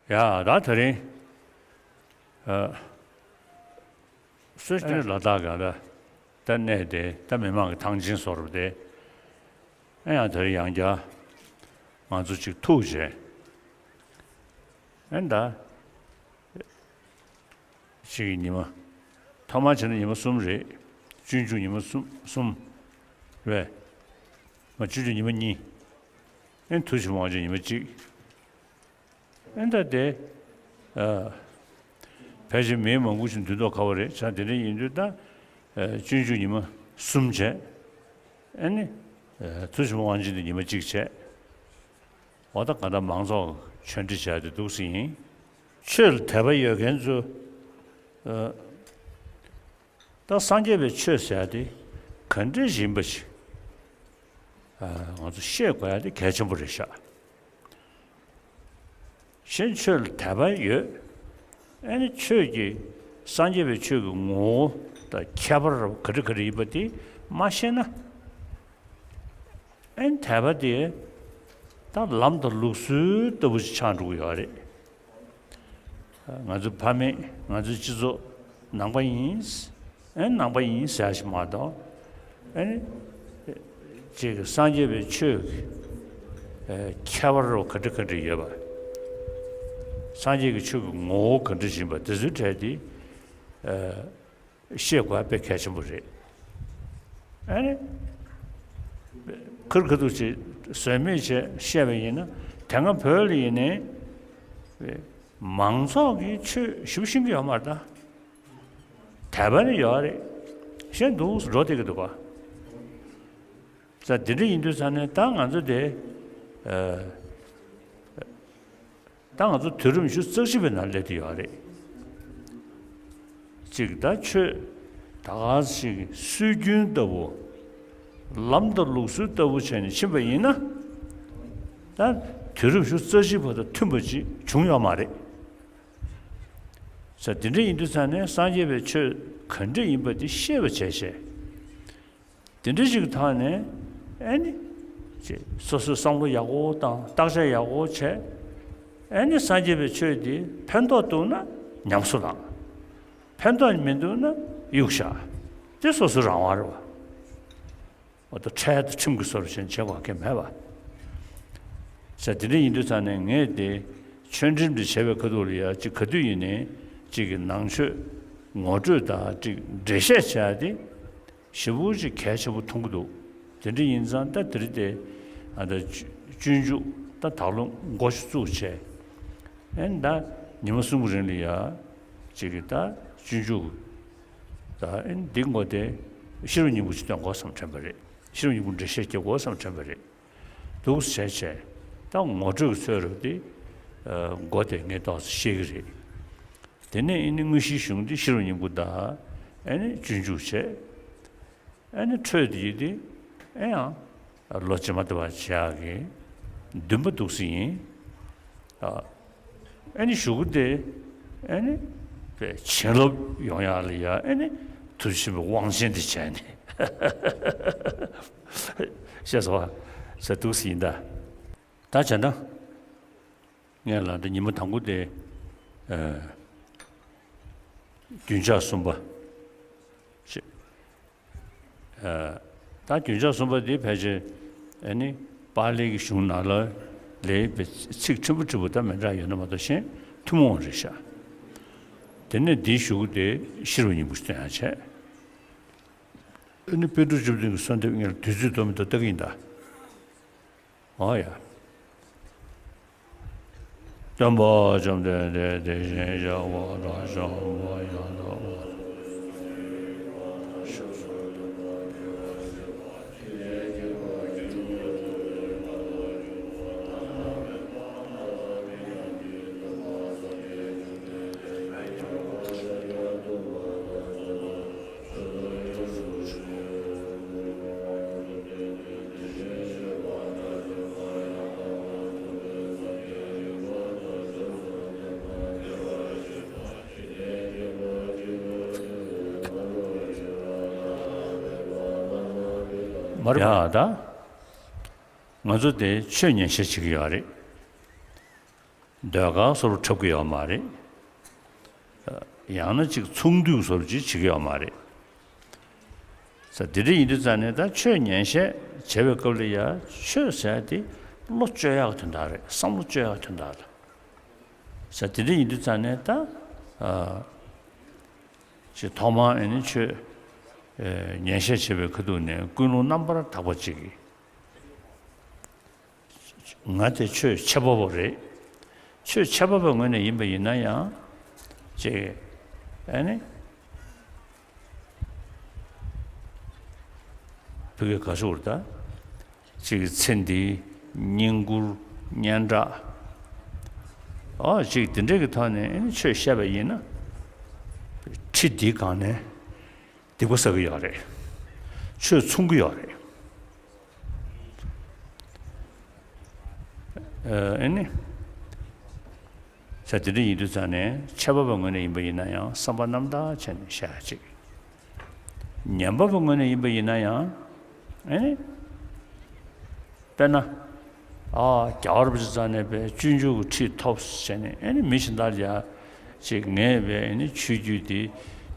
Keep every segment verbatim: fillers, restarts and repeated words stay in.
ཡ་ད་དེ་རིང་ཨ་སུ་ཨ་ནི་ལ་དྭགས་ག་ལ་ད་གནས་དེ་ད་མི་མང་གི་ཐང་ཆེན་བཟོ་འདྲ་དེ་ཨ་ཡང་དེ་རིང་ཡང་བསྐྱར་ང་ཚོ་ཅིག་ཐུག་བྱས་ཨ་ནི་ད་ཅིག་གི་ཉི་མ་ཐོག་མར་བྱས་ན་ཉི་མ་གསུམ་རེད། སྤྱོད་འཇུག་ཉི་མ་གསུམ་གསུམ་རེད། མ་སྤྱོད་འཇུག་ཉི་མ་གཉིས། ཨ་ནི་ཐུགས་རྗེ་ཆེན་པོ་དབང་ཆེན་ཉི་མ་གཅིག་ཨེ་ད་དེ། ཨ། ཕལ་ཆེར་མི་མང་པོ་ཞིག་འདུས་མདོག་ཁ་པོ་རེད་བྱས་དེ་འདྲ་ཡིན་དུས་ད། ཨ། སྤྱོད་འཇུག་ཉི་མ་གསུམ་བྱས། ཨ་ནི། ཨ། ཐུགས་རྗེ་ཆེན་པོ་དབང་ཆེན་དེ་ཉི་མ་གཅིག་བྱས། འོ་ད་ག་ད་མང་ཚོགས་ཆོས་འབྲེལ་བྱས་ཏེ་འདུག་སེ་ཡིན། ཆོས་ལ་དད་པ་ཡོད་མཁན་ཚོ། ཨ། ད་སངས་རྒྱས་པའི་ཆོས་ཟེར་ཡ་དེ་ག་འདྲ་ཞིག་ཡིན་པ་ཞིག་ཨ། ང་ཚོ་ཤེས་དགོས་ཡ་དེ་གལ་ཆེན་པོ་རེད་ཤག་གཞན་ཆོས་ལ་དད་པ་ཡོད། ཨ་ནི་ཆོས་ཀྱི་སངས་རྒྱས་པའི་ཆོས་ཀྱི་ངོ་བོ་དང་ཁྱད་པར་ག་འདྲ་ག་འདྲ་ཡིན་པ་དེ་མ་ཤེས་ན། ཨ་ནི་དད་པ་དེ་ད་ལམ་དང་ལུགས་སྲོལ་ལྟ་བུ་ཞིག་ཆགས་འགྲོ་གི་ཡོད་རེད། ང་ཚོ་ཕ་མེས་ང་ཚོའི་སྤྱི་ཚོགས་ནང་པ་ཡིན། ཨེ་ནང་པ་ཡིན་ཟེར་ཞིག་མ་གཏོགས། ཨེ་ནི། ཅིག་སངས་རྒྱས་པའི་ཆོས་ཀྱི་ཨེ་ཁྱད་པར་རོ་ག་འདྲ་ག་འདྲ་ཡོད་པ། སངས་རྒྱས་ཀྱི་ཆོས་ཀྱི་ངོ་བོ་ག་འདྲ་ཡིན་པ་དེ་ཚོའི་གྲས་དེ་ཨེ་ཤེས་དགོས་པ་དཔེ་གལ་ཆེན་པོ་རེད། ཨེ་ནི། ཁུར་ཁ་ཐུག་ཅིག་ཟོལ་མེད་བྱས་བཤད་པ་ཡིན་ན་དེ་སྔ་བོད་ལ་ཡིན་ནའི་མང་ཚོགས་ཀྱིས་ཆོས་ཞིབ་ཤེས་ཀྱི་ཡོད་མ་རེད་ད། དད་པ་ནི་ཡོད་རེད། གཞན་འདུག་འགྲོ་བསྡད་ཀྱི་འདུག་ག་ས་འདི་འདྲ་ཡིན་དུས་ས་ནས་ད་ང་ཚོ་དེ་ཨ། ད་ང་ཚོ་དུས་རབས་ཉི་ཤུ་རྩ་གཅིག་པའི་ནང་སླེབས་བསྡད་ཡོད་རེད། གཅིག་ད་ཆོས་ད་ག་ཞིག་སྲོལ་རྒྱུན་ལྟ་བུ། ལམ་དང་ལུགས་སྲོལ་ལྟ་བུ་བྱས་ནས་ཕྱིན་པ་ཡིན་ན། ད་དུས་རབས་ཉི་ཤུ་རྩ་གཅིག་པ་དང་མཐུན་པ་ཅིག་བྱུང་ཡོད་མ་རེད། ས་དེ་འདྲ་ཡིན་དུས་ས་ནས་སངས་རྒྱས་པའི་ཆོས་ག་འདྲ་ཡིན་པ་དེ་ཤེས་པ་བྱས་བྱས། དེ་འདྲ་ཞིག་གི་ཐོག་ནས་ཨེ་ནི། ཅེས་སོ་སོའི་བསམ་བློ་ཡག་པོ་དང་བརྟག་དཔྱད་ཡག་པོ་བྱས། ཨེ་ནི་སངས་རྒྱས་པའི་ཆོས་འདི་ཕན་ཐོགས་འདུག་ན་ཉམས་གསོ་གནང་། ཕན་ཐོགས་མི་འདུག་ན་གཡུག་བཞག་དེ་སོ་སོའི་རང་དབང་རེད་བ། འོ་ད་འཕྲལ་དུ་ཁྲིམས་ཀྱི་སྲོལ་བཞིན་བྱེད་དགོས་མཁན་མེད་པ། ས་དེ་འདྲ་ཡིན་དུས་ཙང་ནས་ངས་དེ་ཆོས་ཁྲིམས་འདི་བྱས་པའི་ཁ་ཐུག་ལ་ཡ་གཅིག་ག་དུས་ཡིན་ནའི་གཅིག་གི་ནང་ཆོས་ངོ་སྤྲོད་དང་གཅིག་འགྲེལ་བཤད་བྱས་ཏེ། ཞེ་པོ་ཅིག་གལ་ཆེན་པོ་མཐོང་གི་འདུག་དེ་འདྲ་ཡིན་ཙང་ད་དེ་རིང་དེ་ཨ་ད་སྤྱོད་འཇུག་ད་ད་ལོ་འགོ་ཞིག་བཙུགས་བྱས། ཨེ་ད་ཉི་མ་གསུམ་གྱི་རིང་ལ་ཡ་གཅིག་གི་ད་སྤྱོད་འཇུག་ད་ཨེ་འདི་འགོ་དེ་ཤེས་རབ་སྙིང་པོ་ཅིག་སྟོན་དགོས་བསམ་དྲན་པ་རེད། ཤེས་རབ་སྙིང་པོ་འགྲེལ་བཤད་རྒྱག་དགོས་བསམ་དྲན་པ་རེད། འདུག་བྱས་བྱས་ད་ངོ་སྤྲོད་ཀྱི་ཚོད་རུ་དེ་འགོ་དེ་ངས་ཏོག་ཙམ་ཤེས་ཀྱི་རེད། དེ་ནས་ཨེ་ནི་དངོས་གཞིའི་གཞུང་འདི་ཤེས་རབ་སྙིང་པོ་དང་ཨེ་ནི་སྤྱོད་འཇུག་བྱས། ཨེ་ནི་འཕྲོས་དེ་ཡིན་དེ་ཨེ་ཡང་ལོ་རྗེས་མ་ལྟ་བ་བྱེད་ཡག་གི་འདུན་པ་འདུག་སེ་ཡིན། ཨེ་ནི་གཞུག་གུ་དེ་ཨེ་ནི་བྱིན་རླབས་ཡོང་ཡག་ལ་ཡ་ཨེ་ནི་ཐུགས་རྗེ་ཆེན་པོའི་དབང་ཆེན་དེ་བྱས་ནས་ཤེས་སོང་བ་ཟེར་འདུག་སེ་ཡིན་ད། ད་བྱས་ན། ངས་ལ་འདི་ཉི་མ་དང་པོ་དེ། ཨ། རྒྱུན་ཆགས་གསུམ་པ། ཞེས། ཨ། ད་རྒྱུན་ཆགས་གསུམ་པ་འདི་ཕལ་ཆེར་ཨ་ནི་པཱ་ལིའི་གཞུང་ནང་ལ་ལས་པའི་ཚིག་ཕྲན་བུ་ཕྲན་བུ་ད་མི་འདྲ་ཡོད་ན་མ་གཏོགས་གཞན་ཐུན་མོང་རེད་ཤག་དེ་ནས་འདིའི་གཞུག་གུ་དེ་ཤེས་རབ་སྙིང་པོ་སྟོན་ཡག་བྱས། ཨ་ནི་པཎ་གྲུབ་བཅུ་བདུན་གྱི་གསོལ་འདེབས་ངས་དུས་ཚོད་ཐོབ་མི་ཐོབ་ལྟ་གི་ཡིན་ད། ཨོ་ཡ། སྟོན་པ་བཅོམ་ལྡན་འདས་དེ་བཞིན་གཤེགས་པ་དང་ཤཱཀྱ་མུ་ནི་ཡང་དག་པར་མར་ཡ་ད། ང་ཚོ་དེ་ཆོས་ཉན་ཤས་བྱེད་ཀྱི་ཡོད་རེད། ཟློས་གར་བཟོ་འདྲ་འཁྲབ་ཀྱི་ཡོད་མ་རེད། ཡང་ན་ཅིག་ཚོང་འདུས་བཟོ་འདྲ་ཅིག་བྱེད་ཀྱི་ཡོད་མ་རེད། ས་དེ་འདྲ་ཡིན་དུས་ཙང་ནས་ད་ཆོས་ཉན་བཤད་བྱེད་པའི་སྐབས་ལ་ཡ་ཆོས་ཟེར་ཡ་དེ་བློ་བཅོས་ཡག་དོན་དག་རེད། བསམ་བློ་བཅོས་ཡག་དོན་དག་རེད། ས་དེ་འདྲ་ཡིན་དུས་ཙང་ནས་ད་ཨ་ཅིག་ཐོག་མར་ཨེ་ནི་ཆོས་ཨེ་ཉན་བཤད་བྱེད་པའི་ཁ་ཐུག་ནས་ཀུན་སློང་རྣམ་པར་དག་པ་ཅིག་གིས། ང་དེ་ཆོས་འཆད་པ་པོ་རེད། ཆོས་འཆད་པ་པོའི་ངོས་ནས་ཡིན་པ་ཡིན་ན་ཡང་ཅེས་ཨ་ནི་བོད་སྐད་ག་ཞུ་བར་ད། ཅིག་ཚེ་འདིའི་བསྙེན་བཀུར་སྙན་གྲགས། ཨོ་ཅིག་དེ་འདྲས་ཀྱི་ཐོག་ནས་ཨ་ནི་ཆོས་བཤད་པ་ཡིན་ན། ཁྲི་འདིའི་སྒང་ནས། སྡིག་པ་བསགས་ཀྱི་ཡོད་རེད། ཆོས་མཚུངས་ཀྱི་ཡོད་རེད། ཨ་ནི། ས་དེ་འདྲ་ཡིན་དུས་ཙང་ནས་འཆད་པ་པོའི་ངོས་ནས་ཡིན་པ་ཡིན་ན་ཡང་བསམ་པ་རྣམ་དག་བྱས་ནས་བཤད་ཡ་ཅིག་ཉན་པ་པོའི་ངོས་ནས་ཡིན་པ་ཡིན་ན་ཡང་ཨ་ནི། དཔེར་ན། ཨ་རྒྱལ་བ་རིན་པོ་ཆེ་རྩ་ནས་པའི་སྤྱོད་འཇུག་གི་ཁྲིད་ཐོབ་ཟེར་ནས་ཨ་ནི་མི་གཞན་དག་ལ་ཡ། ཅིག་ངས་པའི་ཨ་ནི་ཆོས་བརྒྱུད་དེ་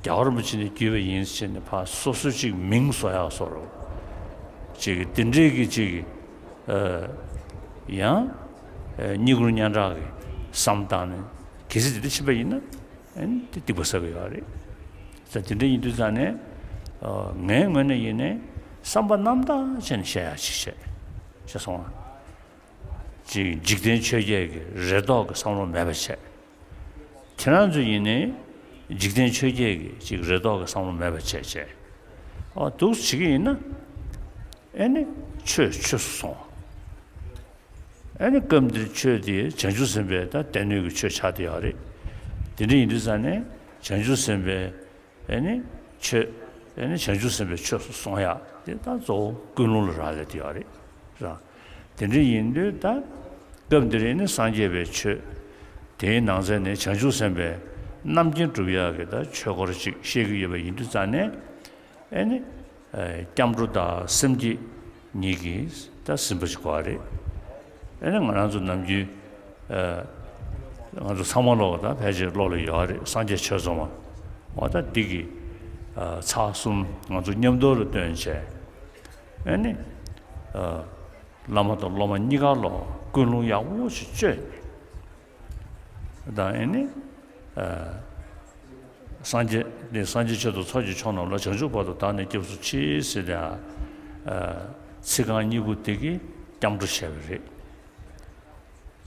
རྒྱལ་བ་རིན་པོ་ཆེ་ནས་བརྒྱུད་པ་ཡིན་ཟེར་ནས་ཕར་སོ་སོ་ཅིག་མིང་བཟོ་ཡག་བཟོ་འདྲ། ཅིག་དེ་འདྲས་ཀྱི་ཅིག་ཨ་ཡང་ཨ་བསྙེན་བཀུར་སྙན་གྲགས་ཀྱི་བསམ་བཏང་ནས་གལ་སྲིད་དེ་འདྲ་ཕྱིན་པ་ཡིན་ན་ཨ་ནི་དེ་སྡིག་པ་བསགས་ཀྱི་ཡོད་རེད། ས་དེ་འདྲ་ཡིན་དུས་ཙང་ནས་ཨ་ངའི་ངོས་ནས་ཡིན་ནའི་བསམ་པ་རྣམ་དག་བྱས་ནས་བཤད་ཡག་ཅིག་བྱས། བྱས་སོང་ང་། ཅིག་འཇིག་རྟེན་ཆོས་བརྒྱད་ཀྱི་རེ་དོགས་ཀྱི་བསམ་བློ་མེད་པ་བྱས། ཁྱེད་རང་ཚོ་ཡིན་ནའི་འཇིག་རྟེན་ཆོས་བརྒྱད་ཀྱི་ཅིག་རེ་དོགས་ཀྱི་བསམ་བློ་མེད་པ་བྱས་བྱས། ཨོ་འདུག་བྱེད་ཀྱི་ཡིན་ན། ཨེ་ནི་ཆོས་ཆོས་སུ་སོང་། ཨེ་ནི་སྐབས་འདིར་ཆོས་དེ་བྱང་ཆུབ་སེམས་དཔའི་ད་སྡེ་སྣོད་ཀྱི་ཆོས་ཆགས་བསྡད་ཡོད་རེད། དེ་འདྲ་ཡིན་དུས་ཙང་ནས་བྱང་ཆུབ་སེམས་དཔའི་ཨེ་ནི་ཆོས། ཨེ་ནི་བྱང་ཆུབ་སེམས་དཔའི་ཆོས་སུ་སོང་ཡག་དེ་ད་གཙོ་བོ་ཀུན་སློང་ལ་རག་ལས་བསྡད་ཡོད་རེད། ར། དེ་འདྲ་ཡིན་དུས་ད་སྐབས་འདིར་ཨེ་ནི་སངས་རྒྱས་པའི་ཆོས། དེའི་ནང་ཚན་ནས་བྱང་ཆུབ་སེམས་དཔའི་རྣམ་མཁྱེན་སྒྲུབ་ཡག་གི་ད་ཆོས་སྐོར་ཅིག་བཤད་ཀྱི་ཡོད་པ་ཡིན་དུས་ཙང་ནས། ཨེ་ནི། ཨེ་སྐྱབས་འགྲོ་དང་སེམས་བསྐྱེད་གཉིས་ཀྱིས་ད་ཟིན་པ་ཞིག་དགོས་པ་རེད། ཨེ་ནི་ང་རང་ཚོ་ནམ་རྒྱུན། ཨེ་ང་ཚོ་ཚང་མ་ལོག་ད་ཕལ་ཆེར་བློ་ལ་ཡོད་རེད། སངས་རྒྱས་ཆོས་ཚང་མ། འོ་ད་འདི་གི་ཨ་ཚར་གསུམ་ང་ཚོ་མཉམ་དུ་ལ་བཏོན་བྱས། ཨེ་ནི། ཨ་བླ་མ་དང་སློབ་མ་གཉིས་ཀ་ལ་ཀུན་སློང་ཡག་པོ་ཞིག་བཅོས་ནས། དང་ཨེ་ནི། ཨ་སངས་རྒྱས་ནི་སངས་རྒྱས་ཆོས་དང་ཚོགས་ཀྱི་མཆོག་རྣམས་ལ། བྱང་ཆུབ་བར་དུ་བདག་ནི་སྐྱབས་སུ་མཆི་ཟེར་ཏེ། ཨ་ཚིག་རྐང་གཉིས་པོ་དེ་གིས་སྐྱབས་འགྲོ་བྱས་པ་རེད།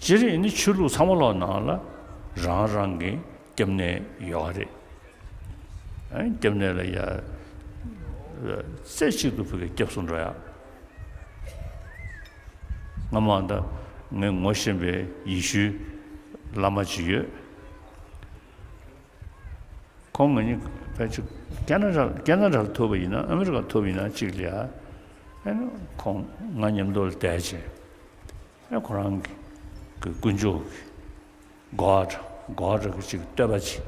སྤྱིར་ཨེ་ནི་ཆོས་ལུགས་ཚང་མ་ལོག་ནང་ལ་རང་རང་གི་སྐྱབས་གནས་ཡོད་རེད། ཨ་སྐྱབས་གནས་ལ་ཡ་རྩེ་གཅིག་ཏུ་ཕ་གིར་སྐྱབས་སུ་འགྲོ་ཡག་སྔ་མ་ད་ངས་ངོ་ཤེས་པའི་ཡེ་ཤུའི་བླ་མ་ཅིག་ཡོད། ཁོང་ང་གཉིས་ཕལ་ཆེར་ཁེ་ན་ཌ་ཁེ་ན་ཌ་ལ་ཐུག་པ་ཡིན་ན་ཨ་མི་རི་ཀ་ཐུག་པ་ཡིན་ན་གཅིག་ལ་ཡ། ཨ་ནི་ཁོང་ང་མཉམ་དུ་ལ་བསྡད་བྱས། ཨ་ཁོ་རང་གི་དཀོན་མཆོག་གི་གོ་ཌ་གོ་ཌ་གི་ཅིག་བསྟོད་པ་ཅིག་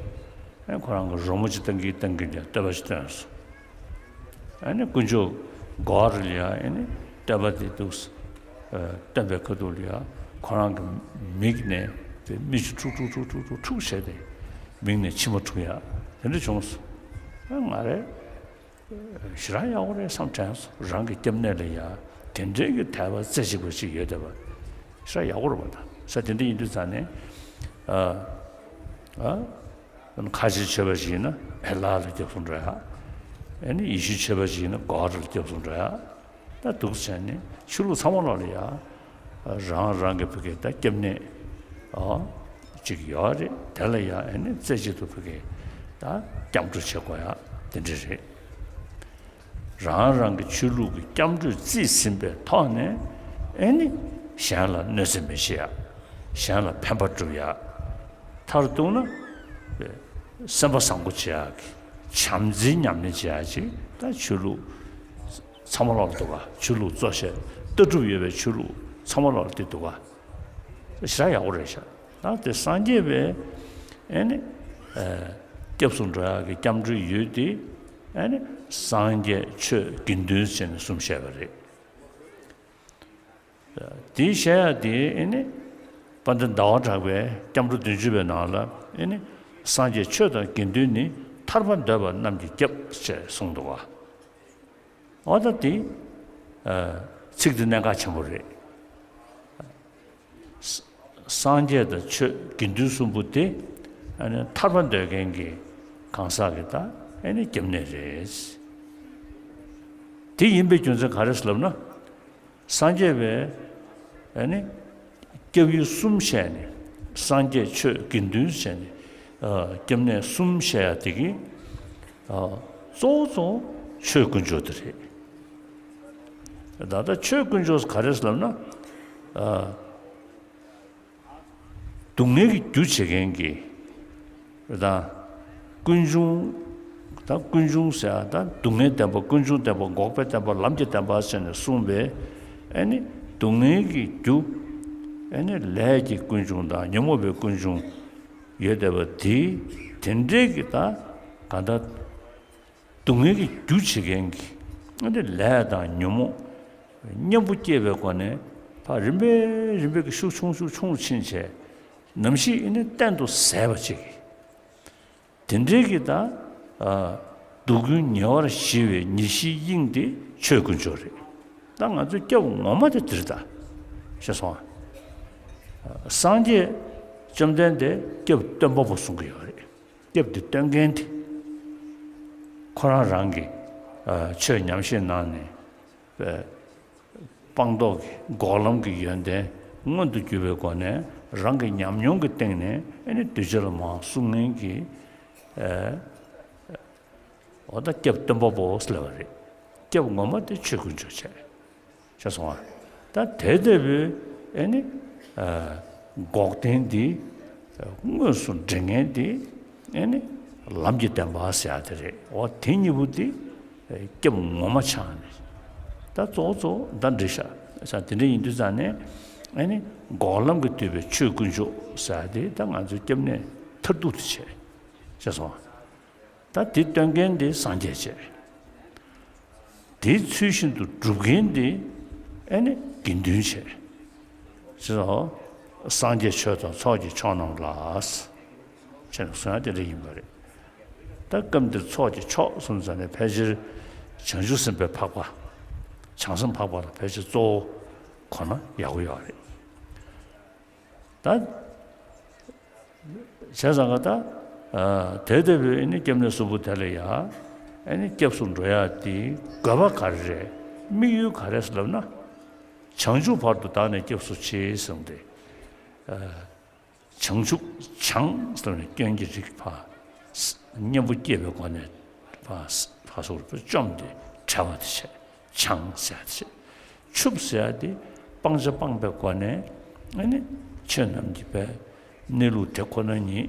ཨ་ཁོ་རང་གི་རོལ་མོ་ཅིག་བཏང་གིན་བཏང་གིན་ལ་བསྟོད་པ་ཅིག་བཏོན་སོང་། ཨ་ནི་དཀོན་མཆོག་གོ་ཌ་ལ་ཡ་ཨ་ནི་བསྟོད་པ་དེ་འདུག་སེ་བཏོན་པའི་ཁ་ཐུག་ལ་ཡ་ཁོ་རང་གི་མིག་ནས་མིག་ཆུ་འཁྲུག་འཁྲུག་འཁྲུག་འཁྲུག་འཁྲུག་འཁྲུག་བྱས་ཏེ་མིག་ནས་མཆི་མ་འཁྲུག་ཡ་དེ་འདྲ་བྱུང་སོང་། ཨ་ང་རེ། ཞེ་དྲག་ཡག་པོ་རེད་བསམ་དྲན་སོང་། རང་གི་སྐྱབས་གནས་ལ་ཡ་དེ་འདྲའི་གི་དད་པ་རྩེ་གཅིག་པ་ཅིག་ཡོད་བསྡད་པ་ཞེ་དྲག་ཡག་པོ་རེད་པ། ད་ས་དེ་འདྲ་ཡིན་དུས་ཙང་ནས་ཨ་ཨ་ཁ་ཆེའི་ཆོས་པ་ཞིག་ཡིན་ན་ཨེ་ལ་ལ་སྐྱབས་སུ་འགྲོ་ཡ། ཨེ་ནི་ཡེ་ཤུའི་ཆོས་པ་ཞིག་ཡིན་ན་གོ་ཌ་ལ་སྐྱབས་སུ་འགྲོ་ཡ། ད་འདུག་བྱས་ནས་ཆོས་ལུགས་ཚང་མ་ལོག་ལ་ཡ། རང་རང་གི་ཕ་གི་ད་སྐྱབས་གནས་ཨ་ཅིག་ཡོད་རེད། དེ་ལ་ཡང་ཨེ་ནི་རྩེ་གཅིག་ཏུ་ཕ་གི་ད་སྐྱབས་འགྲོ་བྱེད་དགོས་ཡ་དེ་འདྲ་རེད། རང་རང་གི་ཆོས་ལུགས་ཀྱི་སྐྱབས་འགྲོས་རྩིས་ཟིན་པའི་ཐོག་ནས་ཨེ་ནི་གཞན་ལ་གནོད་འཚེ་མི་བྱེད་ཡ། གཞན་ལ་ཕན་པ་སྒྲུབ་ཡ། མཐར་གཏུགས་ན་སེམས་པ་བཟང་པོ་བྱེད་ཡག་གི་བྱམས་བརྩེའི་ཉམས་ལེན་བྱེད་ཡག་ཅིག་ད་ཆོས་ལུགས་ཚང་མ་ལོག་འདུག་ག་ཆོས་ལུགས་གཙོ་ཆེ་ལྟ་གྲུབ་ཡོད་པའི་ཆོས་ལུགས་ཚང་མ་ལོག་འདི་འདུག་ག་ཞེ་དྲག་ཡག་པོ་རེད་ཤག་ད་དེ་སངས་རྒྱས་པའི་ཨེ་ནི་ཨ་སྐྱབས་སུ་འགྲོ་ཡག་གི་སྐྱབས་འགྲོའི་ཡུལ་དེ་ཨེ་ནི་སངས་རྒྱས་ཆོས་དགེ་འདུན་ཟེར་ནས་གསུམ་བཤད་པ་རེད། དེ་བཤད་ཡ་དེ་ཨེ་ནི་ དཔལ་ལྡན་ཟླ་བ་གྲགས་པའི་སྐྱབས་འགྲོ་བདུན་ཅུ་པའི་ནང་ལ་ཨེ་ནི། སངས་རྒྱས་ཆོས་དང་དགེ་འདུན་ནི། ཐར་པ་འདོད་པ་རྣམས་ཀྱི་སྐྱབས་ཞེས་གསུངས་འདུག་བ། འོ་ད་དེ། ཚིག་དེ་གནད་འགག་ཆེན་པོ་རེད། སངས་རྒྱས་དང་ཆོས་དགེ་འདུན་གསུམ་པོ་དེ་ཨ་ནི་ཐར་པ་འདོད་མཁན་གྱི་གང་ཟག་གི་ད་ཨ་ནི་སྐྱབས་གནས་རེད། དེ་ཡིན་པའི་རྒྱུ་མཚན་ག་རེ་ཟེར་ལབ་ན། སངས་རྒྱས་པའི་ཨ་ནི་སྐྱབས་ཡུལ་གསུམ་བཤད་ནས། སངས་རྒྱས་ཆོས་དགེ་འདུན་བཤད་ནས། སྐྱབས་གནས་གསུམ་བཤད་ཡ་དེ་གི་གཙོ་བོ་གཙོ་བོ་ཆོས་དཀོན་མཆོག་དེ་རེད། ད་ལྟ་ཆོས་དཀོན་མཆོག་ག་རེ་ཟེར་ལབ་ན། སྡུག་བསྔལ་གྱི་རྒྱུ་བྱེད་མཁན་གྱི་དང་། ཀུན་འབྱུང་། ད་ཀུན་འབྱུང་ཟེར་ཡ་ད་སྡུག་བསྔལ་བདེན་པ། ཀུན་འབྱུང་བདེན་པ། འགོག་པའི་བདེན་པ། ལམ་གྱི་བདེན་པ་ཟེར་ནས་གསུངས་པའི་ཨ་ནི་སྡུག་བསྔལ་གྱི་རྒྱུ། ཨ་ནི་ལས་ཀྱི་ཀུན་འབྱུང་དང་ཉོན་མོངས་པའི་ཀུན་འབྱུང་ཡོད་བསྡད་པ་དེ། དེ་འདྲའི་གི་ད་ག་ད། སྡུག་བསྔལ་གྱི་རྒྱུ་བྱེད་མཁན་གྱི་ཨ་ནི་ལས་དང་ཉོན་མོངས་གཉེན་པོ་སྐྱེས་པའི་སྒོ་ནས་ཕར་རིམ་པས་རིམ་པས་ཀྱི་ཤུགས་ཆུང་ཤུགས་ཆུང་ཕྱིན་བྱས། ནམ་ཞིག་ཨ་ནི་གཏན་དུ་ཟད་པ་ཅིག་དེ་འདྲའི་གི་ད་སྡུག་ཀུན་ཉེ་བར་ཞི་བའི་ཉེར་ཞིའི་དབྱིངས་དེ་ཆོས་དཀོན་མཆོག་རེད། ད་ང་ཚོའི་སྐྱབས་ངོ་མ་དེ་འདིར་ད་ཤེས་སོང་ཨ། སངས་རྒྱས་བཅོམ་ལྡན་འདས་སྐྱབས་སྟོན་པ་པོ་གསུང་གི་ཡོད་རེད། སྐྱབས་འདི་སྟོན་མཁན་དེ། ཁོ་རང་རང་གི་ཆོས་ཉམས་བཞེས་གནང་ནས། སྤངས་རྟོགས་ཀྱི་འགོག་ལམ་གྱི་ཡོན་ཏན་མངོན་དུ་གྱུར་པའི་སྒོ་ནས། རང་གི་ཉམས་མྱོང་གི་སྟེང་ནས་ཨ་ནི་གདུལ་བྱ་ལ་མར་གསུང་མཁན་གྱི། འོ་ད་སྐྱབས་སྟོན་པ་པོ་ལབ་པ་རེད། སྐྱབས་ངོ་མ་དེ་ཆོས་དཀོན་མཆོག་བྱས། ཤེས་སོང་ཨ། ད་དེ་ལྟ་བུའི་ཨེ་ནི། འགོག་བདེན་འདི། དངོས་སུ་འདྲེན་མཁན་འདི། ཨེ་ནི། ལམ་གྱི་བདེན་པ་ཟེར་ཡ་དེ་རེད། འོ་དེ་གཉིས་པོ་འདི། སྐྱབས་ངོ་མ་ཆགས་ནས། ད་གཙོ་བོ་གཙོ་བོ་ད་འགྲིག་ཤག་ས། དེ་འདྲ་ཡིན་དུས་ཙང་ནས། ཨེ་ནི། འགོག་ལམ་གྱིས་བསྡུས་པའི་ཆོས་དཀོན་མཆོག་ཟེར་ཡ་དེ་ད་ང་ཚོའི་སྐྱབས་གནས་མཐར་ཐུག་དེ་བྱས། ཤེས་སོང་ཨ། ད་དེ་སྟོན་མཁན་དེ་སངས་རྒྱས་བྱས། དེ་ཚུལ་བཞིན་དུ་སྒྲུབ་མཁན་དེ་ཨེ་ནི་དགེ་འདུན་བྱས། ཅེས་སོ། སངས་རྒྱས་ཆོས་དང་ཚོགས་ཀྱི་མཆོག་རྣམས་ལ། ཅེས་གསུང་ཡ་དེ་འདྲ་ཡིན་པ་རེད། ད་སྐབས་འདིར་ཚོགས་ཀྱི་མཆོག་གསུངས་ཙང་ནས་ཕལ་ཆེར་བྱང་ཆུབ་སེམས་དཔའི་འཕགས་པ། བྱང་སེམས་འཕགས་པ་ལ་ཕལ་ཆེར་གཙོ་བོ་གོ་ན་ཡག་པོ་ཡོད་རེད། ད། བྱས་ཙང་ག་ད། དེ་ལྟ་བུའི་ཨེ་ནི་སྐྱབས་གནས་གསུམ་པོ་དེ་ལ་ཡ། ཨེ་ནི་སྐྱབས་སུ་འགྲོ་ཡ་དེའི་དགོས་པ་ག་རེ་རེད། དམིགས་ཡུལ་ག་རེ་ཟེར་ལབ་ན། བྱང་ཆུབ་བར་དུ་བདག་ནི་སྐྱབས་སུ་མཆི་གསུངས་ཏེ། བྱང་ཆུབ། བྱང་ཟེར་ནས་སྐྱོན་གྱི་རིགས་ཕར། གཉེན་པོ་སྐྱེས་པའི་སྒོ་ནས་ཕར་ཕར་སོར་བཅོམ་སྟེ་བྲལ་བ་དེ་བྱས། བྱང་ཟེར་ཡ་དེ་བྱས། ཆུབ་ཟེར་ཡ་དེ་སྤང་བྱ་སྤངས་པའི་སྒོ་ནས་ཨ་ནི་ཆོས་རྣམས་ཀྱི་པའི་གནས་ལུགས་དེ་ཁོ་ན་ཉིད།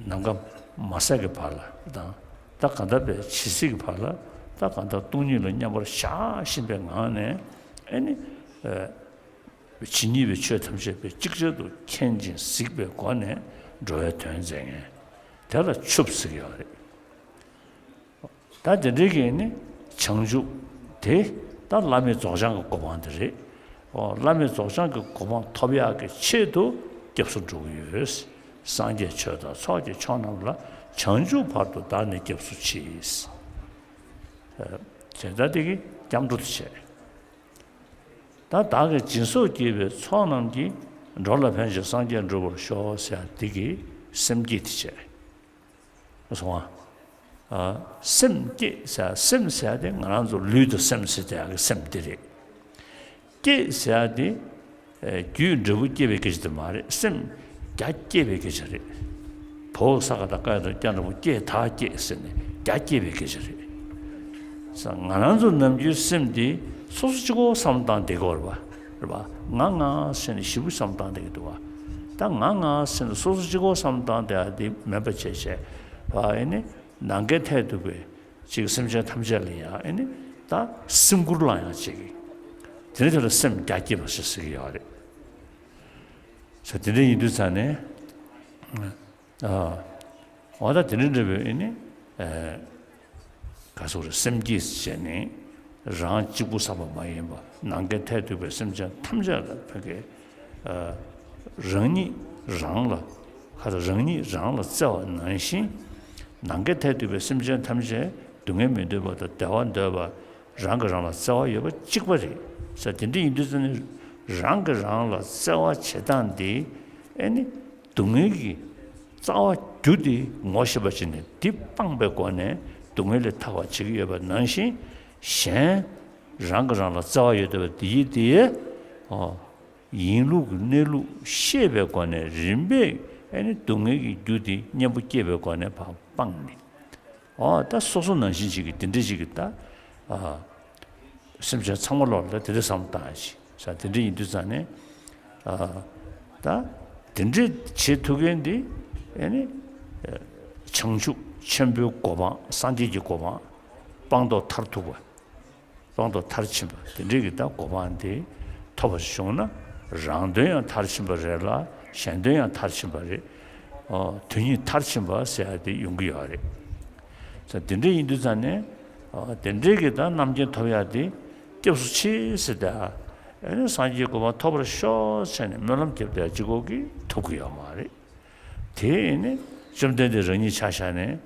ནམ་མཁའ་མ་ཟད་ཀྱི་བར་ལ་དང་། ད་གང་ལྟར་པའི་ཇི་སྲིད་ཀྱི་བར་ལ། ད་གང་ལྟར་སྟོང་ཉིད་ལ་མཉམ་པར་བཞག་བཞིན་པའི་ངང་ནས་ཨ་ནི། ཇི་སྙེད་པའི་ཆོས་ཐམས་ཅད་པའི་ཅིག་ཅར་དུ་མཁྱེན་ཅིང་གཟིགས་པའི་སྒོ་ནས་འགྲོ་བའི་དོན་མཛད་མཁན་དེ་ལ་ཆུབ་ཟེར་གྱི་ཡོད་རེད། ད་དེ་འདྲའི་གི་ནི་བྱང་ཆུབ་དེ་ད་བླ་མེད་རྫོགས་བྱང་གི་གོ་འཕང་དེ་རེད། འོ་བླ་མེད་རྫོགས་བྱང་གི་གོ་འཕང་ཐོབ་ཡག་གི་ཆེད་དུ་སྐྱབས་སུ་འགྲོ་གི་ཡོད། སངས་རྒྱས་ཆོས་དང་ཚོགས་ཀྱི་མཆོག་རྣམས་ལ། བྱང་ཆུབ་བར་དུ་བདག་ནི་སྐྱབས་སུ་མཆི། བྱས་ཙང་དེ་གི་སྐྱབས་འགྲོ་དེ་བྱས། ད་བདག་གིས་སྦྱིན་སོགས་བགྱིས་པའི་ཚོགས་རྣམས་ཀྱིས། འགྲོ་ལ་ཕན་ཕྱིར་སངས་རྒྱས་འགྲུབ་པར་ཤོག་ཟེར་ཡ་དེ་གི་སེམས་བསྐྱེད་དེ་བྱས། སོང་ང་། སེམས་བསྐྱེད་ཟེར་ཡ། སེམས་ཟེར་ཡ་དེ་ང་རང་ཚོ་ལུས་དང་སེམས་ཟེར་དེ་ཡ་གི་སེམས་དེ་རེད། བསྐྱེད་ཟེར་ཡ་དེ། རྒྱུའི་འབྲས་བུ་སྐྱེ་བའི་སྐད་ཆ་དེ་མ་རེད། སེམས་རྒྱ་བསྐྱེད་པའི་སྐད་ཆ་རེད། བོད་ས་ག་ད་ཀ་ཡ་དང་ཀྱ་འགྲེང་བུ་སྐྱེ་ད་སྐྱེ་ཟེར་ནས་རྒྱ་བསྐྱེད་པའི་སྐད་ཆ་རེད། ས་ང་རང་ཚོ་ནམ་རྒྱུན་སེམས་དེ་སོ་སོ་གཅིག་པོ་བསམ་བཏང་བསྡད་ཀྱི་ཡོད་རེད་པ། རེད་པ། ང་ང་ཟེར་ནས་ཞེ་པོ་བསམ་བཏང་བསྡད་ཀྱི་འདུག་པ། ད་ང་ང་ཟེར་ནས་སོ་སོ་གཅིག་པོ་བསམ་བཏང་བསྡད་ཡ་དེ་མེད་པ་བྱས་བྱས་པ་ཨེ་ནི་ནམ་མཁའི་མཐས་གཏུགས་པའི་ཅིག་སེམས་ཅན་ཐམས་ཅད་ལ་ཡང་ཨེ་ནི་ད་སེམས་ཁུར་བླངས་ཡང་བྱེད་ཀྱི། དེ་ནི་དེ་ལ་སེམས་རྒྱ་བསྐྱེད་པ་ཞེས་ཟེར་གྱི་ཡོད་རེད། ས་དེ་འདྲ་ཡིན་དུས་ཙང་ནས། ཨ། འོ་ད་དེ་འདྲ་འདྲ་བའི་ཨེ་ནི། ཨ། ག་སོགས་རེད། སེམས་བསྐྱེད་བྱས་ནས་རང་གཅིག་པུ་བསམ་པ་མ་ཡིན་པ་ནམ་མཁའི་མཐས་གཏུགས་པའི་སེམས་ཅན་ཐམས་ཅད་ལ་ཕ་གི། རང་ཉིད་རང་ལ། ཁ་ཚ། རང་ཉིད་རང་ལ་བརྩེ་བ་ནང་བཞིན། ནམ་མཁའི་མཐས་གཏུགས་པའི་སེམས་ཅན་ཐམས་ཅད་སྡུག་བསྔལ་མི་འདོད་པ་དང་བདེ་བ་འདོད་པ། རང་གིས་རང་ལ་བརྩེ་བ་ཡོད་པ་གཅིག་པ་རེད་ཟེར། དེ་འདྲ་ཡིན་དུས་ཙང་ནས། རང་གིས་རང་ལ་བརྩེ་བ་བྱེད་སྟངས་འདི། ཨེ་ནི། སྡུག་བསྔལ་གྱི་རྩ་བ་རྒྱུ་དེ་ངོ་ཤེས་པ་བྱས་ནས། འདི་སྤངས་པའི་སྒོ་ནས་སྡུག་བསྔལ་ལས་ཐར་བར་བྱེད་ཀྱི་ཡོད་པ་ནང་བཞིན། གཞན་རང་གིས་རང་ལ་བརྩེ་བ་ཡོད་བསྡད་པ་དེ་ཡིས་དེ། ཨོ། ཡིན་ལུགས་ཀྱི་གནས་ལུགས་ཤེས་པའི་སྒོ་ནས། རིམ་པས་ཨེ་ནི་སྡུག་བསྔལ་གྱི་རྒྱུ་དེ་གཉེན་པོ་སྐྱེས་པའི་སྒོ་ནས་ཕར་སྤངས་ནས། ཨོ། ད་སོ་སོ་ནང་བཞིན་ཅིག་གི་དེ་འདྲ་ཅིག་གི་ད། ཨ། སེམས་ཅན་ཚང་མ་ལོག་ལ་དེ་འདྲ་བསམ་བློ་བཏང་ཡ་ཅིག་ཟེར། དེ་འདྲ་ཡིན་དུས་ཙང་ནས། ཨ། ད་དེ་འདྲ་བྱེད་ཐུབ་མཁན་དེ། ཨེ་ནི། ཨ། བྱང་ཆུབ་ཆེན་པོའི་གོ་འཕང་། སངས་རྒྱས་ཀྱི་གོ་འཕང་། སྤངས་རྟོགས་མཐར་ཐུག་པ། སྤངས་རྟོགས་མཐར་ཕྱིན་པ་དེ་འདྲའི་གི་ད་གོ་འཕང་དེ་ཐོབ་པ་བྱུང་ན། རང་དོན་ཡང་མཐར་ཕྱིན་པ་རེད་ལ། གཞན་དོན་ཡང་མཐར་ཕྱིན་པ་རེད། ཨོ། དོན་གཉིས་མཐར་ཕྱིན་པ་ཟེར་ཡ་དེ་ཡོང་གི་ཡོད་རེད། ད་དེ་འདྲ་ཡིན་དུས་ཙང་ནས། ཨོ། དེ་འདྲའི་གི་ད་རྣམ་མཁྱེན་ཐོབ་ཡ་དེ་སྐྱབས་སུ་མཆི་ཟེར་ཏེ། ཨེ་ནི་སངས་རྒྱས་གོ་འཕང་ཐོབ་པར་ཤོག་ཟེར་ནས་སྨོན་ལམ་རྒྱབ་བསྡད་ཡ་གཅིག་པོ་གིས་ཐོབ་ཀྱི་ཡོད་མ་རེད། དེ་ནི་བཅོམ་ལྡན་འདས་རང་ཉིད་ཆ་བཞག་ནས།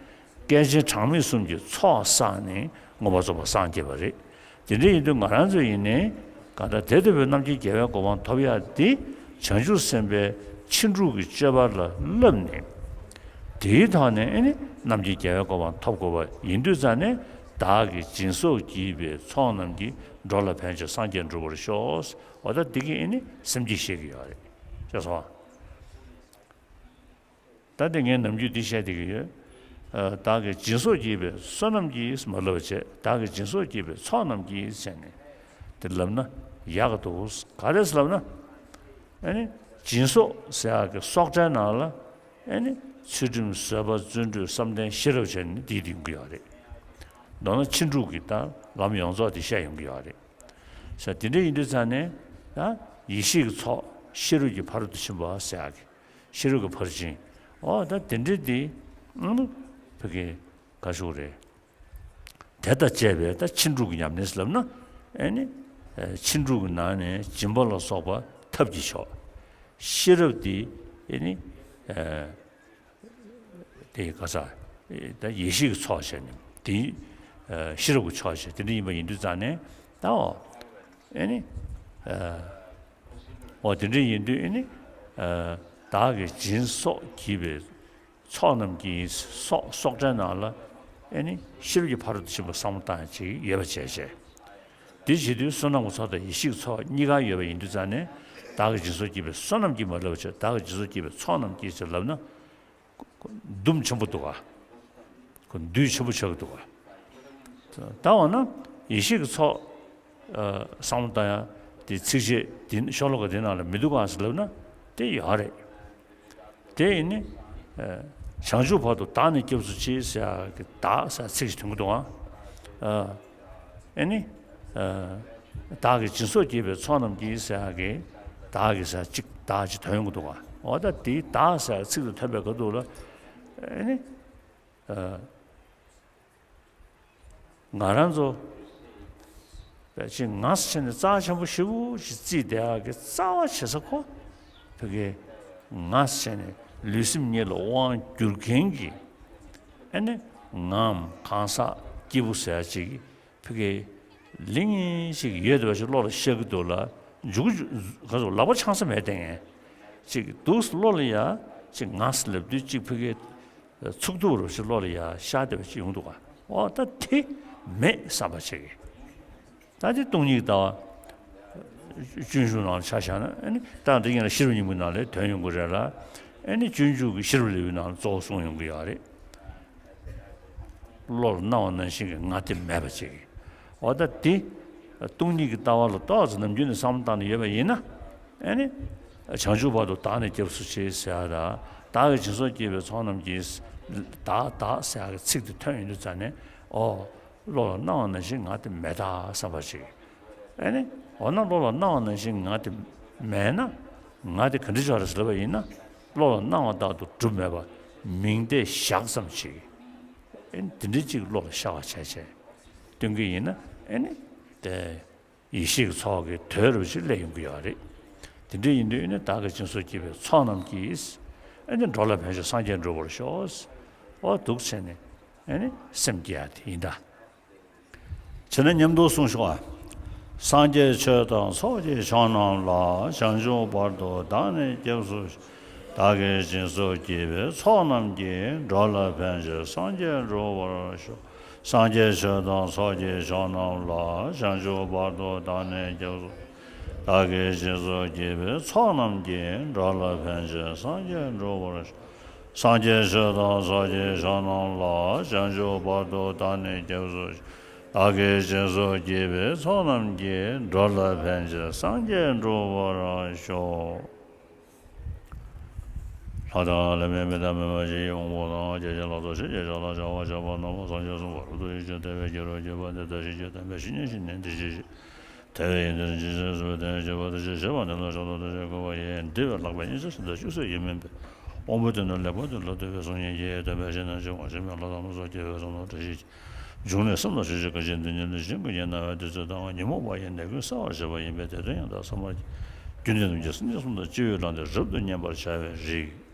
བསྐལ་ཆེན་གྲངས་མེད་གསུམ་གྱི་ཚོགས་བསགས་ནས་མངོན་པར་རྫོགས་པར་སངས་རྒྱས་པ་རེད། དེ་འདྲ་ཡིན་དུས་ང་རང་ཚོ་ཡིན་ནའི་གང་ལྟར་དེ་ལྟ་བུའི་རྣམ་མཁྱེན་རྒྱལ་བའི་གོ་འཕང་ཐོབ་ཡ་དེ། བྱང་ཆུབ་སེམས་དཔའི་ཕྱིན་དྲུག་གི་སྤྱོད་པ་ལ་བསླབས་ནས། དེའི་ཐོག་ནས་ཨེ་ནི་རྣམ་མཁྱེན་རྒྱལ་བའི་གོ་འཕང་ཐོབ་དགོས་པ་ཡིན་དུས་ཙང་ནས། བདག་གིས་སྦྱིན་སོགས་བགྱིས་པའི་ཚོགས་རྣམས་ཀྱིས། འགྲོ་ལ་ཕན་ཕྱིར་སངས་རྒྱས་འགྲུབ་པར་ཤོག། འོ། ད་འདི་གིས་ཨེ་ནི་སེམས་བསྐྱེད་བཤད་ཀྱི་ཡོད་རེད། ཤེས་སོང་། ད་དེ་ངས་ནམ་རྒྱུན་འདི་བཤད་བསྡད་ཀྱི་ཡོད། ཨ། བདག་གིས་སྦྱིན་སོགས་བགྱིས་པའི་བསོད་ནམས་ཀྱིས་མ་ལབ་བྱས། བདག་གིས་སྦྱིན་སོགས་བགྱིས་པའི་ཚོགས་རྣམས་ཀྱིས་ཟེར་ནས་དེ་ལབ་ན་ཡག་གི་འདུག། ག་རེ་ཟེར་ལབ་ན། ཨེ་ནི་སྦྱིན་སོགས་ཟེར་ཡག་གི་སོགས་སྒྲའི་ནང་ལ། ཨེ་ནི་ཚུལ་ཁྲིམས། བཟོད་པ། བརྩོན་འགྲུས། བསམ་གཏན། ཤེས་རབ་བྱས་ནས་འདི་ཡོང་གི་ཡོད་རེད། མདོར་ན་ཕྱིན་དྲུག་གི་ད་ལམ་ཡོངས་རྫོགས་དེ་བཤད་ཡོང་གི་ཡོད་རེད། ས། དེ་འདྲ་ཡིན་དུས་ཙང་ནས། ད་ཡེ་ཤེས་ཀྱི་ཚོགས། ཤེས་རབ་ཀྱི་ཕ་རོལ་ཏུ་ཕྱིན་པ་ཟེར་ཡག་གི། ཤེས་རབ་ཀྱི་ཕར་ཕྱིན། ཨོ། ད་དེ་འདྲ་དེ། ཨ། ཕ་གི་ག་ཞུ་རེད། དེ་དང་བཅས་པའི་ད་ཕྱིན་དྲུག་གི་ཉམས་ལེན་ཟེར་ལབ་ན། ཨེ་ནི། ཨ། ཕྱིན་དྲུག་གི་ནང་ནས་སྦྱིན་པ་ལ་སོགས་པ་ཐབས་ཀྱི་མཆོག། ཤེས་རབ་དེ། ཨེ་ནི། ཨ། དེ་ག་ས། ད་ཡེ་ཤེས་ཀྱི་ཚོགས་བྱས་ནས་དེ། ཨ། ཤེས་རབ་ཀྱི་མཆོག་བྱས། དེ་འདྲ་ཡིན་པ་ཡིན་དུས་ཙང་ནས། ད། ཨོ། ཨེ་ནི། ཨ། ཨོ། དེ་འདྲ་ཡིན་དུས། ཨེ་ནི། ཨ། བདག་གིས་སྦྱིན་སོགས་བགྱིས་པའི་ཚོགས་རྣམས་ཀྱིས། སོགས། སོགས་སྒྲའི་ནང་ལ། ཨེ་ནི་ཤེས་རབ་ཀྱི་ཕ་རོལ་ཏུ་ཕྱིན་པ་བསམ་བློ་བཏང་ཡག་ཅིག་ཡོད་པ་བྱས་བྱས། དེ་བྱེད་དུས་བསོད་ནམས་ཀྱི་ཚོགས་དང་ཡེ་ཤེས་ཀྱི་ཚོགས་གཉིས་ཀ་ཡོད་པ་ཡིན་དུས་ཙང་ནས། བདག་གིས་སྦྱིན་སོགས་བགྱིས་པའི་བསོད་ནམས་ཀྱིས་མ་ལབ་བྱས། བདག་གིས་སྦྱིན་སོགས་བགྱིས་པའི་ཚོགས་རྣམས་ཀྱིས་ཟེར་ལབ་ན། ཁོ་སྡུམ་ཆེན་པོ་འདུག་ག། ཁོ་འདུས་ཆེན་པོ་ཆགས་ཀྱི་འདུག་ག། ད་འོ་ན་ཡེ་ཤེས་ཀྱི་ཚོགས། ཨ། བསམ་བློ་བཏང་ཡག་དེ་ཚིགས་བཅད་དེ་ཤོ་ལོ་ཀ་དེ་ནང་ལ་མི་འདུག་ག་ཟེར་ལབ་ན་དེ་ཡོད་རེད། དེ་ཡིན་ནི། ཨ། བྱང་ཆུབ་བར་དུ་བདག་ནི་སྐྱབས་སུ་མཆི་ཟེར་ཡག་གི་བདག་ཟེར་ཚིག་ཅིག་ཐོན་གྱི་འདུག་ག། ཨ། ཨེ་ནི། ཨ། བདག་གིས་སྦྱིན་སོགས་བགྱིས་པའི་ཚོགས་རྣམས་ཀྱིས་ཟེར་ཡག་གི་བདག་གི་ཟེར་ཅིག་བདག་ཅིག་ཐོན་ཡོང་གི་འདུག་ག། འོ། ད་དེའི་བདག་ཟེར་ཚིག་དེ་ཐོན་པའི་སྐབས་དུས་ལ། ཨེ་ནི། ཨ། ང་རང་ཚོ་ཕལ་ཆེར་ང་ཟེར་བྱས་ནས་རྩ་ཆེན་པོ་ཞེ་པོ་ཞིག་བརྩིས་བསྡད་ཡག་གི་རྩ་བ་བྱེད་ས་ཁོ། ཕ་གི་ང་ཟེར་བྱས་ནས་ལུས་སེམས་གཉིས་ལ་དབང་བསྒྱུར་མཁན་གྱི། ཨེ་ནི་ངའམ་གང་ཟག་སྐྱེས་བུ་ཟེར་ཡག་ཅིག་ཕ་གི་ལིང་ཞིག་ཡོད་བསྡད་པ་ཞིག་བློ་ལ་ཤར་གྱི་འདུག་ལ། མཇུག་ག་ཚོད་ལག་པ་འཆང་ས་མེད་བསྡད་མཁན་ཅིག་འདུག་བློ་ལ་ཡ། ཅིག་ང་ཟེར་ལབ་དུས་ཅིག་ཕ་གི་ཚུགས་ཐུབ་རོགས་ཞེས་བློ་ལ་ཡ་ཤར་བསྡད་པ་ཅིག་ཡོང་འདུག་ག། འོ། ད་དེ་མེད་བསམ་པ་བྱེད་ཀྱི། ད་དེ་སྟོང་ཉིད་ཀྱི་ལྟ་བ། སྤྱོད་འཇུག་ནང་ལ་ཆ་བཞག་ན། ཨེ་ནི་ད་འདི་ཡིན་ན་ཤེས་རབ་སྙིང་པོའི་ནང་ལ་ཐོན་ཡོང་གི་རེད་ལ། ཨེ་ནི་སྤྱོད་འཇུག་གི་ཤེས་རབ་ལེའུའི་ནང་ལ་གཙོ་བོ་གསུངས་ཡོང་གི་ཡོད་རེད། བློ་ལ་སྣང་བ་ནང་བཞིན་གྱི་ང་དེ་མེད་པ་བྱེད་ཀྱི། འོ། ད་དེ་སྟོང་ཉིད་ཀྱི་ལྟ་བ་ལ་ཏོག་ཙམ་ནམ་རྒྱུན་ནས་བསམ་བློ་བཏང་ནས་ཡོད་པ་ཡིན་ན། ཨེ་ནི། བྱང་ཆུབ་བར་དུ་བདག་ནི་སྐྱབས་སུ་མཆི་ཟེར་ཡག་དང་། བདག་གིས་སྦྱིན་སོགས་བགྱིས་པའི་ཚོགས་རྣམས་ཀྱིས། བདག་བདག་ཟེར་ཡག་གི་ཚིག་དེ་ཐོན་ཡོང་དུས་ཙང་ནས། ཨོ། བློ་ལ་སྣང་བ་ནང་བཞིན་ང་དེ་མེད་ད་བསམ་པ་ཞིག། ཨེ་ནི། འོ་ན་བློ་ལ་སྣང་བ་ནང་བཞིན་ང་དེ་མེད་ན། ང་དེ་ག་འདྲ་ཅིག་རེད་ཟེར་ལབ་པ་ཡིན་ན། བློ་ལ་སྣང་བ་ལྟར་དུ་གྲུབ་མེད་པ། མིང་བརྡས་བཞག་ཙམ་ཞིག། ཨེ་ནི་དེ་འདྲ་ཅིག་བློ་ལ་ཤར་བ་བྱས་བྱས་སྟོན་གྱི་ཡིན་ན། ཨེ་ནི་དེ་ཡེ་ཤེས་ཀྱི་ཚོགས་ཀྱི་དོད་རུ་ཅིག་སླེབས་ཡོང་གི་ཡོད་རེད། དེ་འདྲ་ཡིན་དུས་ནི་བདག་གིས་སྦྱིན་སོགས་བགྱིས་པའི་ཚོགས་རྣམས་ཀྱིས་ཨེ་ནི་འགྲོ་ལ་ཕན་ཕྱིར་སངས་རྒྱས་འགྲུབ་པར་ཤོག། འོ་འདུག་བྱས་ནས་ཨེ་ནི་སེམས་བསྐྱེད་ཡ་དེ་ཡིན་ད། བྱས་ན་མཉམ་དུ་གསུངས་ཤོག་ཨ། སངས་རྒྱས་ཆོས་དང་ཚོགས་ཀྱི་མཆོག་རྣམས་ལ། བྱང་ཆུབ་བར་དུ་བདག་ནི་སྐྱབས་སུ་མཆི། བདག་གིས་སྦྱིན་སོགས་བགྱིས་པའི་ཚོགས་རྣམས་ཀྱིས། འགྲོ་ལ་ཕན་ཕྱིར་སངས་རྒྱས་འགྲུབ་པར་ཤོག། སངས་རྒྱས་ཆོས་དང་ཚོགས་ཀྱི་མཆོག་རྣམས་ལ། བྱང་ཆུབ་བར་དུ་བདག་ནི་སྐྱབས་སུ། བདག་གིས་སྦྱིན་སོགས་བགྱིས་པའི་ཚོགས་རྣམས་ཀྱིས། འགྲོ་ལ་ཕན་ཕྱིར་སངས་རྒྱས་འགྲུབ་པར་ཤོག། སངས་རྒྱས་ཆོས་དང་ཚོགས་ཀྱི་མཆོག་རྣམས་ལ། བྱང་ཆུབ་བར་དུ་བདག་ནི་སྐྱབས་སུ་མཆི། བདག་གིས་སྦྱིན་སོགས་བགྱིས་པའི་ཚོགས་རྣམས་ཀྱིས། འགྲོ་ལ་ཕན་ཕྱིར་སངས་རྒྱས་འགྲུབ་པར་ཤོག། ལྷ་དང་ལྷ་མིན་མི་དང་མི་མ་ཡིན་དབང་པོ་དང་། སྐྱེ་མཆེད་ལ་སོགས་ཆོས་ཀྱི་ཕྱོགས་ལ་སྦྱང་བ་བྱ་བ་རྣམས་སངས་རྒྱས་གསུངས་པ་རབ་ཏུ་ཡིད་ཆེས་དད་པས་བགྱི་རུ་བགྱིད་པ་འདི་ལྟ་ཞིག་ཅེས་བསྟན་པའི་བཤེས་གཉེན་བཤེས་གཉེན་དེ་ཞེས་བྱ། དེ་བས་ཡོན་ཏན་ཇི་ཙམ་གསུངས་པའི་དོན་ཡང་བྱེད་པ་དེ་ཞེས་བྱ་བ་འདི་ལ་ཕྱག་རྡོར་ཏེ་ཞེས་བཀོད་པ་ཡིན། འདི་བས་ལྷག་པའི་སྙིང་རྗེ་ཟེར་དང་བཅུ་གསུམ་ཡིན་མིན་པས། དབང་པོའི་དོན་དུ་ལེགས་པར་དུ་ལ་ལྟོས་པའི་གསུང་སྙིང་རྗེ་ཡི་སྟོན་པའི་བཤེས་གཉེན་ཆེན་པོ་འཇིགས་མེད་ལྷ་དང་ལྷ་ཚོགས་ཀྱི་དབུས་སུ་ནོར་བཀྲ་ཤིས་ཀྱི་འབྱུང་གནས་སེམས་དང་ཆོས་ཀྱི་དགའ་སྐྱིད་འདི་ཉིད་ལ་ཞིང་ཀུན་གྱི་རྣ་བའི་བདུད་རྩི་དང་། ཉོན་མོངས་པ་ཡི་ནད་ཀུན་སེལ་བར་བྱེད་པ་ཡིན་པས། དེ་དོན་ཡང་དག་བསམ་པར་གྱིས། རྒྱུ་འདི་རྣམས་ཀྱི་སེམས་ཅན་གསུམ་དང་སྤྱི་བོས་བླངས་ཏེ་རབ་ཏུ་མཉེས་པར་བྱ་བའི་རིགས།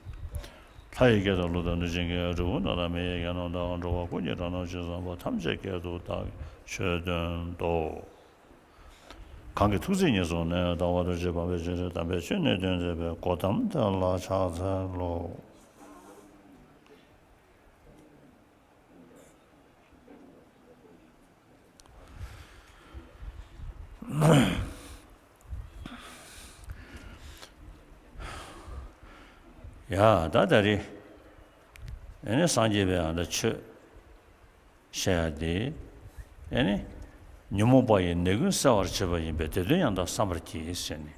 ལྷ་ཡི་སྐད་དང་ཀླུ་དང་གནོད་སྦྱིན་སྐད། གྲུལ་བུམ་དག་དང་མི་ཡི་སྐད་རྣམས་དང་། འགྲོ་བ་ཀུན་གྱི་སྒྲ་རྣམས་ཇི་ཙམ་པ། ཐམས་ཅད་སྐད་དུ་བདག་གིས་ཆོས་བསྟན་ཏོ། གང་གི་ཐུགས་བརྩེ་ཉེར་བཟུང་ནས། ལྡང་བ་རྡོ་རྗེ་འཕགས་པའི་སྤྱན་རས་དམ་པའི་ཆོས་ནི་སྟོན་མཛད་པའི། གོའུ་ཏམ་དེ་ལ་ཕྱག་འཚལ་ལོ། ཡ་ད་ད་རེས་ཨེ་ནི་སངས་རྒྱས་པའི་ཨ་ད་ཆོས་བཤད་ཡ་དེ་ཨེ་ནི་ཉོན་མོངས་པ་ཡི་ནད་ཀུན་སེལ་བར་བྱེད་པ་ཡིན་པས། དེ་དོན་ཡང་དག་བསམ་པར་གྱིས་ཟེར་ནས།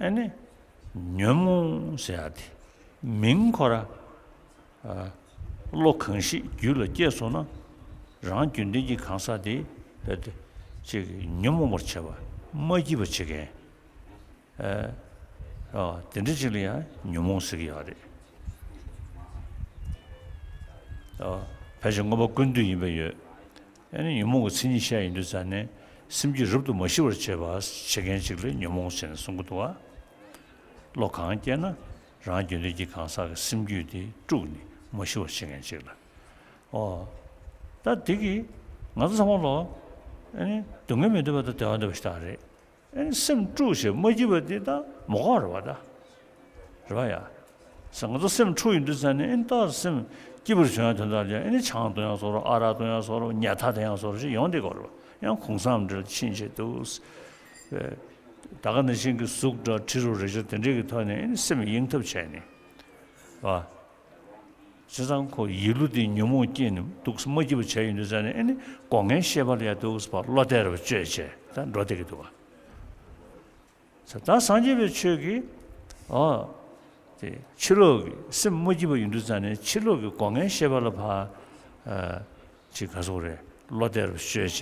ཨེ་ནི་ཉོན་མོངས་ཟེར་ཡ་དེ་མིང་ཁོ་ར་ཨ་བློ་གང་ཞིག་རྒྱུད་ལ་སྐྱེས་སོང་ན། རང་རྒྱུད་ལྡན་གྱི་གང་ཟག་དེ་རྦད་དེ་ཅིག་ཉོན་མོངས་པར་བྱེད་པ། མ་སྐྱིད་པ་བྱེད་མཁན། ཨ་ཨ་དེ་འདྲ་ཅིག་ལ་ཡང་ཉོན་མོངས་ཟེར་གྱི་ཡོད་རེད། ཨ་ཕལ་ཆེར་མངོན་པ་ཀུན་བཏུས་ཡིན་པ་ཡོད། ཨ་ནི་ཉོན་མོངས་ཀྱི་མཚན་ཉིད་བཤད་ཡིན་དུས་ཙང་ནས། སེམས་རྒྱུད་རབ་ཏུ་མ་ཞི་བར་བྱེད་པ། བྱེད་མཁན་ཅིག་ལ་ཉོན་མོངས་ཟེར་ནས་གསུང་གི་འདུག་བ། བློ་གང་སྐྱེས་ན་རང་རྒྱུད་ལྡན་གྱི་གང་ཟག་གི་སེམས་རྒྱུད་དེ་དཀྲུགས་ནས་མ་ཞི་བར་བྱེད་མཁན་ཅིག་ལ། ཨོ། ད་དེ་གིས་ང་ཚོ་ཚང་མ་ལོ། ཨ་ནི་སྡུག་བསྔལ་མི་འདོད་པ་དང་བདེ་བ་འདོད་པ་ཞིག་ད་རེད། ཨེ་ནི་སེམས་དཀྲུགས་ཞེས་མ་སྐྱིད་པ་འདི་ད་མ་དགོས་རེད་བ་ད། རེད་བ་ཡ། ས་ང་ཚོ་སེམས་འཁྲུག་ཡོང་དུས་ཙང་ནས་ཨེ་ནི་ད་སེམས་སྐྱིད་པར་བྱུང་ཡ་དོན་དག་ལ་ཨེ་ནི་ཆང་འཐུང་ཡ་བཟོ་འདྲ། ཨ་རག་འཐུང་ཡ་བཟོ་འདྲ། ཉལ་ཐ་འཐེན་ཡ་བཟོ་འདྲ་ཞིག་ཡོང་བསྡད་ཀྱི་ཡོད་རེད་བ། ཡང་གུང་སེང་འདྲ་ཕྱིན་བྱས་འདུག་ད་ག་ནང་བཞིན་གྱི་གཟུགས་འདྲ་དྲི་རོ་རེག་བྱ་དེ་འདྲས་ཀྱི་ཐོག་ནས་ཨེ་ནི་སེམས་གཡེང་ཐབས་བྱས་ནས། བ། བྱས་ཙང་ཁོ་ཡིད་བློ་དེ་ཉོན་མོངས་སྐྱེས་ནས་འདུག་སེ་མ་སྐྱིད་པ་བྱས་ཡོང་དུས་ཙང་ནས་ཨེ་ནི་སྒོ་ལྔའི་ཤེས་པ་ལ་ཡང་འདུག་སེ་བློ་གཏད་རབ་བཅོས་བྱས་ད་འགྲོ་བསྡད་ཀྱི་འདུག་བ། ད་སངས་རྒྱས་པའི་ཆོས་ཀྱིས་ཨོ། དེ་ཕྱི་ལོགས་ཀྱི་སེམས་མ་སྐྱིད་པ་ཡོང་དུས་ཙང་ནས་ཕྱི་ལོགས་ཀྱི་སྒོ་ལྔའི་ཤེས་པ་ལ་ཕར། ཨ། ཅིག་ག་ཟེར་དགོས་རེད། བློ་གཏད་རབ་བཅོས་བྱས་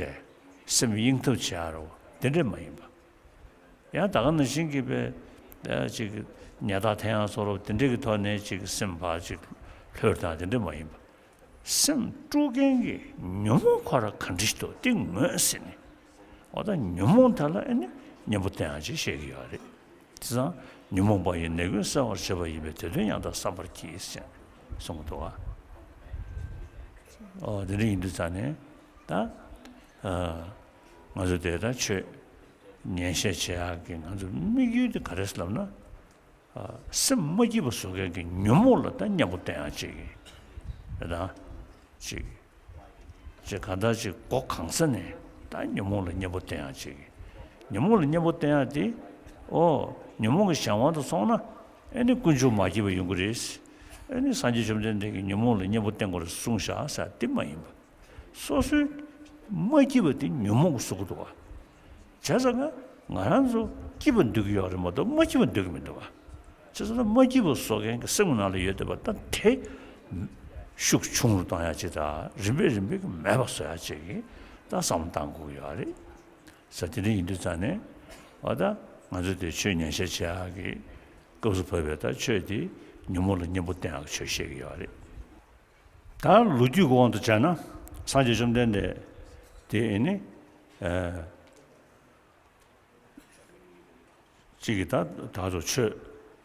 སེམས་གཡེང་ཐབས་བྱེད་ཡ་རོ། དེ་འདྲས་མ་ཡིན་པ། ཡང་ད་ག་ནང་བཞིན་གྱི་པའི་ཨ་ཅིག་ཉལ་ཐ་འཐེན་ཡ་བཟོ་འདྲ་དེ་འདྲས་ཀྱི་ཐོག་ནས་ཅིག་སེམས་ཕར་ཅིག་ལྷོད་དང་དེ་འདྲས་མ་ཡིན་པ། སེམས་དཀྲུག་མཁན་གྱི་ཉོན་མོངས་ཁོ་ར་ག་འདྲ་ཞིག་འདུག་དེ་ངོས་ཟིན་ནས། འོ་ད་ཉོན་མོངས་དེ་ལ་ཨ་ནི་གཉེན་པོ་བསྟེན་ཡ་ཅིག་བཤད་ཀྱི་ཡོད་རེད། དེ་ཙང་ཉོན་མོངས་པ་ཡི་ནད་ཀུན་སེལ་བར་བྱེད་པ་ཡིན་པས། དེ་དོན་ཡང་དག་བསམ་པར་གྱིས་ཟེར་གསུངས་འདུག་ཨ། ཨོ་དེ་འདྲ་ཡིན་དུས་ཙང་ནས་ད་ཨ་ང་ཚོ་དེ་ད་ཆོས་ཉན་བཤད་བྱེད་ཡག་གི་ང་ཚོ་དམིགས་ཡུལ་དེ་ག་རེ་ཟེར་ལབ་ན། ཨ་སེམས་མ་སྐྱིད་པ་བཟོ་མཁན་གྱི་ཉོན་མོངས་ལ་ད་གཉེན་པོ་བསྟེན་ཡག་ཅིག་རེད་ད། ཅིག་ཅིག་གང་ལྟར་ཅིག་སྒོ་གང་ས་ནས་ད་ཉོན་མོངས་ལ་གཉེན་པོ་བསྟེན་ཡག་ཅིག་ཉོན་མོངས་ལ་གཉེན་པོ་བསྟེན་ཡག་དེ། ཨོ་ཉོན་མོངས་ཀྱི་གཞན་དབང་དུ་སོང་ན་ཨེ་ནི་ཀུན་འབྱུང་མ་སྐྱིད་པ་ཡོང་གི་རེད། ཨེ་ནི་སངས་རྒྱས་བཅོམ་ལྡན་འདས་ཀྱིས་ཉོན་མོངས་ལ་གཉེན་པོ་བསྟེན་དགོས་རེད་གསུངས་བཞག་ཟེར་དེ་མ་ཡིན་པ། སོ་སོའི་མ་སྐྱིད་པ་དེ་ཉོན་མོངས་ཀྱིས་བཟོ་གི་འདུག་བ། བྱས་ཙང་ང་ང་རང་ཚོ་སྐྱིད་པ་འདོད་ཀྱི་ཡོད་རེད་མ་གཏོགས་མ་སྐྱིད་པ་འདོད་ཀྱི་མི་འདུག་བ། བྱས་ཙང་མ་སྐྱིད་པ་བཟོ་མཁན་གྱི་སེམས་ཀྱི་ནང་ལ་ཡོད་བསྡད་པ་ད་དེ་ཤུགས་ཆུང་རུ་གཏོང་ཡག་ཅིག་དང་རིམ་པས་རིམ་པས་ཀྱི་མེད་པ་བཟོ་ཡག་ཅིག་གི་ད་བསམ་བློ་གཏང་དགོས་ཀྱི་ཡོད་རེད། ས་དེ་འདྲ་ཡིན་དུས་ཙང་ནས་འོ་ད་ང་ཚོ་དེ་ཆོས་ཉན་བཤད་བྱེད་ཡག་གི་སྐབས་སུ་བབས་པའི་ད་ཆོས་དེ་ཉོན་མོངས་ལ་གཉེན་པོ་བསྟེན་ཡག་གི་ཆོས་བཤད་ཀྱི་ཡོད་རེད། ད་ལོ་རྒྱུས་ཀྱི་དབང་དུ་བྱས་ན་སངས་རྒྱས་བཅོམ་ལྡན་འདས་དེ་ཨེ་ནི་ཨ། གཅིག་གིས་ད་ད་ཚོ་ཆོས་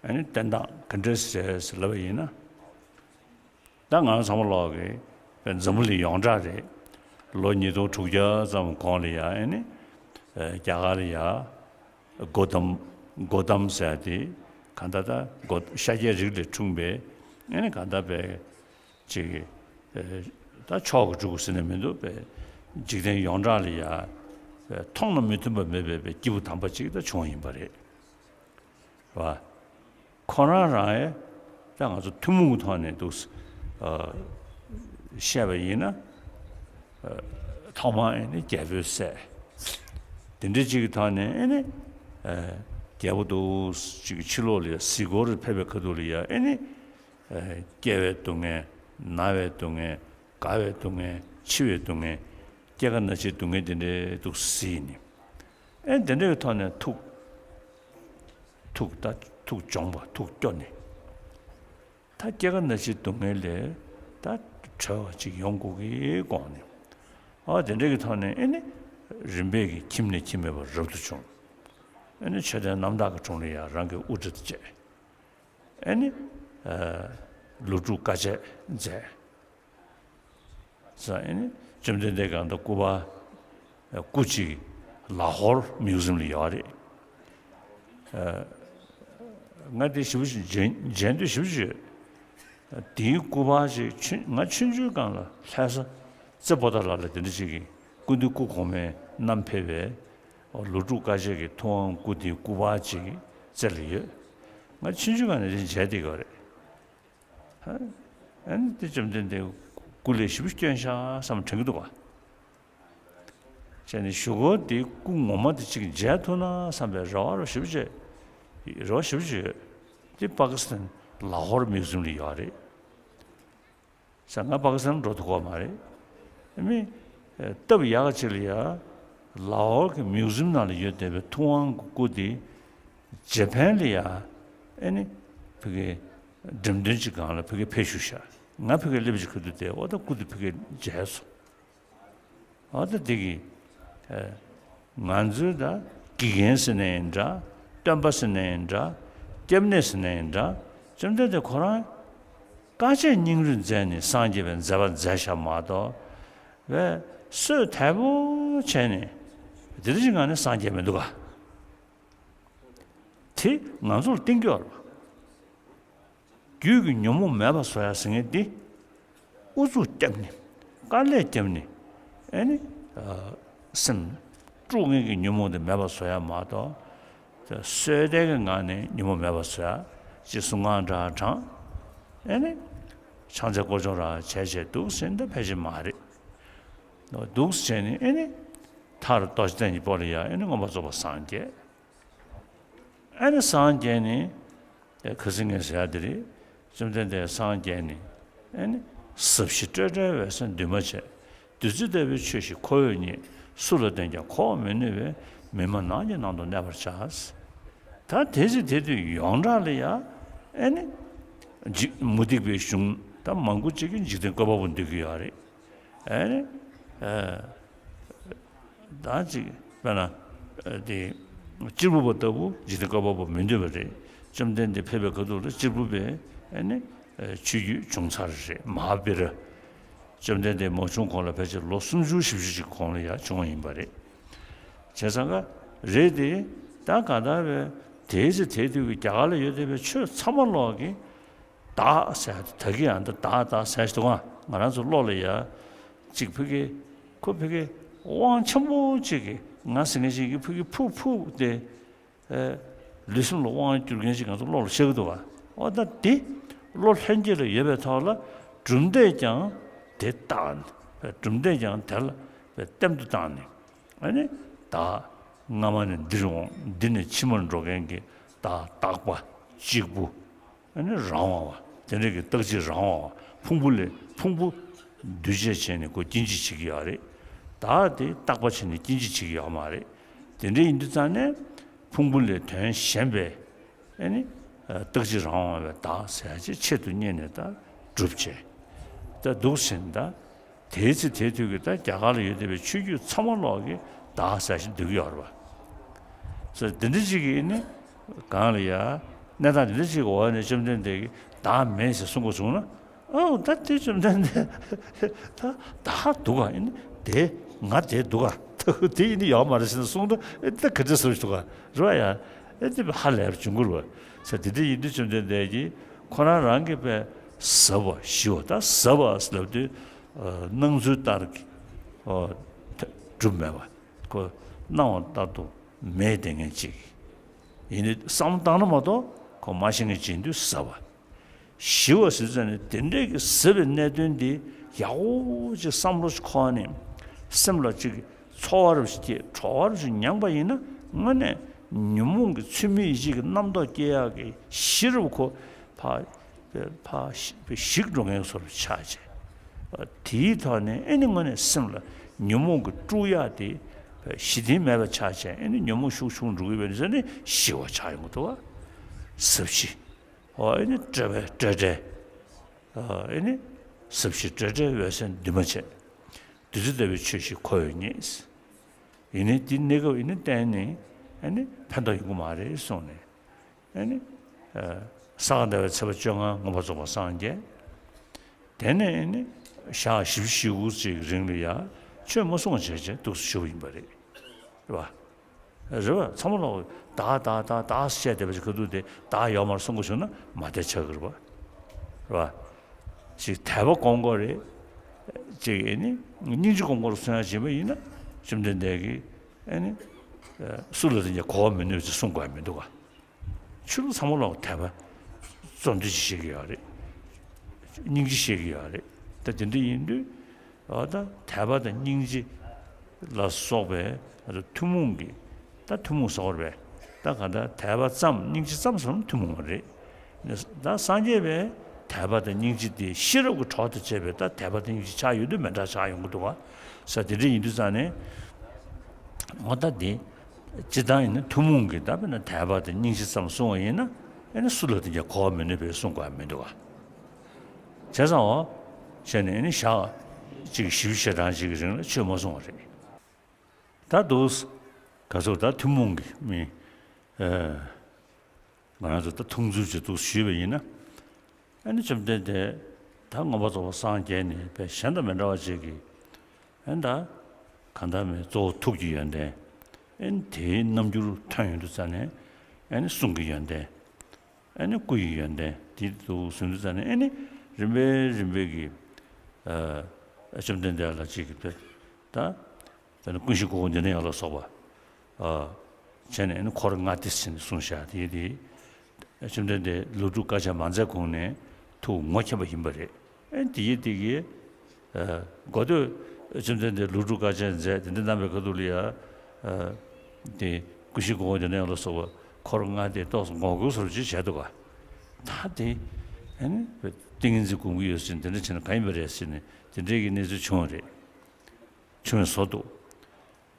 ཨ་ནི་བསྟན་སྟངས་ག་འདྲས་བྱས་ཟེར་ལབ་པ་ཡིན་ན། ད་ང་རང་ཚང་མ་ལོག་གི་འཛམ་བུ་གླིང་ཡོངས་གྲགས་རེད། ལོ་ཉིས་སྟོང་དྲུག་བརྒྱ་ཙམ་གོང་ལ་ཡ་ཨ་ནི་རྒྱ་གར་ལ་ཡ་གོ་ཏམ་གོ་ཏམ་ཟེར་ཡ་དེ་གང་ལྟར་ད་གོ་ཤཱཀྱའི་རིགས་ལས་འཁྲུངས་པའི་ཨ་ནི་གང་ལྟར་པའི་ཅིག་ད་མཆོག་གི་སྤྲུལ་སྐུ་ཟེར་ན་མི་འདུག་པས། འཇིག་རྟེན་ཡོངས་གྲགས་ལ་ཡ་མཐོང་ན་མི་མཐུན་པ་མེད་པའི་པའི་སྐྱེས་བུ་དམ་པ་ཅིག་ད་བྱུང་བ་ཡིན་པ་རེད། རེད་བ། ཁོ་རང་རང་ཡ་ད་ང་ཚོ་ཐུན་མོང་གི་ཐོག་ནས་འདུག་བཤད་པ་ཡིན་ན། ཐོག་མར་ཨེ་ནི་རྒྱལ་པོའི་སྲས། དེ་འདྲ་ཅིག་གི་ཐོག་ནས་ཨེ་ནི་རྒྱལ་པོ་འདུག་ཅིག་ཕྱི་ལོགས་ལ་ཡ་གཟིགས་སྐོར་ཕེབས་པའི་ཁ་ཐུག་ལ་ཡ་ཨེ་ནི། སྐྱེ་བའི་སྡུག་བསྔལ། ན་བའི་སྡུག་བསྔལ། རྒ་བའི་སྡུག་བསྔལ། འཆི་བའི་སྡུག་བསྔལ། སྐྱེ་རྒ་ན་འཆིའི་སྡུག་བསྔལ་དེ་འདྲའི་འདུག་ཟེར་ནས། ཨེ་དེ་འདྲའི་ཐོག་ནས་ཐུགས་ཐུགས་ད་ཐུགས་སྦྱོང་བ་ཐུགས་སྐྱོ་ནས། ད་སྐྱེ་རྒ་ན་འཆིའི་སྡུག་བསྔལ་ལས་ད་གྲོལ་བ་ཅིག་ཡོང་དགོས་ཀྱི་དགོངས་ནས། ཨ་དེ་འདྲའི་གི་ཐོག་ནས་ཨེ་ནི་རིམ་པས་ཀྱི་ཁྱིམ་ནས་ཁྱིམ་མེད་པར་རབ་ཏུ་བྱུང་། ཨེ་ནི་མཆོད་རྟེན་རྣམ་དག་གི་དྲུང་ལ་ཡང་རང་གི་དབུ་སྐྲ་དེ་བཅད། ཨེ་ནི། ལོ་དྲུག་དཀའ་སྤྱད་མཛད། ས་ཨེ་ནི་བཅོམ་ལྡན་འདས་གང་ལྟར་སྐུ་པར་སྐུ་གཅིག་ལ་ཧོར་མིའུ་ཟིམ་ལ་ཡོད་རེད། ང་དེ་ཞིབ་པོ་ཞིག་མཇལ་མཇལ་འདོད་ཞིབ་པོ་ཞིག་ཡོད། དེའི་སྐུ་པར་ཅིག་ཆུང་ང་ཆུང་ཆུང་སྒང་ལ་ལྷ་ས་རྩེ་པོ་ཏ་ལ་ལ་དེ་འདྲ་ཅིག་གི་སྐུ་འདི་སྐུ་གོང་མའི་བསྣམས་ཕེབས་པའི་ལོ་དྲུག་དཀའ་སྤྱད་ཀྱི་ཐུབ་དབང་སྐུ་དེའི་སྐུ་པར་ཅིག་རྩེ་ལ་ཡོད། ང་ཆུང་ཆུང་སྒང་ནས་དེ་མཇལ་བསྡད་ཀྱི་ཡོད་རེད། ཨ་ནི་དེ་བཅོམ་ལྡན་འདས་སྐུ་ལས་ཞིབ་སྐྱོན་ཤག་བསམ་དྲན་གྱི་འདུག་ག་བྱས་ནས་གཞུག་གུ་དེ་སྐུ་ངོ་མ་དེ་གཅིག་མཇལ་ཐུབ་ན་བསམ་པའི་རེ་བ་རུ་ཞིབ་བྱས། རེ་བ་ཞིབ་བྱས། དེ་པ་ཀི་སི་ཐན་ལ་ཧོར་མིའུ་ཟིམ་ལ་ཡོད་རེད། ས་ང་པ་ཀི་སི་ཐན་འགྲོ་ཐུབ་ཀྱི་མ་རེད། མི། སྟབས་ཡག་ག་ཅིག་ལ་ཡ། ལ་ཧོར་གྱི་མིའུ་ཟིམ་ནང་ལ་ཡོད་བསྡད་པའི་ཐུབ་དབང་གི་སྐུ་དེ། ཇེ་ཕན་ལ་ཡ། ཨེ་ནི། ཕ་གི་འགྲེམས་སྟོན་གྱི་སྒང་ལ་ཕ་གི་ཕེབས་བཞུགས་ཤག་ང་ཕ་གི་སླེབས་ཀྱི་ཁ་ཐུག་དེ་འོ་ད་སྐུ་དེ་ཕ་གི་མཇལ་སོང་། འོ་ད་དེ་གི་ང་ཚོའི་ད་དགེ་རྒན་ཟེར་ན་ཡིན་འདྲ། སྟོན་པ་ཟེར་ན་ཡིན་འདྲ། སྐྱབས་གནས་ཟེར་ན་ཡིན་འདྲ། བཅོམ་ལྡན་འདས་ཁོ་རང་དཀའ་སྤྱད་སྙིང་རུས་མཛད་ནས་སངས་རྒྱས་པའི་མཛད་པ་མཛད་ཤག་མ་གཏོགས། བས་སྲོལ་དལ་པོ་བྱས་ནས་དེ་འདྲ་ཞིག་ངང་ནས་སངས་རྒྱས་མི་འདུག་ག་དེ་ང་ཚོར་བསྟན་རྒྱུ་ཡོད་རེད་པ། རྒྱུད་ཀྱི་ཉོན་མོངས་མེད་པར་བཟོ་ཡ་ཟེར་མཁན་འདི། ཨུ་ཚུགས་བརྒྱབ་ནས་དཀའ་ལས་བརྒྱབ་ནས་ཨེ་ནི། སེམས་དཀྲུག་མཁན་གྱི་ཉོན་མོངས་དེ་མེད་པར་བཟོ་ཡ་མ་གཏོགས། སོས་དལ་གྱི་ངང་ནས་ཉོན་མོངས་མེད་པར་བཟོ་ཡ། ཅིག་གསུང་ངག་འདྲ་དྲངས། ཨེ་ནི། ཕྱག་འཚལ་སྐོར་སྦྱོང་རང་བྱས་བྱས་འདུག་ཟེར་ན་ད་ཕལ་ཆེར་མ་རེད། འདུག་བྱས་ནས་ཨེ་ནི། མཐར་རྡོ་རྗེ་གདན་གྱི་སྤོ་ལ་ཡ་ཨེ་ནི་མངོན་པར་རྫོགས་པར་སངས་རྒྱས། ཨ་ནི་སངས་རྒྱས་ནས། ཁ་སང་ངས་ཟེར་ཡ་དེ་རེད། བཅོམ་ལྡན་འདས་སངས་རྒྱས་ནས། ཨ་ནི། ཟབ་ཞི་སྤྲོས་བྲལ་འོད་གསལ་འདུས་མ་བྱས། བདུད་རྩི་ལྟ་བུའི་ཆོས་ཤིག་ཁོ་བོས་རྙེད། སུ་ལ་བསྟན་ཀྱང་གོ་བར་མི་ནུས་པས། མི་སྨྲ་ནགས་ཀྱི་ནང་དུ་གནས་པར་བྱ། ད་དེ་ཚེ་དེ་དུས་ཡོངས་གྲགས་ལ་ཡ། ཨ་ནི། འཇིག་མུ་སྟེགས་པའི་གཞུང་ད་མང་པོ་ཅིག་གིས་འཇིག་རྟེན་བཀོད་པ་པོ་འདོད་ཀྱི་ཡོད་རེད། ཨ་ནི། ད་ཅིག་དཔེར་ན། དེ། གཅེར་བུ་པ་ལྟ་བུ་འཇིག་རྟེན་བཀོད་པ་པོ་མི་འདོད་པ་རེད། བཅོམ་ལྡན་འདས་ཕེབས་པའི་ཁ་ཐུག་ལ་གཅེར་བུ་པས་ཨ་ནི། ཆོས་བརྒྱུད་བྱུང་ཚར་རེད་མ་ཧཱ་བི་ར། བཅོམ་ལྡན་འདས་མ་བྱུང་གོང་ལ་ཕལ་ཆེར་ལོ་སུམ་ཅུ་བཞི་བཅུ་ཞིག་གོང་ལ་ཡང་བྱུང་བ་ཡིན་པ་རེད། བྱས་ཙང་ཀ་རེད་དེ། ད་ག་ད་བས་དེའི་ཚེ་དེའི་དུས་ཀྱི་རྒྱ་གར་ལ་ཡོད་བསྡད་པའི་ཆོས་ཚང་མ་ལོག་གི་བདག་ཟེར་ད་གི་ཡང་ད་བདག་བདག་ཟེར་ཞིག་འདུག་ག་ང་རང་ཚོ་བློ་ལ་ཡ། གཅིག་ཕ་གི། ཁོ་ཕ་གི་དབང་ཆེན་པོ་གཅིག་གི་ང་ཟེར་མཁན་ཞིག་གི་ཕ་གི་ཕུག་ཕུག་དེ། ལུས་སེམས་ལ་དབང་བསྒྱུར་མཁན་ཞིག་ང་ཚོ་བློ་ལ་ཤར་གི་འདུག་ག་འོ་ད་དེ་བློ་ལྷན་སྐྱེས་ལ་ཡོད་པའི་ཐོག་ལ་གྲུབ་མཐས་ཀྱང་དེ་བཏགས་ནས། གྲུབ་མཐས་ཀྱང་དེ་ལ་ལྟེམ་དུ་བཏང་ནས། ཨ་ནི། བདག་སྔ་མ་ནས་འདིར་འོང་འདི་ནས་ཕྱི་མར་འགྲོ་མཁན་གྱི་བདག་རྟག་པ་གཅིག་པུ། ཨ་ནི་རང་དབང་བ། དེ་འདྲ་གི་རྟག་གཅིག་རང་དབང་བ། ཕུང་པོ་ལས་ཕུང་པོ་འདུས་བྱས་བྱས་ནས་ཁོ་སྐྱེ་འཇིག་བྱེད་ཀྱི་ཡོད་རེད། བདག་དེ་རྟག་པ་བྱས་ནས་སྐྱེ་འཇིག་བྱེད་ཀྱི་ཡོད་མ་རེད། དེ་འདྲ་ཡིན་དུས་ཙང་ནས་ཕུང་པོ་ལས་དོན་གཞན་པའི། ཨ་ནི། རྟག་གཅིག་རང་དབང་བའི་བདག་ཟེར་ཡ་ཅིག་ཆེད་དུ་གཉེར་ནས་ད་སྒྲུབ་བྱས། ད་འདུག་ཟིན་ད། དེའི་ཚེ་དེའི་དུས་ཀྱི་ད་རྒྱ་གར་ལ་ཡོད་བསྡད་པའི་ཆོས་བརྒྱུད་ཚང་མ་ལོག་གི་བདག་ཟེར་ཞིག་འདུག་གི་ཡོད་རེད་པ། ཟེར་དེ་འདྲ་ཅིག་གིས་ནི། གང་ལ་ཡ། གནས་སྟངས་འདི་འདྲ་ཅིག་གི་འོག་ནས་བཅོམ་ལྡན་འདས་ཀྱིས་བདག་མེད་ཅེས་གསུང་དགོས་བྱུང་ན། ཨོ་ད་དེ་བཅོམ་ལྡན་འདས་ད་བདག་འདུག་ག་ཡིན་ན་དེ་ང་དེ་འདུག་ག་ད་དེ་ཡིན་ན་ཡོད་མ་རེད་ཟེར་ན་གསུང་ད་ཨེ་ད་ག་འདྲ་ཟེར་འདུག་ག་རེད་བ་ཡ། ཨེ་དེ་ཧ་ལས་པ་བྱུང་གི་རེད་བ། ས་དེ་འདྲ་ཡིན་དུས་བཅོམ་ལྡན་འདས་ཀྱིས་ཁོ་རང་རང་གི་པའི་ཟབ་པ་ཞི་བ་ད་ཟབ་པ་ལབ་དུས་སྣང་ཚུལ་ལྟར་གྱི་གྲུབ་མེད་པ་ཁོ་སྣང་བ་ལྟར་དུ་མེད་བསྡད་མཁན་ཅིག་ཡིན་ནི་བསམ་བློ་བཏང་ན་མ་གཏོགས་ཁོ་མ་ཤེས་མཁན་ཅིག་ཡིན་དུས་ཟབ་པ། ཞི་བ་ཟེར་ཙམ་ནས་དེ་འདྲའི་གི་ཟབ་པའི་གནད་དོན་འདི་ཡག་པོ་ཅིག་བསམ་བློ་ཅིག་འཁོར་ནས་སེམས་ལ་ཅིག་ཚོར་བ་རབ་ཞིག་སྐྱེས་གྲོགས་པ་རབ་ཞིག་མྱངས་པ་ཡིན་ན་དངོས་གནས་ཉོན་མོངས་ཀྱི་ཚུལ་མིན་ཡིད་བྱེད་ཀྱི་རྣམ་རྟོག་སྐྱེ་ཡག་གི་གཞི་རུ་ཁོ་ཕ་ཕ་ཞིག་འགྲོ་མཁན་བཟོ་འདྲ་ཆགས་བྱས། དེའི་ཐོག་ནས་ཨེ་ནི་དངོས་གནས་སེམས་ལ་ཉོན་མོངས་ཀྱི་དཀྲུག་ཡག་དེ་ཞི་བདེ་མེད་པ་ཆགས་བྱས་ཨེ་ནི་ཉོན་མོངས་ཤུགས་ཆུང་འགྲོ་གི་བས་ནི་ཟེར་ནས་ཞི་བ་ཆགས་ཡོང་གི་འདུག་བ། ཟབ་ཞི། ཨོ་ཨེ་ནི་བཀྲེས་པའི་བཀྲེས་བཀྲེས། ཨ་ཨེ་ནི་ཟབ་ཞི་བཀྲེས་བཀྲེས་འོད་གསལ་འདུས་མ་བྱས། བདུད་རྩི་ལྟ་བུའི་ཆོས་ཤིག་ཁོ་བོས་རྙེད། ཡིན་ནའི་འདི་གནས་སྐབས་ཡིན་ནའི་གཏན་ནས་ཨེ་ནི་ཕན་ཐོགས་ཡོང་གི་མ་རེད་གསུངས་ནས། ཨེ་ནི། ས་ག་ཟླ་བའི་ཚེས་པ་བཅོ་ལྔ་མངོན་པར་རྫོགས་པར་སངས་རྒྱས། དེ་ནས་ཨེ་ནི། ཞག་བཞི་བཅུ་ཞེ་དགུ་ཅིག་རིང་ལ་ཡ། ཆོས་མ་གསུང་བ་བྱས་བྱས་འདུག་སེ་བཞུགས་པ་ཡིན་པ་རེད། རེད་བ། རེད་བ་ཚང་མ་ལོག་བདག་བདག་བདག་བདག་བཤད་བསྡད་པ་ཅིག་ག་དུས་དེ་བདག་ཡོད་མ་རེད་གསུང་གི་བྱུང་ན་མ་བསྡད་ཆགས་ཀྱི་རེད་བ། རེད་བ། ཅིག་དད་པ་སྒོམ་དགོས་རེད། ཅིག་ཨེ་ནི། སྙིང་རྗེ་སྒོམ་དགོས་རེད་གསུང་ཡ་བྱེད་པ་ཡིན་ན། བཅོམ་ལྡན་འདས་ཀྱིས་ཨེ་ནི། སུ་ལ་དེ་འདྲ་གོ་བ་མི་ནོར་ཅིག་གསུང་དགོས་ཡ་མི་འདུག་ག་ཆོས་ལུགས་ཚང་མ་ལོག་དད་པ་གཙོ་འདི་ཅིག་བཤད་ཀྱི་ཡོད་རེད། སྙིང་རྗེ་བཤད་ཀྱི་ཡོད་རེད། ད་དེ་འདྲ་ཡིན་དུས་ཨ་ད་དད་པ་དང་སྙིང་རྗེ་ལ་སོགས་པའི་ཨ་ད་ཐུན་མོང་གི་ད་ཐུན་མོང་ཟེར་བ་རེད་པས། ད་ག་ད་དད་པ་ཙམ་སྙིང་རྗེ་ཙམ་ཟེར་ན་ཐུན་མོང་བ་རེད། ད་སངས་རྒྱས་པའི་དད་པ་དང་སྙིང་རྗེ་དེ་ཤེས་རབ་ཀྱི་གྲོགས་དང་བཅས་པའི་ད་དད་པ་དང་སྙིང་རྗེ་ཆགས་ཡོད་དུས་མི་འདྲ་ཆགས་ཡོང་གི་འདུག་ག་ས་དེ་འདྲ་ཡིན་དུས་ཙང་ནས་ཨ་ད་དེ། སྤྱིར་བཏང་ཡིན་ན་ཐུན་མོང་གི་ད་དཔེར་ན་དད་པ་དང་སྙིང་རྗེ་ཙམ་གསུང་བ་ཡིན་ན་ཨེ་ནི་སུ་ལ་དེ་འདྲ་གོ་བ་མི་ནོར་བའི་གསུང་དགོས་མི་འདུག་ག་བྱས་ཙང་བ། བྱས་ནས་ཨེ་ནི་ཞག་གཅིག་བཞི་བཅུ་ཞེ་གྲངས་ཅིག་གི་རིང་ལ་ཆོས་མ་གསུང་བ་རེད། ད་འདུག་ག་ཚོད་ད་ཐུན་མོང་གི་མི། ང་རང་ཚོ་ད་མཐོང་ཚུལ་ཅིག་འདུག་ཞུས་པ་ཡིན་ན། ཨ་ནི་བཅོམ་ལྡན་འདས་ད་མངོན་པར་རྫོགས་པར་སངས་རྒྱས་ནས་པའི་གཞན་དང་མི་འདྲ་བ་ཅིག་གིས་ཨ་ནི་ད་གང་ལྟར་མའི་གཙོ་བོ་ཐུགས་ཀྱི་ཡོན་ཏན་ཨ་ནི་དེའི་རྣམ་འགྱུར་ཐོན་ཡོང་དུས་ཙ་ནས་ཨ་ནི་གསུང་གི་ཡོན་ཏན་ཨ་ནི་སྐུ་ཡི་ཡོན་ཏན་དེ་འདུག་གསུང་དུས་ཙ་ནས་ཨ་ནི་རིམ་པས་རིམ་པས་ཀྱིས་ཨ་བཅོམ་ལྡན་འདས་ལ་ཅིག་གིས་ད། དེ་ནས་ཀུན་གཞི་སྒོ་གོང་འདི་ནས་ཡང་ལ་སོགས་པ། ཨ། བྱས་ནས་ནི་འཁོར་ལྔ་སྡེ་ཟེར་ནས་གསུངས་བཞག་དེ་དེ། བཅོམ་ལྡན་འདས་ལོ་དྲུག་དཀའ་སྤྱད་མ་མཛད་གོང་ནས་ཐུགས་ངོ་མཁྱེན་པ་ཡིན་པ་རེད། ཨེ་དེ་ཡི་དེ་གི། ཨ། གོ་ཐོས། བཅོམ་ལྡན་འདས་ལོ་དྲུག་དཀའ་སྤྱད་མཛད་དེ་འདྲ་གནང་བའི་ཁ་ཐུག་ལ་ཡ། ཨ། དེ་ཀུན་གཞི་སྒོ་གོང་འདི་ནས་ཡང་ལ་སོགས་པ་འཁོར་ལྔ་སྡེ་ཏོག་ཙམ་ངོ་རྒོལ་བཟོ་འདྲ་ཅིག་བྱས་འདུག་ག་ད་དེ། ཨེ་ནི། ཏིང་ངེ་འཛིན་སྒོམ་གྱི་ཡོད་ཟེར་ནས་དེ་འདྲ་བྱས་ན་གང་ཡིན་པ་རེད་ཟེར་ནས་དེ་འདྲའི་གི་གནས་ཚུལ་བྱུང་བ་རེད། བྱུང་བའི་བཟོ་འདུག་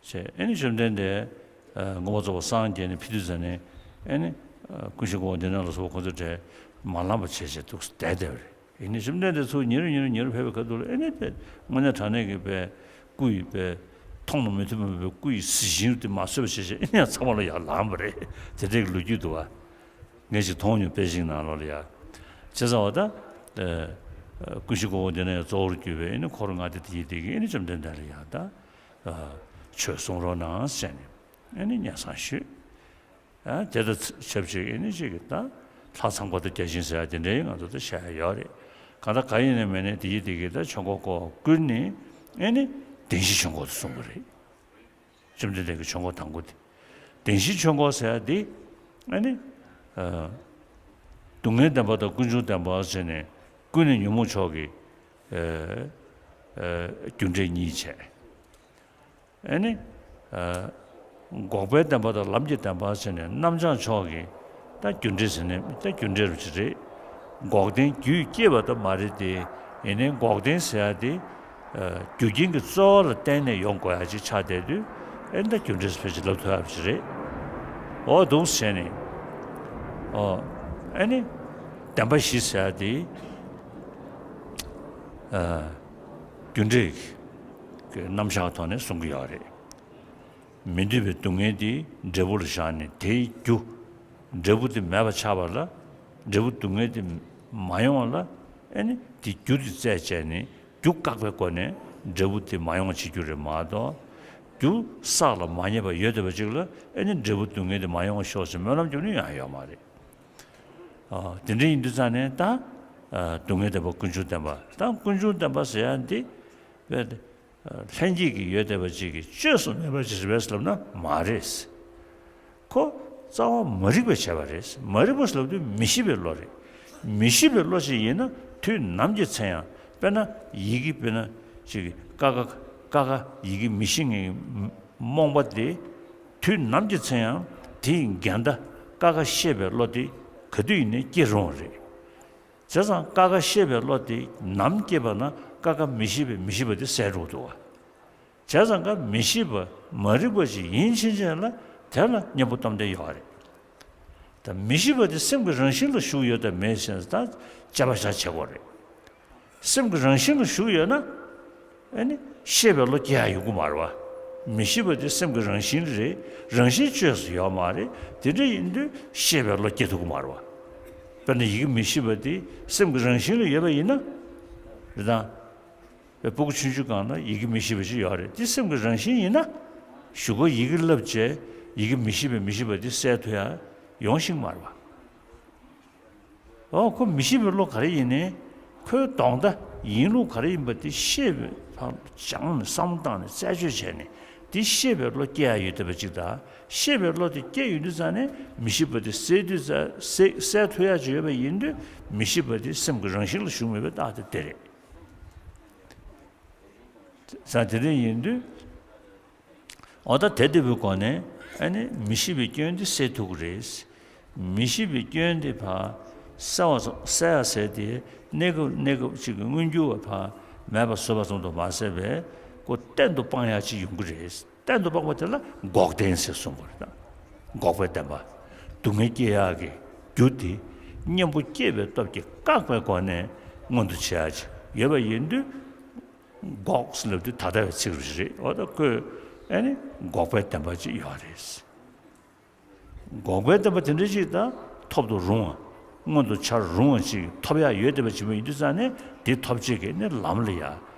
ཅེས་ཨེ་ནི་བཅོམ་ལྡན་འདས་མངོན་པར་རྫོགས་པར་སངས་རྒྱས་ནས་ཕེབས་དུས་ཙ་ནས་ཨེ་ནི་ཀུན་གཞི་སྒོ་གོང་འདི་ནས་ལ་སོགས་པ་ཁོ་ཚོ་གྲས་མ་ལངས་པ་བྱས་བྱས་འདུག་བསྡད་བསྡད་པ་རེད། ཡིན་ནའི་བཅོམ་ལྡན་འདས་ཚུར་ཉེ་རུ་ཉེ་རུ་ཉེ་རུ་ཕེབས་པའི་ཁ་ཐུག་ལ་ཨེ་ནི་དེ་དངོས་གནས་དྲང་གནས་ཀྱི་པའི་སྐུ་ཡི་པའི་མཐོང་ལ་མི་ཐུབ་པའི་སྐུ་ཡི་གཟི་བྱིན་དེ་མ་གསོས་པ་བྱས་བྱས་ཨེ་ནི་ཡང་ཚང་མ་ལ་ཡར་ལངས་པ་རེད། དེ་འདྲའི་གི་ལོ་རྒྱུས་འདུག་བ། ངས་ཅིག་མཐོང་མྱོང་པེ་ཅིང་ནང་ལོགས་ལ་ཡ། བྱས་ཙང་བ་ད། ཀུན་གཞི་སྒོ་གོང་འདི་ནས་ཡང་གཙོ་བོར་གྱུར་པའི་ཨེ་ནི་འཁོར་ལྔ་སྡེ་དེ་ཡི་དེ་གི་ཨེ་ནི་བཅོམ་ལྡན་འདས་ལ་ཡ་ད། ཆོས་གསུང་རོགས་གནང་ཟེར་ནས་ཨེ་ནི་སྙན་སེང་ཞུས། ཨ་དེ་དང་ཆབས་ཅིག་ཨེ་ནི་ཅིག་གི་ད་ལྷ་ཚངས་པ་དང་བརྒྱ་བྱིན་ཟེར་ཡ་དེ་འདྲའི་ང་ཚོ་ད་བཤད་ཡ་ཡོད་རེད། གང་ལྟར་གང་ཡིན་ནའི་མིན་ནའི་དེ་ཡི་དེ་གི་ད་ཆོས་འཁོར་སྐོར་བསྐུར་ནས་ཨེ་ནི་བདེན་བཞིའི་ཆོས་འཁོར་དུ་གསུངས་པ་རེད། བཅོམ་ལྡན་འདས་ཀྱི་ཆོས་འཁོར་དང་པོ་དེ། བདེན་བཞིའི་ཆོས་འཁོར་ཟེར་ཡ་དེ། ཨ་ནི། ཨ། སྡུག་བསྔལ་བདེན་པ་དང་ཀུན་འབྱུང་བདེན་པ་ཟེར་ནས་ཀུན་ནས་ཉོན་མོངས་ཕྱོགས་ཀྱི། ཨ། ཨ། རྒྱུ་འབྲས་གཉིས་བྱས། ཨ་ནི། ཨ། འགོག་པའི་བདེན་པ་དང་ལམ་གྱི་བདེན་པ་ཟེར་ནས་རྣམ་བྱང་ཕྱོགས་ཀྱི། ད་རྒྱུ་འབྲས་ཟེར་ནས་ད་རྒྱུ་འབྲས་རུ་ཅི་རེད། འགོག་བདེན་རྒྱུས་སྐྱེས་པ་ད་མ་རེད་དེ། ཡིན་ནའི་འགོག་བདེན་ཟེར་ཡ་དེ། རྒྱུ་རྐྱེན་གྱི་རྩོལ་བ་ལ་བརྟེན་ནས་ཡོང་དགོས་ཡ་ཅིག་ཆགས་བསྡད་དུས་ཨེ་ད་རྒྱུ་འབྲས་ཕལ་ཆེར་ལབ་ཐུབ་ཡ་ཅིག་རེད། འོ་འདུག་བྱས་ནས། ཨོ། ཨེ་ནི། བདེན་པ་བཞི་ཟེར་ཡ་དེ། རྒྱུ་འབྲས་ཀྱི་རྣམ་གཞག་ཐོག་ནས་གསུང་གི་ཡོད་རེད། མི་འདོད་པའི་སྡུག་བསྔལ་དེ་འབྲས་བུ་ལ་བཞག་ནས་དེའི་རྒྱུ། འབྲས་བུ་དེ་མེད་པ་ཆགས་པ་ལ། འབྲས་བུ་སྡུག་བསྔལ་དེ་མ་ཡོང་བ་ལ། ཨེ་ནི་དེ་རྒྱུ་དེ་བཙལ་བྱས་ནས་རྒྱུ་བཀག་པའི་སྒོ་ནས་འབྲས་བུ་དེ་མ་ཡོང་བ་བྱེད་རྒྱུ་རེད་མ་གཏོགས། རྒྱུ་བསགས་ལ་མ་རྙེད་པ་ཡོད་བསྡད་པ་ཅིག་ལ་ཨེ་ནི་འབྲས་བུ་སྡུག་བསྔལ་དེ་མ་ཡོང་བ་ཤོག་ཅེས་སྨོན་ལམ་རྒྱབ་ནི་ཡང་ཡོད་མ་རེད། ཨ། དེ་འདྲ་ཡིན་དུས་ཙང་ནས་ད། ཨ། སྡུག་བསྔལ་བདེན་པ་ཀུན་འབྱུང་བདེན་པ། ད་ཀུན་འབྱུང་བདེན་པ་ཟེར་ཡ་འདི། ལྷན་སྐྱེས་ཀྱི་ཡོད་བསྡད་པ་ཅིག་གིས་བཅོས་སུ་མེད་པ་ཅིག་རེད་པས་ལབ་ན་མ་རེད། ཁོ་རྩ་བ་མ་རིག་པས་བྱས་པ་རེད། མ་རིག་པ་ལབ་དུས་མི་ཤེས་པའི་བློ་རེད། མི་ཤེས་པའི་བློ་ཞིག་ཡིན་ན་དུས་ནམ་གྱི་ཚེ་ཡང་དཔེར་ན་ཡི་གེ། དཔེར་ན་ཅིག་ཀ་ཁ། ཀ་ཁ་ཡི་གེ་མི་ཤེས་མཁན་གྱི་རྨོངས་པ་དེ་དུས་ནམ་གྱི་ཚེ་ཡང་དེའི་འགལ་ཟླ་ཀ་ཁ་ཤེས་པའི་བློ་དེ་ག་དུས་ཡིན་ནའི་སྐྱེ་རུང་བ་རེད། བྱས་ཙང་ཀ་ཁ་ཤེས་པའི་བློ་དེ་ནམ་སྐྱེས་པ་ན་ཀ་ཁ་མི་ཤེས་པའི་མི་ཤེས་པ་དེ་སད་འགྲོ་གི་འདུག་བ། བྱས་ཙང་ཀ་མི་ཤེས་པ་མ་རིག་པ་ཞིག་ཡིན་ཕྱིན་ཆད་ལ་དེ་ལ་གཉེན་པོ་སྟོབས་ལྡན་ཡོད་རེད། ད་མི་ཤེས་པ་དེ་སེམས་ཀྱི་རང་བཞིན་ལ་ཞུགས་ཡོད་དམ་མེད་ཟེར་ན་ད་དཔྱད་པ་བྱ་བྱེད་དགོས་རེད། སེམས་ཀྱི་རང་བཞིན་ལ་ཞུགས་ཡོད་ན། ཨེ་ནི་ཤེས་པའི་བློ་སྐྱེ་ཡ་ཡོང་གི་མ་རེད་བ། མི་ཤེས་པ་དེ་སེམས་ཀྱི་རང་བཞིན་རེད། རང་བཞིན་བཅོས་སུ་ཡོད་མ་རེད། དེ་འདྲ་ཡིན་དུས་ཤེས་པའི་བློ་སྐྱེ་ཐུབ་ཀྱི་མ་རེད་བ། དཔེར་ན་ཡི་གེ་མི་ཤེས་པ་དེ་སེམས་ཀྱི་རང་བཞིན་ལ་ཡོད་པ་ཡིན་ན། རེད་དང་། དཔེ་སྤུ་གུ་ཆུང་ཆུང་སྒང་ལ་ཡི་གེ་མི་ཤེས་པ་ཞིག་ཡོད་རེད། དེ་སེམས་ཀྱི་རང་བཞིན་ཡིན་ན། གཞུག་གུ་ཡི་གེ་བསླབ་བྱས་ཡི་གེ་མི་ཤེས་པའི་མི་ཤེས་པ་དེ་སད་ཐུབ་ཡ་ཡོང་ཤེས་ཀྱི་མ་རེད་བ། འོ། ཁོ་མི་ཤེས་པའི་བློ་ག་རེ་ཡིན་ནའི། ཁོའི་དོན་དག་ཡིན་ལུགས་ག་རེ་ཡིན་པ་དེ་ཤེས་པའི་ཕར་སྦྱངས་ནས་བསམ་བློ་བཏང་ནས་རྩད་གཅོད་བྱས་ནས་དེ་ཤེས་པའི་བློ་སྐྱེ་ཡ་ཡོད་བསྡད་པ་ཅིག་དང་། ཤེས་པའི་བློ་དེ་སྐྱེ་ཡོང་དུས་ཙང་ནས་མི་ཤེས་པ་དེ་སད་དུས་ཙང་། སད་སད་ཐུབ་ཡ་ཅིག་ཡོད་པ་ཡིན་དུས་མི་ཤེས་པ་དེ་སེམས་ཀྱི་རང་བཞིན་ལ་ཞུགས་མེད་པའི་རྟགས་དེ་དེ་རེད། ཙང་དེ་འདྲ་ཡིན་དུས། འོ། ད་དེ་ལྟ་བུའི་སྒོ་ནས་ཨ་ནི་མི་ཤེས་པའི་སྐྱོན་དེ་སེལ་ཐུབ་ཀྱི་རེད། མི་ཤེས་པའི་སྐྱོན་དེ་ཕར་སེལ་བ་སེལ་ཡ་ཟེར་དེ་གནས་སྐབས་གནས་སྐབས་ཅིག་གི་མངོན་གྱུར་བ་ཕར་མེད་པར་བཟོས་པ་ཙམ་དུ་མ་ཟད་པའི་ཁོ་གཏན་དུ་སྤང་ཡ་ཅིག་ཡོང་གི་རེད། གཏན་དུ་སྤངས་པ་དེ་ལ་འགོག་བདེན་ཟེར་གསུངས་པ་རེད། ད་འགོག་པའི་བདེན་པ། སྡུག་བསྔལ་སྐྱེ་ཡག་གི་རྒྱུ་དེ་གཉེན་པོ་སྐྱེས་པའི་སྟོབས་ཀྱིས་བཀག་པའི་སྒོ་ནས་མངོན་དུ་བྱེད་ཡག་ཅིག་ཡོད་པ་ཡིན་དུས། འགོག་ཟེར་ལབ་དུས་ད་ལྟ་བའི་ཚིག་རེད། འོ། ད་ཁོས་ཨ་ནི་འགོག་པའི་བདེན་པ་ཅིག་ཡོད་རེད། འགོག་པའི་བདེན་པ་དེ་འདྲ་ཅིག་ད་ཐོབ་ཏུ་རུང་བ། མངོན་དུ་བྱར་རུང་བ་ཅིག་ཐོབ་ཡག་ཡོད་བསྡད་པ་ཅིག་ཡིན་དུས་ཙང་ནས་དེ་ཐོབ་བྱེད་ཀྱི་ནི་ལམ་ལ་ཡ།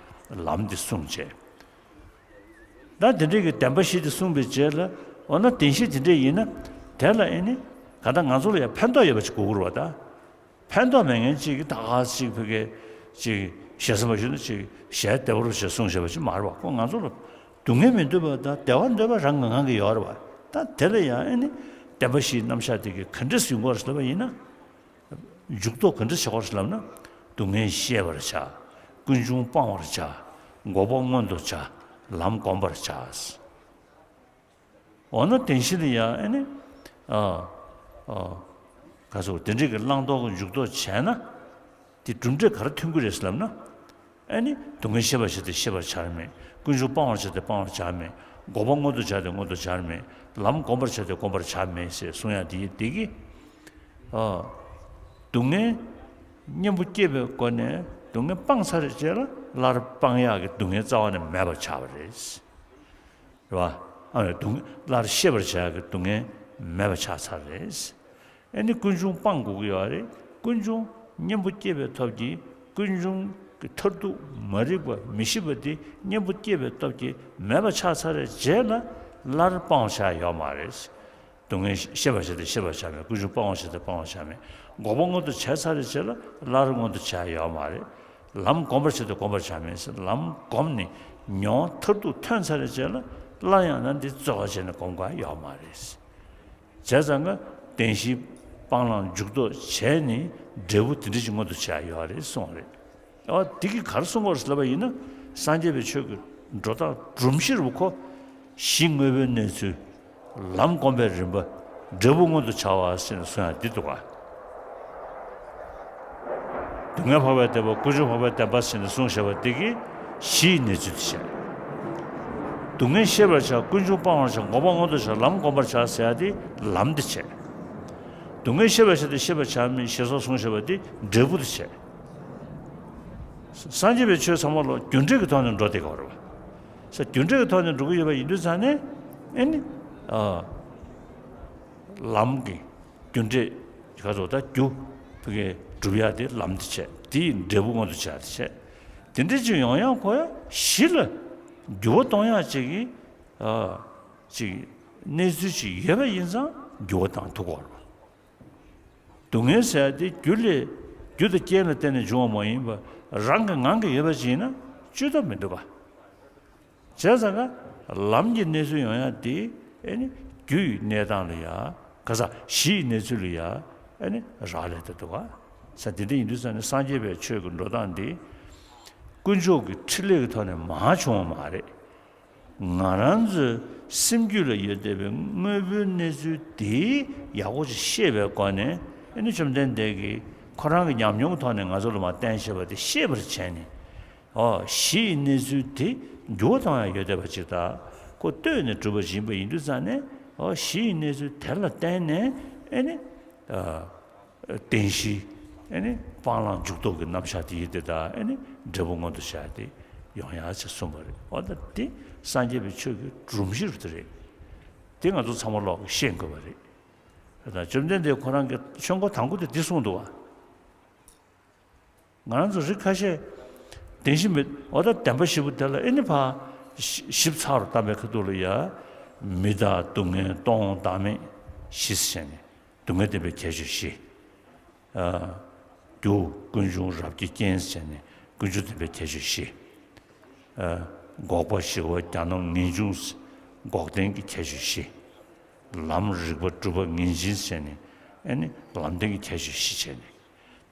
ལམ་འདི་བསྲུང་བྱས། ད་དེ་འདྲའི་གི་བདེན་པ་བཞི་དེ་གསུངས་པའི་རྗེས་ལ། འོ་ན་བདེན་བཞི་དེ་འདྲ་ཡིན་ན། དེ་ལ་ཨེ་ནི་ག་ད་ང་ཚོ་ལ་ཡང་ཕན་ཐོགས་ཡོད་པ་ཅིག་དགོས་ཀྱི་རེད་བ། ད་ཕན་ཐོགས་མེད་མཁན་ཅིག་གིས་ད་ག་ཅིག་ཕ་གི་ཅིག་ཞེ་ས་མ་ཞུ་ན་ཅིག་ཞལ་བདེ་བར་ཞེས་གསུངས་བཞག་པ་ཅིག་མ་རེད་བ། ཁོ་ང་ཚོ་ལ་སྡུག་བསྔལ་མི་འདོད་པ་དང་བདེ་བ་འདོད་པ་རང་གི་ངང་གིས་ཡོད་རེད་བ། ད་དེ་ལ་ཡང་ཨེ་ནི་བདེན་པ་བཞིའི་རྣམ་གཞག་དེ་གི་ག་འདྲས་ཡོང་གི་རེད་ཟེར་བ་ཡིན་ན། འཇུག་ལྡོག་ག་འདྲ་བྱེད་དགོས་ལབ་ན། སྡུག་བསྔལ་ཤེས་པར་བྱ། ཀུན་འབྱུང་སྤང་བར་བྱ། འགོག་པ་མངོན་དུ་བྱ། ལམ་བསྒོམ་པར་བྱ། འོ་ན་བདེན་བཞི་ལ་ཡང་ཨ་ནི། ཨ། ཨ། ག་ཚོད་དེ་འདྲའི་གི་བླང་དོར་གྱི་འཇུག་ལྡོག་བྱས་ན། དེ་གྲུབ་འབྲས་ག་རེ་ཐོན་གྱི་རེད་ལབ་ན། ཨ་ནི་སྡུག་བསྔལ་ཤེས་པར་བྱ་སྟེ་ཤེས་པར་བྱར་མེད། ཀུན་འབྱུང་སྤང་བར་བྱ་སྟེ་སྤང་བར་བྱར་མེད། འགོག་པ་མངོན་དུ་བྱ་སྟེ་མངོན་དུ་བྱར་མེད། ལམ་བསྒོམ་པར་བྱ་སྟེ་བསྒོམ་པར་བྱར་མེད་ཟེར་གསུང་ཡ་དེ་ཡིན། དེ་གིས། ཨ། སྡུག་བསྔལ་གཉེན་པོ་སྐྱེས་པའི་སྒོ་ནས་སྡུག་བསྔལ་སྤངས་ཚར་བའི་རྗེས་ལ་སླར་སྤང་ཡག་གི་སྡུག་བསྔལ་རྩ་བ་ནས་མེད་པར་ཆགས་པ་རེད། རེད་བ། ཨ་ནི་སྡུག་བསྔལ་སླར་ཤེས་པར་བྱ་ཡག་གི་སྡུག་བསྔལ་མེད་པར་ཆགས་ཚར་རེད། ཨ་ནི་ཀུན་འབྱུང་སྤང་དགོས་ཀྱི་ཡོད་རེད། ཀུན་འབྱུང་གཉེན་པོ་སྐྱེས་པའི་སྟོབས་ཀྱིས་ཀུན་འབྱུང་གི་མཐར་ཐུག་མ་རིག་པ་མི་ཤེས་པ་དེ་གཉེན་པོ་སྐྱེས་པའི་སྟོབས་ཀྱིས་མེད་པ་ཆགས་ཚར་བའི་རྗེས་ལ་སླར་སྤང་བྱ་ཡག་ཡོད་མ་རེད། སྡུག་བསྔལ་ཤེས་པར་བྱ་སྟེ་ཤེས་པར་བྱར་མེད། ཀུན་འབྱུང་སྤང་བར་བྱ་སྟེ་སྤང་བར་བྱར་མེད། འགོག་པ་མངོན་དུ་བྱས་ཚར་བའི་རྗེས་ལ་སླར་མངོན་དུ་བྱ་ཡག་ཡོད་མ་རེད། ལམ་བསྒོམ་པར་བྱ་སྟེ་བསྒོམ་པར་བྱར་མེད་ཟེར། ལམ་བསྒོམས་ནས་མྱོང་མཐར་ཐུག་ཐོན་ཚར་བའི་རྗེས་ལ་སླར་ཡང་ན་འདི་རྩོལ་བ་བྱས་ནས་སྒོམ་དགོས་ཡག་ཡོད་མ་རེད། བྱས་ཙང་ཀ་བདེན་བཞིའི་སྤང་བླང་འཇུག་ལྡོག་བྱས་ནས་འབྲས་བུ་དེ་འདྲ་ཞིག་མངོན་དུ་བྱས་ཡོད་རེད་གསུངས་རེད། ཨ། དེ་གིས་ག་རེ་གསུངས་པ་རེད་ལབ་པ་ཡིན་ན། སངས་རྒྱས་པའི་ཆོས་ཀྱི་སྒྲོ་བཏགས་སྒྲོམ་གཞི་རུ་ཁོ། གཞི་དངོས་པོའི་གནས་ཚུལ། ལམ་བསྒོམ་པའི་རིམ་པ། འབྲས་བུ་མངོན་དུ་བྱ་བ་ཟེར་ནས་གསུང་ཡག་འདི་འདུག་ག་སྡུག་བསྔལ་འཕགས་པའི་བདེན་པ། ཀུན་འབྱུང་འཕགས་པའི་བདེན་པ་ཟེར་ནས་གསུངས་བཞག་པ་འདི་གི་གཞིའི་གནས་ཚུལ་དེ་བྱས། སྡུག་བསྔལ་ཤེས་པར་བྱ། ཀུན་འབྱུང་སྤང་བར་བྱ། འགོག་པ་མངོན་དུ་བྱ། ལམ་བསྒོམ་པར་བྱ་ཟེར་ཡག་དེ་ལམ་དེ་བྱས། སྡུག་བསྔལ་ཤེས་པར་བྱ་སྟེ་ཤེས་པར་བྱར་མེད་ཞེས་སོགས་གསུངས་བཞག་པ་འདི་འབྲས་བུ་དེ་བྱས། སངས་རྒྱས་པའི་ཆོས་ཚང་མ་ལོ་རྒྱུ་འབྲས་ཀྱི་ཐོག་ནས་འགྲོ་བསྡད་ཀྱི་ཡོད་རེད་བ། ས་རྒྱུ་འབྲས་ཀྱི་ཐོག་ནས་འགྲོ་གི་ཡོད་པ་ཡིན་དུས་ཙང་ནས་ཨེ་ནི། ཨ། ལམ་གྱི་ རྒྱུ་འབྲས་ག་ཚོད་ད་རྒྱུ་ཕ་གི་སྒྲུབ་ཡག་དེ་ལམ་དེ་བྱས། དེ་ཡི་འབྲས་བུ་མངོན་དུ་བྱ་དེ་བྱས། དེ་འདྲ་ཅིག་ཡོང་ཡག་ཁོ་ཡ་གཞི་ལ་འགྱུར་བ་གཏོང་ཡག་ཅིག་གི་ཨ་ཅིག་གནས་ཚུལ་ཅིག་ཡོད་པ་ཡིན་ཙང་འགྱུར་བ་བཏང་ཐུབ་དགོས་རེད། སྡུག་བསྔལ་ཟེར་ཡ་དེ་རྒྱུ་ལས་རྒྱུ་དང་རྐྱེན་ལ་བརྟེན་ནས་འབྱུང་བ་མ་ཡིན་པ་རང་གི་ངང་གིས་ཡོད་པ་ཅིག་ཡིན་ན་བཅོས་ཐབས་མི་འདུག་ག་བྱས་ཙང་ཀ་ལམ་གྱི་གནས་ཚུལ་ཡོང་ཡ་དེ་ཨེ་ནི་རྒྱུ་ཡི་གནས་སྟངས་ལ་ཡ་ག་ས་གཞི་ཡི་གནས་ཚུལ་ལ་ཡ་ཨེ་ནི་རག་ལས་ད་འདུག་ག་ས་དེ་འདྲ་ཡིན་དུས་ཙང་ནས་སངས་རྒྱས་པའི་ཆོས་ཀྱི་འགྲོ་སྟངས་འདི་དཀོན་མཆོག་གི་ཕྲིན་ལས་ཀྱི་ཐོག་ནས་མར་བྱུང་བ་མ་རེད། ང་རང་ཚོའི་སེམས་རྒྱུད་ལ་ཡོད་བསྡད་པའི་དངོས་པོའི་གནས་ཚུལ་དེ་ཡག་པོ་ཞིག་ཤེས་པའི་སྒོ་ནས་ཨེ་ནི་བཅོམ་ལྡན་འདས་ཀྱིས་ཁོ་རང་གི་ཉམས་མྱོང་གི་ཐོག་ནས་ང་ཚོ་ལ་མར་བསྟན་བཞག་པ་དེ་ཤེས་པར་བྱས་ནས། ཨོ་གཞི་ཡི་གནས་ཚུལ་དེ་འགྱུར་བ་གཏོང་ཡ་ཡོད་བསྡད་པ་ཅིག་དང་ཁོ་ལྟོས་ནས་གྲུབ་པ་ཡིན་པ་ཡིན་དུས་ཙང་ནས་ཨོ་གཞི་ཡི་གནས་ཚུལ་དེ་ལ་བརྟེན་ནས་ཨེ་ནི་ཨ་བརྟེན་གཞི་ཨེ་ནི་སྤང་བླང་འཇུག་ལྡོག་གི་རྣམ་གཞག་དེ་ཡིན་དེ་དང་ཨེ་ནི་འབྲས་བུ་མངོན་དུ་བྱ་ཡ་དེ་ཡོང་ཡ་ཅིག་གསུངས་པ་རེད། ཨོ་ད་དེ་སངས་རྒྱས་པའི་ཆོས་ཀྱི་སྒྲོམ་གཞི་རུ་དེ་རེད། དེ་ང་ཚོ་ཚང་མ་ལོག་གིས་ཤེས་དགོས་པ་རེད། ད་བཅོམ་ལྡན་འདས་ཁོ་རང་གི་ཆོས་འཁོར་དང་པོ་དེ་འདི་གསུངས་འདུག་བ། ང་རང་ཚོ་རིགས་ཁ་ཤས་བདེན་བཞི་མེད་འོ་ད་བདེན་པ་བཞི་པོ་དེ་ལ་ཨེ་ནི་ཕ་ཞིབ་ཚགས་རུ་བལྟ་བའི་ཁ་ཐུག་ལ་ཡ། མི་རྟག་སྡུག་བསྔལ་སྟོང་བདག་མེད་བཞི་ཟེར་ནས་སྡུག་བསྔལ་བདེན་པའི་ཁྱད་ཆོས་བཞི། ཨ། རྒྱུ་ཀུན་འབྱུང་རབ་ཀྱི་རྐྱེན་ཟེར་ནས་ཀུན་འབྱུང་བདེན་པའི་ཁྱད་ཆོས་བཞི། ཨ། འགོག་པ་ཞི་བ་གྱ་ནོམ་ངེས་འབྱུང་འགོག་བདེན་གྱི་ཁྱད་ཆོས་བཞི། ལམ་རིག་པ་གྲུབ་པ་ངེས་འབྱིན་ཟེར་ནས་ཨེ་ནི་ལམ་བདེན་གྱི་ཁྱད་ཆོས་བཞི་བྱས་ནས།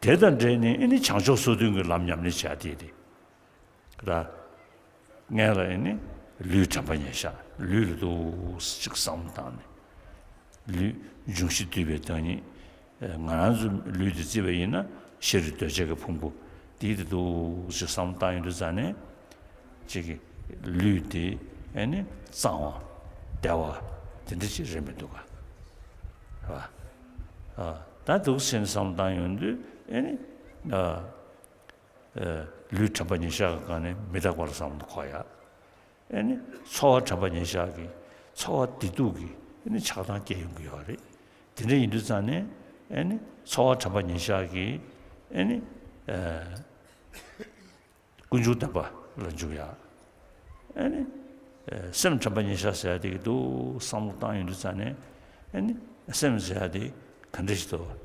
དེ་དང་འབྲེལ་ནས་ཨེ་ནི་བྱང་ཕྱོགས་སོ་བདུན་གྱི་ལམ་ཉམས་ལེན་བྱ་དེ་རེད། ར། སྔོན་ལ་ཨེ་ནི་ལུས་དྲན་པ་ཉེར་བཞག་ལུས་ལ་འདུག་སེ་ཅིག་བསམ་བློ་བཏང་ནས། ལུས་འབྱུང་བཞི་འདུས་པའི་བདག་ཉིད། ང་རང་ཚོ་ལུས་འདི་བརྩིས་པ་ཡིན་ན་ཤ་རུས་གདོས་བཅས་ཀྱི་ཕུང་པོ་དེ་དེ་འདུག་སེ་བསམ་བློ་བཏང་ཡོང་དུས་ཙང་ནས། ཅིག་གི་ལུས་དེ་ཨེ་ནི་གཙང་བ་བདེ་བ་དེ་འདྲ་ཅིག་རེད་མི་འདུག་ག་རེད་བ། ཨ། ད་འདུག་སེ་བསམ་བློ་བཏང་ཡོང་དུས་ཨེ་ནི། ཨ། ཨ། ལུས་དྲན་པ་ཉེར་བཞག་གི་སྒང་ནས་མི་རྟག་པ་ལ་བསམ་བློ་འཁོར་ཡ། ཨེ་ནི་ཚོར་བ་དྲན་པ་ཉེར་བཞག་གི་ཚོར་བ་བདེ་སྡུག་གི་ཨེ་ནི་ཆགས་སྡང་སྐྱེ་ཡོང་གི་ཡོད་རེད། དེ་འདྲ་ཡིན་དུས་ཙང་ནས་ཨེ་ནི་ཚོར་བ་དྲན་པ་ཉེར་བཞག་གི་ཨེ་ནི། ཨ། ཀུན་འབྱུང་བདེན་པ་ལ་འཇུག་ཡ། ཨེ་ནི། ཨེ། སེམས་དྲན་པ་ཉེར་བཞག་ཟེར་ཡ་དེ་གི་འདུག་བསམ་བློ་བཏང་ཡོང་དུས་ཙང་ནས། ཨེ་ནི། སེམས་ཟེར་ཡ་དེ་ག་འདྲ་ཞིག་འདུག་ཨེ།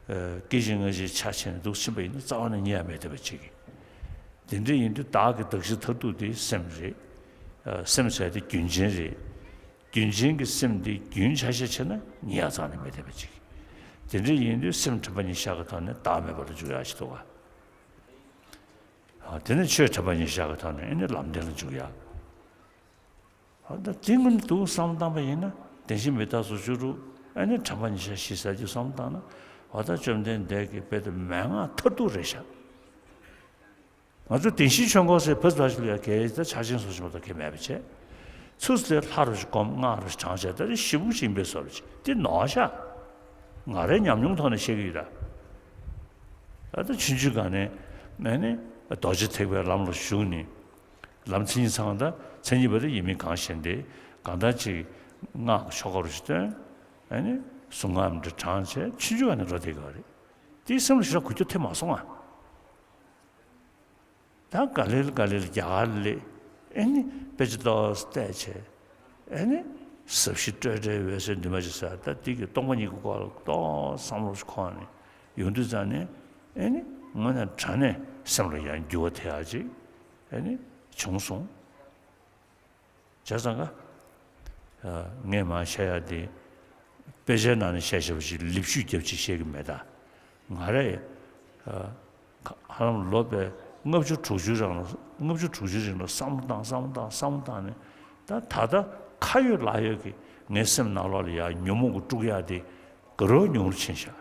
སྐད་ཅིག་སྔ་ཕྱིར་ཆ་ཕྱེ་ནས་འདུག་ཕྱིན་པ་ཡིན་ན་རྩ་བ་ནས་རྙེད་ཡ་མེད་བསྡད་པ་ཅིག་དེ་འདྲ་ཡིན་དུས་བདག་གི་གདགས་གཞི་མཐར་ཐུག་དེ་སེམས་རེད། ཨ། སེམས་ཟེར་ཡ་དེ་རྒྱུན་ཅན་རེད། རྒྱུན་ཅན་གྱི་སེམས་དེ་རྒྱུན་ཆ་ཤས་ཕྱེ་ན་རྙེད་ཡ་རྩ་ནས་མེད་བསྡད་པ་ཅིག་དེ་འདྲ་ཡིན་དུས་སེམས་དྲན་པ་ཉེར་བཞག་གི་ཐོག་ནས་བདག་མེད་པ་ལ་འཇུག་ཡ་ཞིག་འདུག་ག་ཨ། དེ་ནས་ཆོས་དྲན་པ་ཉེར་བཞག་གི་ཐོག་ནས་ཨེ་ནི་ལམ་བདེན་ལ་འཇུག་ཡ། ཨ། ད་དེ་སྔོན་དུ་བསམ་བློ་བཏང་པ་ཡིན་ན་བདེན་བཞི་མི་རྟག་སོགས་བཅུ་དྲུག་ཨེ་ནི་དྲན་པ་ཉེར་བཞག་བཞི་ཟེར་གྱི་བསམ་བློ་བཏང་ན་འོ་ད་བཅོམ་ལྡན་འདས་ཀྱི་དཔེ་དེ་མན་ངག་མཐར་ཐུག་རེད་ཤག་ང་ཚོ་བདེན་བཞིའི་ཆོས་འཁོར་ཟེར་བོད་ལ་ཞིག་ལ་ཡ་གལ་ཏེ་ཕྱག་ཆེན་སོགས་ཞིག་མ་གཏོགས་གལ་མེད་པ་བྱས། ཚུར་ལ་ལྷ་རུ་ཞིག་སྒོམ་སྔགས་རུ་ཞིག་བགྲང་བྱས་ད་རེ་ཞིབ་པོ་ཞིག་ཡིན་པའི་བཟོ་འདྲ་ཅིག་དེ་ནོར་ཤག་ང་རའི་ཉམས་མྱོང་ཐོག་ནས་བཤད་ཀྱི་ཡོད་ད། ད་ལྟ་ཆུང་ཆུང་སྒང་ནས་ཨེ་ནི་རྡོ་རྗེ་ཐེག་པའི་ལམ་ལ་ཞུགས་ནས། ལམ་མཚན་ཉིད་ཚང་ད་མཚན་ཉིད་པ་དེ་ཡིན་མིན་གང་ཞེན་ཏེ་གང་ལྟར་ཅིག་སྔགས་ཀྱི་ཆོ་ག་རུ་ཞིག་བཏོན། ཨེ་ནི་གཟུངས་སྔགས་འདི་བགྲང་བྱས་ཆུང་ཆུང་སྒང་ནས་འགྲོ་བསྡད་ཀྱི་ཡོད་རེད། དེའི་སེམས་ལ་ཞེ་དྲག་འགུལ་སྐྱོད་ཐེབས་མ་སོང་ང་། ད་ག་ལེ་ལ་ག་ལེ་ལ་རྒྱ་གར་ལ་ཨེ་ནི་དཔེ་ཆ་ཏོག་ཙམ་བལྟས་བྱས། ཨེ་ནི་ཟབ་ཞི་སྤྲོས་བྲལ་འོད་གསལ་འདུས་མ་བྱས་ཟེར་ད་འདི་གི་སྟོང་པ་ཉིད་ཀྱི་སྐོར་ལ་ཏོག་ཙམ་བསམ་བློ་ཞིག་འཁོར་ནས་ཡོང་དུས་ཙང་ནས་ཨེ་ནི་དངོས་གནས་དྲང་གནས་སེམས་ལ་ཡང་འགྱུར་བ་ཐེབས་ཡག་ཅིག་ཨེ་ནི་བྱུང་སོང་། བྱས་ཙང་ཀ་ངས་མར་བཤད་ཡག་དེ་དཔེ་ཆའི་ནང་ནས་བཤད་བཤད་པ་ཞིག་ལེབ་བཤུས་རྒྱབ་ཅིག་བཤད་ཀྱི་མེད་ད། ང་རས་ཧ་ལམ་ལོ་པའི་ལྔ་བཅུ་དྲུག་ཅུའི་རིང་ལ་ལྔ་བཅུ་དྲུག་ཅུའི་རིང་ལ་བསམ་བློ་བཏང་བསམ་བློ་བཏང་བསམ་བློ་བཏང་ནས་ད་ད་ལྟ་ཁ་ཡོད་ལག་ཡོད་ཀྱི་ངའི་སེམས་ནང་ལོགས་ལ་ཡང་ཉོན་མོངས་ཀྱི་དཀྲུག་ཡག་དེ་ག་རེ་ཉུང་རུ་ཕྱིན་ཤག་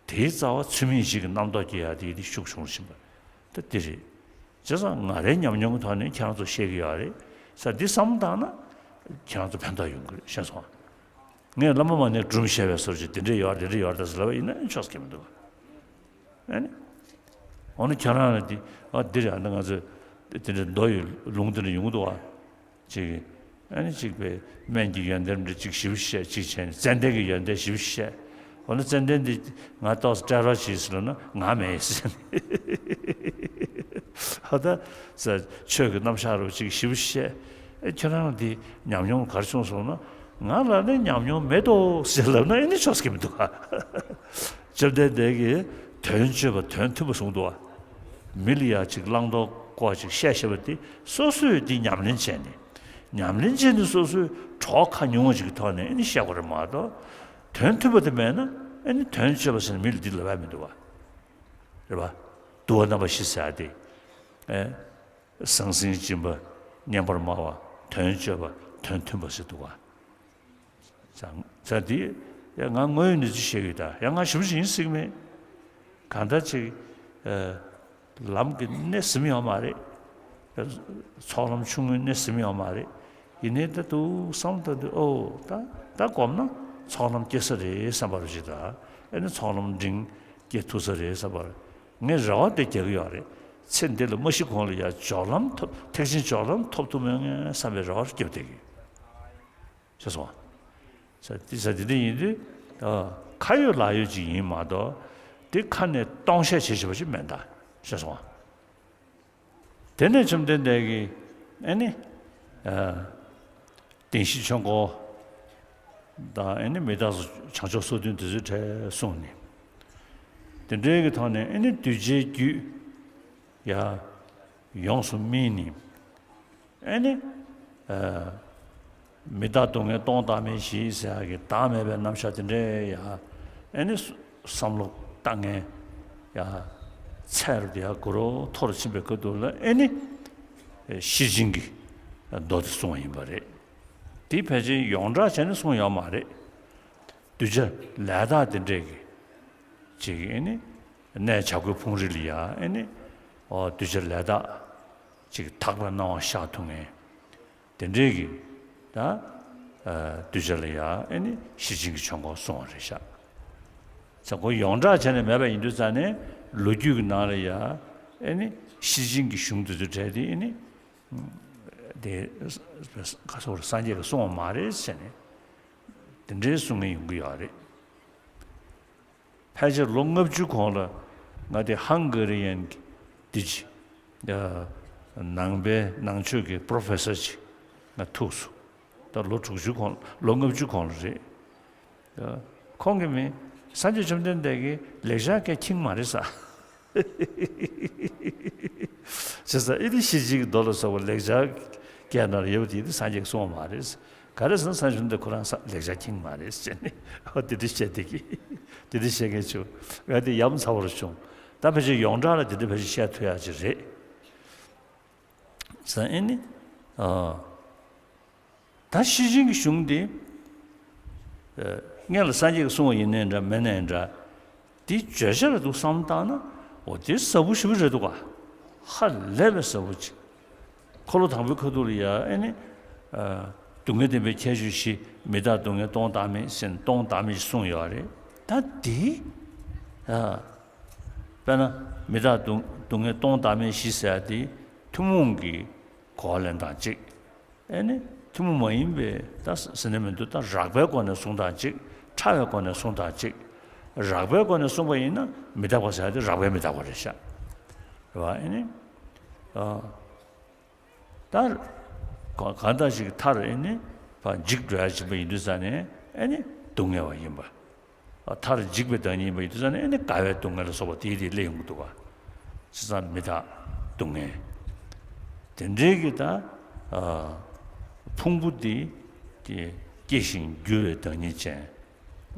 དེའི་རྩ་བ་ཚུལ་མིན་ཞིག་གི་རྣམ་རྟོག་སྐྱེ་ཡག་དེ་དེ་ཤུགས་ཆུང་རུ་ཕྱིན་པ་ད་དེ་རེད། བྱས་ཙང་ང་རའི་ཉམས་མྱོང་གི་ཐོག་ནས་ཁྱེད་རང་ཚོ་བཤད་ཀྱི་ཡོད་རེད་ས་འདི་བསམ་བློ་བཏང་ན་ཁྱེད་རང་ཚོ་ཕན་ཐོགས་ཡོང་གི་རེད་ཤེས་སོང་ང་། ངས་བླ་མ་མ་ཎི་སྒྲུང་བཤད་པའི་སོར་ཅིག་དེ་འདྲས་ཡོད་རེད་དེ་འདྲས་ཡོད་རེད་ཟེར་ལབ་པ་ཡིན་ན་ཆོག་ས་ཁེལ་མི་འདུག་ག་ཨ་ནི། འོ་ན་ཁྱེད་རང་ལ་འདི་ཨ་འདི་རེད་ཨ་ནི་ང་ཚོས་དེ་འདྲས་མདོ་ཡི་ལུང་དེ་འདྲས་ཡོང་གི་འདུག་ག་ཅིག་ ཨ་ནི་གཅིག་པའི་སྨན་གྱི་ཡོན་ཏན་འདྲ་གཅིག་ཞིབ་བཤད་གཅིག་བྱས་ནས་ཙན་དན་གྱི་ཡོན་ཏན་ཞིབ་བཤད། འོ་ན་ཙན་དན་འདི་ང་ཏོག་ཙམ་སྤྲད་རོགས་གྱིས་ཟེར་ལབ་ན་ང་མེད་ཟེར་ནས། ཨ་ད་ས་ཆོས་ཀྱི་རྣམ་གཞག་རོ་གཅིག་ཞིབ་བཤད། ཨེ་ཁྱེད་རང་འདི་ཉམས་མྱོང་ག་རེ་བྱུང་སོང་ན། ང་ལ་ནི་ཉམས་མྱོང་མེད་དོ་ཟེར་ལབ་ན་ཨེ་ནི་ཆོག་གི་མི་འདུག་ག། བཅོམ་ལྡན་འདས་ཀྱིས་དོན་སྤྱོད་པ་དོན་མཐུན་པ་གསུངས་འདུག་ག། མི་ལ་ཡ་གཅིག་བླང་དོར་སྐོར་ཅིག་བཤད་བཤད་པ་དེ་སོ་སོས་འདི་ཉམས་ལེན་བྱས་ནས། ཉམས་ལེན་བྱས་ནས་སོ་སོའི་གྲོགས་ཁ་ཉུང་བ་ཅིག་གི་ཐོག་ནས་ཨེ་ནི་བཤད་དགོས་རེད་མ་གཏོགས། དོན་མཐུན་པ་དེ་མེད་ན་ཨེ་ནི་དོན་སྤྱོད་པ་ཟེར་ནས་མི་ལ་འདི་ལབ་ཡ་མི་འདུག་ག། རེད་པ། དུ་བ་རྣམ་པ་བཞི་ཟེར་ཡ་དེ། ཨེ། ཟང་ཟིང་སྦྱིན་པ། སྙན་པར་སྨྲ་བ། དོན་སྤྱོད་པ། དོན་མཐུན་པ་ཟེར་འདུག་ག། ཙང་ཙང་འདི་ཡ་ང་དངོས་ཡོད་གནས་ཚུལ་བཤད་ཀྱི་ཡོད་ད། ཡང་ང་ཞིབ་ཅིག་ཡིན་སྲིད་མེད། གང་ལྟར་ཅིག་ཨ། ལམ་གྱི་སྣེ་ཟིན་ཡོད་མ་རེད། ཚོགས་ལམ་ཆུང་ངུའི་སྣེ་ཟིན་ཡོད་མ་རེད། ཡིན་ནའི་ད་དུང་བསམ་བློ་བཏང་དུས་ཨོ་ད་ད་སྒོམ་ན་ཚོགས་ལམ་སྐྱེ་ས་རེད་བསམ་པ་རུ་ཅིག་ད། ཨེ་ནི་ཚོགས་ལམ་འབྲིང་སྐྱེ་ཐུབ་ས་རེད་བསམ་པར་ངས་རེ་བ་དེ་རྒྱག་གི་ཡོད་རེད། ཚེ་འདི་ལ་མ་ཤི་གོང་ལ་ཡང་སྦྱོར་ལམ་ཐོབ། ཐེག་ཆེན་སྦྱོར་ལམ་ཐོབ་ཐུབ་མེད་ངེས་བསམ་པའི་རེ་བ་རྒྱབ་བསྡད་ཀྱི། ཤེས་སོང་ང་། ས་འདི་ས་འདི་འདི་ཡིན་དུས། ཨ། ཁ་ཡོད་ལག་ཡོད་ཅིག་ཡིན་མ་གཏོགས། དེ་ཁ་ནས་སྟོང་བཤད་བྱེད་བྱེད་པ་ཞིག་མེད་ད། ཤེས་སོང་ང་། དེ་ནས་བཅོམ་ལྡན་འདས་ཀྱིས་ཨེ་ནི། ཨ། བདེན་བཞིའི་ཆོས་འཁོར་དང་ཨེ་ནི་མི་རྟག་སོགས་བྱང་ཆུབ་སོ་བདུན་དེ་ཚོའི་གྲས་གསུངས་ནས། དེ་འདྲའི་གི་ཐོག་ནས་ཨེ་ནི་གདུལ་བྱའི་རྒྱུད་ཡ་ཡོངས་སུ་སྨིན་ནས། ཨེ་ནི། ཨ། མི་རྟག་སྡུག་བསྔལ་སྟོང་བདག་མེད་བཞི་ཟེར་ཡག་གི་བདག་མེད་པའི་རྣམ་གཞག་དེ་འདྲའི་ཡ། ཨེ་ནི་བསམ་བློ་བཏང་མཁན་ཡ། ཚད་རུ་དེ་ཡ་གུ་རུ་མཐོ་རུ་ཕྱིན་པའི་ཁ་ཐུག་ལ་ཨེ་ནི། ཤེར་ཕྱིན་གྱི་མདོ་དེ་གསུངས་པ་ཡིན་པ་རེད། དེ་ཕལ་ཆེར་ཡོངས་གྲགས་བྱས་ནས་གསུངས་ཡོད་མ་རེད། གདུལ་བྱ་ལས་དག་དེ་འདྲས་ཀྱི་ཅིག་ཨེ་ནི། གནས་བྱ་རྒོད་ཕུང་རི་ལ་ཡ་ཨེ་ནི། ཨོ་གདུལ་བྱ་ལས་དག་ཅིག་དག་པའི་སྣང་བ་ཤར་ཐུབ་མཁན། དེ་འདྲས་ཀྱི་ད། ཨ། གདུལ་བྱ་ལ་ཡ་ཨེ་ནི་ཤེར་ཕྱིན་གྱི་ཆོས་འཁོར་གསུངས་པ་རེད་ཤག། ཙང་ཁོ་ཡོངས་གྲགས་བྱས་ནས་མེད་པ་ཡིན་དུས་ཙང་ནས་ལོ་རྒྱུས་ཀྱི་ནང་ལ་ཡ་ཨེ་ནི་ཤེར་ཕྱིན་གྱི་གཞུང་དེ་ཚོ་བྲལ་ཏེ་ཨེ་ནི། དེ་ག་སོགས་སངས་རྒྱས་ཀྱིས་གསུངས་པ་མ་རེད་ཟེར་ནས་དེ་འདྲའི་གསུང་མཁན་ཡོང་གི་ཡོད་རེད། ཕལ་ཆེར་ལོ་ལྔ་བཅུ་གོང་ལ་ང་དེ་ཧང་ག་རི་ཡན་གྱི་འདི་ཅི། ནང་པའི་ནང་ཆོས་ཀྱི་པྲོ་ཕེ་སར་ཅིག་ང་ཐུག་སོང་། ད་ལོ་དྲུག་ཅུ་གོང་ལོ་ལྔ་བཅུ་གོང་ལ་རེད། ཁོང་གིས་མི་སངས་རྒྱས་བཅོམ་ལྡན་འདས་ཀྱི་ལེགས་སྦྱར་སྐད་མཁྱེན་མ་རེད་ས། བྱས་ཙང་ཨེ་ནི་ཤེར་ཕྱིན་གྱི་མདོ་ལ་སོགས་པ་ལེགས་སྦྱར་སྐད་ནང་ལ་ཡོད་པ་དེ་ནི་སངས་རྒྱས་ཀྱིས་གསུངས་པ་མ་རེད། ག་རེ་ཟེར་ན་སངས་རྒྱས་བཅོམ་ལྡན་འདས་ཁོ་རང་ས་ལེགས་སྦྱར་མཁྱེན་མ་རེད་ཟེར་ནས་ཨོ་དེ་འདྲ་བཤད་བསྡད་ཀྱི། དེ་འདྲ་བཤད་མཁན་བྱུང་ང་དེ་ཡ་མཚན་པོ་རུ་བྱུང་། ད་ཕལ་ཆེར་ཡོངས་གྲགས་ལ་དེ་འདྲ་ཕལ་ཆེར་བཤད་ཐུབ་ཡག་ཅིག་རེད། ཟེར་ཨེ་ནི། ཨ། ད་ཤེར་ཕྱིན་གྱི་གཞུང་དེ། ཨ། སྔོན་ལ་སངས་རྒྱས་ཀྱིས་གསུངས་པ་ཡིན་ནའི་འདྲ་མེད་ནའི་འདྲ། དེ་བརྗོད་བྱ་ལ་འདུག་བསམ་བཏང་ན་འོ་དེ་ཟབ་པོ་ཞེ་པོ་རེད་འདུག་ག། ཧ་ལས་པའི་ཟབ་པོ་ཅིག། འཁོར་ལོ་དང་པོའི་ཁ་ཐུག་ལ་ཡ་ཨེ་ནི། ཨ། སྡུག་བསྔལ་བདེན་པའི་ཁྱད་ཆོས་བཞི། མི་རྟག་སྡུག་བསྔལ་སྟོང་བདག་མེད་ཟེར་སྟོང་བདག་མེད་ཅིག་གསུངས་ཡོད་རེད། ད་དེ། ཨ། དཔེར་ན་མི་རྟག་སྡུག་སྡུག་བསྔལ་སྟོང་བདག་མེད་བཞི་ཟེར་ཡ་དེ་ཐུན་མོང་གི་གོ་བ་ལེན་སྟངས་གཅིག། ཨེ་ནི་ཐུན་མོང་མ་ཡིན་པའི་ད་ཟེར་ནས་མི་འདུག། ད་རགས་པའི་སྒོ་ནས་གསུང་སྟངས་གཅིག། ཕྲ་བའི་སྒོ་ནས་གསུང་སྟངས་གཅིག། རགས་པའི་སྒོ་ནས་གསུངས་པ་ཡིན་ན་མི་རྟག་པ་ཟེར་ཡ་དེ་རགས་པའི་མི་རྟག་པ་རེད་ཤག། རེད་བ། ཨེ་ནི། ཨ། ད་གང་ལྟར་ཞིག་མཐར་ཨེ་ནི་ཕར་འཇིག་འགྲོ་ཡ་ཕྱིན་པ་ཡིན་དུས་ཙང་ནས་ཨེ་ནི་སྡུག་བསྔལ་བ་ཡིན་པ། མཐར་འཇིག་པའི་བདག་ཉིད་ཡིན་པ་ཡིན་དུས་ཙང་ནས་ཨེ་ནི་རྒ་བའི་སྡུག་བསྔལ་ལ་སོགས་པ་དེའི་དེ་སླེབས་ཡོང་གི་འདུག་ག། བྱས་ཙང་མི་རྟག་སྡུག་བསྔལ། དེ་འདྲའི་གི་ད། ཨ། ཕུང་པོ་འདི་སྐྱེ་ཞིང་འགྱུར་བའི་བདག་ཉིད་ཅན།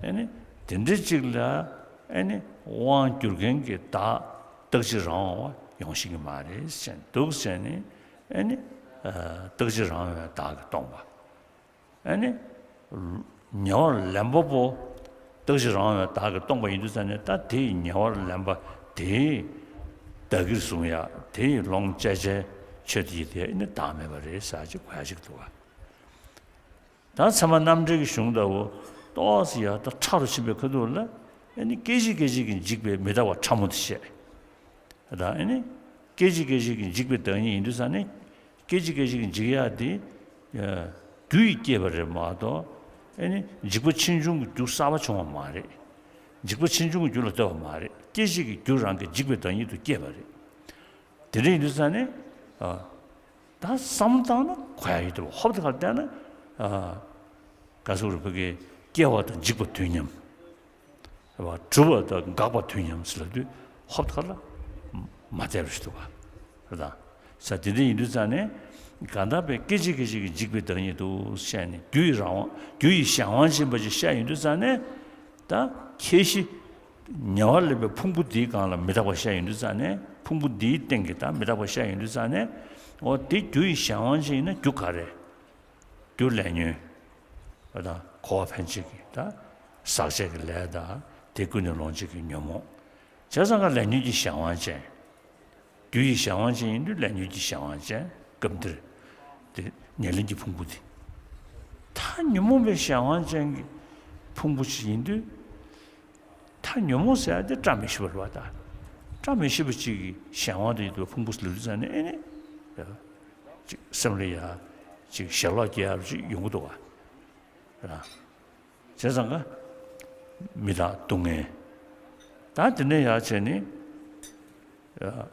ཨེ་ནི་དེ་འདྲའི་གཅིག་ལ་ཨེ་ནི་དབང་བསྒྱུར་མཁན་གྱི་བདག་རྟག་གཅིག་རང་དབང་བ་ཡོང་ཤེས་ཀྱི་མ་རེད་ཟེར་འདུག་ཟེར་ནས། ཨེ་ནི། ཨ། རྟག་གཅིག་རང་དབང་བའི་བདག་གིས་སྟོང་པ། ཨེ་ནི། ཉེ་བར་ལེན་པ་པོ་རྟག་གཅིག་རང་དབང་བའི་བདག་གིས་སྟོང་པ་ཡིན་དུས་ཙང་ནས་ད་དེའི་ཉེ་བར་ལེན་པ་དེའི་བདག་གིར་བཟུང་ཡ་དེའི་ལོངས་སྤྱད་བྱའི་ཆོས་དེ་ཡིས་དེ་ཨེ་ནི་བདག་མེད་པ་རེད་ཟེར་ཅིག་གོ་ཡ་ཅིག་འདུག་ག། ད་ཚད་མ་རྣམ་འགྲེལ་གྱི་གཞུང་ལྟ་བུ་ཏོག་ཙམ་ཡར་ད་ཕྲ་རུ་ཕྱིན་པའི་ཁ་ཐུག་ལ་ཨེ་ནི་སྐད་ཅིག་སྐད་ཅིག་གིས་འཇིག་པའི་མི་རྟག་པ་ཕྲ་མོ་དེ་བཤད། ད་ཨེ་ནི་སྐད་ཅིག་སྐད་ཅིག་གིས་འཇིག་པའི་བདག་ཉིད་ཡིན་དུས་ཙང་ནས་སྐད་ཅིག་སྐད་ཅིག་གིས་འཇིག་ཡག་དེ། ཨ། རྒྱུ་ཡིས་བསྐྱེད་པ་རེད་མ་གཏོགས། ཨེ་ནི་འཇིག་པ་ཕྱིན་ཆད་ཀྱི་རྒྱུ་གསར་པ་བྱུང་བ་མ་རེད། འཇིག་པ་ཕྱིན་ཆད་ཀྱི་རྒྱུ་ལ་ལྟོས་པ་མ་རེད། སྐྱེ་མཆེད་ཀྱི་རྒྱུ་རང་གི་འཇིག་པའི་བདག་ཉིད་དུ་སྐྱེས་པ་རེད། དེ་འདྲ་ཡིན་དུས་ཙང་ནས། ཨ། ད་བསམ་བློ་བཏང་ན་གོ་ཡ་ཡོད་དེ། ཧོབ་ཏེ་ཁ་ལ་བལྟས་ན། ཨ། ག་ཟེར་དགོས་རེད། ཕ་གི་སྐྱེ་བ་དང་འཇིག་པ་དུས་མཉམ། གྲུབ་པ་དང་འགག་པ་དུས་མཉམ་ཟེར་ལབ་དུས་ཧོབ་ཏེ་ཁ་ལ་མ་བལྟས་པ་ཞིག་འདུག་ག། རེད་དང་། ས་དེ་འདྲ་ཡིན་དུས་ཙང་ནས། གང་ལྟར་པའི་སྐད་ཅིག་སྐད་ཅིག་གིས་འཇིག་པའི་བདག་ཉིད་དུ་བཤད་ནས། རྒྱུ་ཡི་རང་དབང་། རྒྱུ་ཡི་གཞན་དབང་ཅན་པ་ཅིག་བཤད་ཡོང་དུས་ཙང་ནས། ད་ཁྱད་གཞི་ཉེ་བར་སླེབས་པའི་ཕུང་པོ་འདིའི་སྒང་ལ་མི་རྟག་པ་བཤད་ཡོང་དུས་ཙང་ནས། ཕུང་པོ་འདིའི་སྟེང་གི་ད་མི་རྟག་པ་བཤད་ཡོང་དུས་ཙང་ནས། འོ་དེ་རྒྱུ་ཡི་གཞན་དབང་ཅན་ཡིན་ན་རྒྱུ་ག་རེ། རྒྱུ་ལས་ཉོན། ད་འཁོར་བ་འཕེན་བྱེད་ཀྱི་ད་ཟག་བཅས་ཀྱི་ལས་དང་། དེ་ཀུན་ནས་སློང་བྱེད་ཀྱི་ཉོན་མོངས། བྱས་ཙང་ཀ་ལས་ཉོན་གྱི་གཞན་དབང་ཅན། རྒྱུ་ཡི་གཞན་དབང་ཅན་ཡིན་དུས་ལས་ཉོན་གྱི་གཞན་དབང་ཅན། སྐབས་འདིར་དེ་ཉེར་ལེན་གྱི་ཕུང་པོ་དེ། ད་ཉོན་མོངས་པའི་གཞན་དབང་ཅན་གྱི་ཕུང་པོ་ཞིག་ཡིན་དུས། ད་ཉོན་མོངས་ཟེར་ཡ་དེ་བཀྲ་མི་ཤིས་པ་རེད་པ། ད་བཀྲ་མི་ཤིས་པ་ཅིག་གི་གཞན་དབང་དུ་ཡོད་པའི་ཕུང་པོ་ཟེར་དུས་ཙང་ནས། ཨེ་ནི་ཅིག་སེམས་ལ་ཡ་ཅིག་ཞེ་ལོག་སྐྱེ་ཡ་ཅིག་ཡོང་གི་འདུག་ག། རེད། བྱས་ཙང་ཀ་མི་རྟག་སྡུག་བསྔལ། ད་དེ་ནས་ཡར་བྱས་ནས། ཨ།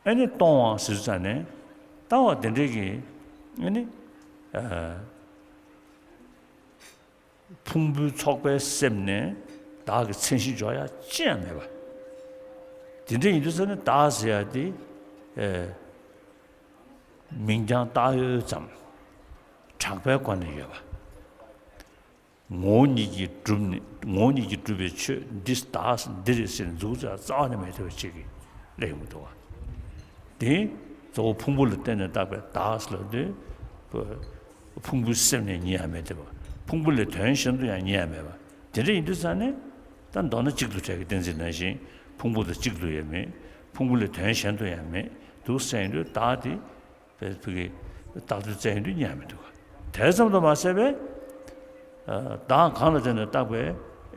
ཨེ་ནི་སྟོང་བ་ཟེར་ཙང་ནས། ལྟ་བ་དེ་འདྲའི་གི། ཨེ་ནི། ཨ། ཕུང་པོའི་ཚོགས་པའི་སེམས་ནས་བདག་གི་མཚན་གཞི་འཇོག་ཡ་ཅི་ཡང་མེད་པ། དེ་འདྲ་ཡིན་དུས་ཙང་ནས་བདག་ཟེར་ཡ་དེ། ཨེ། མིང་རྐྱང་བཏགས་ཡོད་ཙམ། གྲགས་པའི་སྒོ་ནས་ཡོད་པ། ངོ་བོ་ཉིད་ཀྱིས་གྲུབ་ནས། ངོ་བོ་ཉིད་ཀྱིས་གྲུབ་པའི་ཆོས་འདི་བདག་འདི་རེད་ཟེར་ནས་འཛུགས་ཚ་རྩ་བ་ནས་མེད་ཐུབ་པ་ཅིག་གི་ལས་ཡོང་གི་འདུག་བ། དེ་གཙོ་བོ་ཕུང་པོ་ལ་བརྟེན་ནས་བཏགས་པའི་བདག་ཟེར་ལབ་དུས། ཕུང་པོའི་སེམས་ནས་ཉིད་ཡང་མེད་དེ་བ། ཕུང་པོ་ལས་དོན་གཞན་དུ་ཡང་ཉིད་ཡང་མེད་པ། དེ་འདྲ་ཡིན་དུས་ཙང་ནས། ད་མདོར་ན་གཅིག་ཏུ་བྲལ་གྱི་གཏན་ཚིགས་ནང་བཞིན། ཕུང་པོ་དང་གཅིག་ཏུ་ཡང་མེད། ཕུང་པོ་ལས་དོན་གཞན་དུ་ཡང་མེད་འདུག་ཟེར་ཡོང་དུས། བདག་དེ་བས་ཕ་གི་བཏགས་དུས་བཙལ་ཡོང་དུས་ཉམས་མི་འདུག་ག། དེ་ཙམ་དུ་མ་ཟད་པའི། ཨ། བདག་གང་ལ་བརྟེན་ནས་བཏགས་པའི།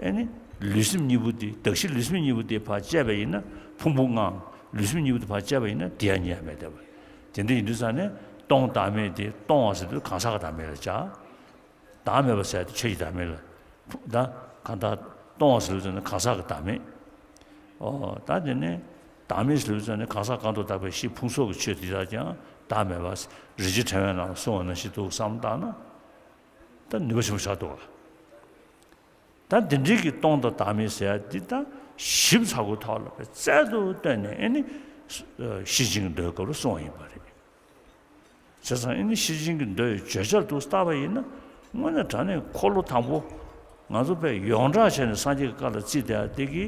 ཨེ་ནི་ལུས་སེམས་གཉིས་པོ་དེ། གདགས་གཞི་ལུས་སེམས་གཉིས་པོ་དེ་ཕར་བཅད་པ་ཡིན་ན། ཕུང་པོ་ལྔའམ་ལུས་སེམས་གཉིས་པོ་དེ་ཕར་བཅད་པ་ཡིན་ན། དེ་ཡང་ཉམས་མེད་བསྡད་པ། དེ་འདྲ་ཡིན་དུས་ཙང་ནས། སྟོང་བདག་མེད་དེ། སྟོང་བ་ཟེར་དུས་གང་ཟག་གི་བདག་མེད་ལ་བྱ། བདག་མེད་པ་ཟེར་ཡ་དེ་ཆོས་ཀྱི་བདག་མེད་ལ། ད་གང་ལྟར་སྟོང་བ་ཟེར་དུས་ཙང་ནས་གང་ཟག་གི་བདག་མེད། ཨོ། ད་དེ་ནས་བདག་མེད་ཟེར་དུས་ཙང་ནས་གང་ཟག་གང་དུ་བཏགས་པའི་གཞི་ཕུང་སོགས་ཀྱི་ཆོས་དེ་དག་ཀྱང་བདག་མེད་པ། རིན་ཆེན་ཕྲེང་བའི་ནང་ལ་གསུངས་པ་ནང་བཞིན་དུ་བསམ་བཏང་ན། ད་ནུས་པ་ཆེན་པོ་ཆགས་འདུག་ག། ད་འདི་འདྲའི་གི་སྟོང་དང་བདག་མེད་ཟེར་ཡ་འདི། ད་ཞིབ་ཚགས་པོའི་ཐོག་ལ་རྩལ་དུ་བཏོན་ནས། ཨེ་ནི་ཤེར་ཕྱིན་གྱི་མདོའི་སྐབས་ལ་གསུངས་པ་ཡིན་པ་རེད། བྱས་ཙང་ཨེ་ནི་ཤེར་ཕྱིན་གྱི་མདོ་ཡི་བརྗོད་བྱ་དུ་བལྟས་པ་ཡིན་ན། དངོས་གནས་དྲང་གནས་འཁོར་ལོ་དང་པོ་ང་ཚོ་དཔེ་ཡོངས་གྲགས་བྱས་ནས་སངས་རྒྱས་ཀྱི་བཀའ་ལ་བརྩིས་བསྡད་ཡ་དེ་གི་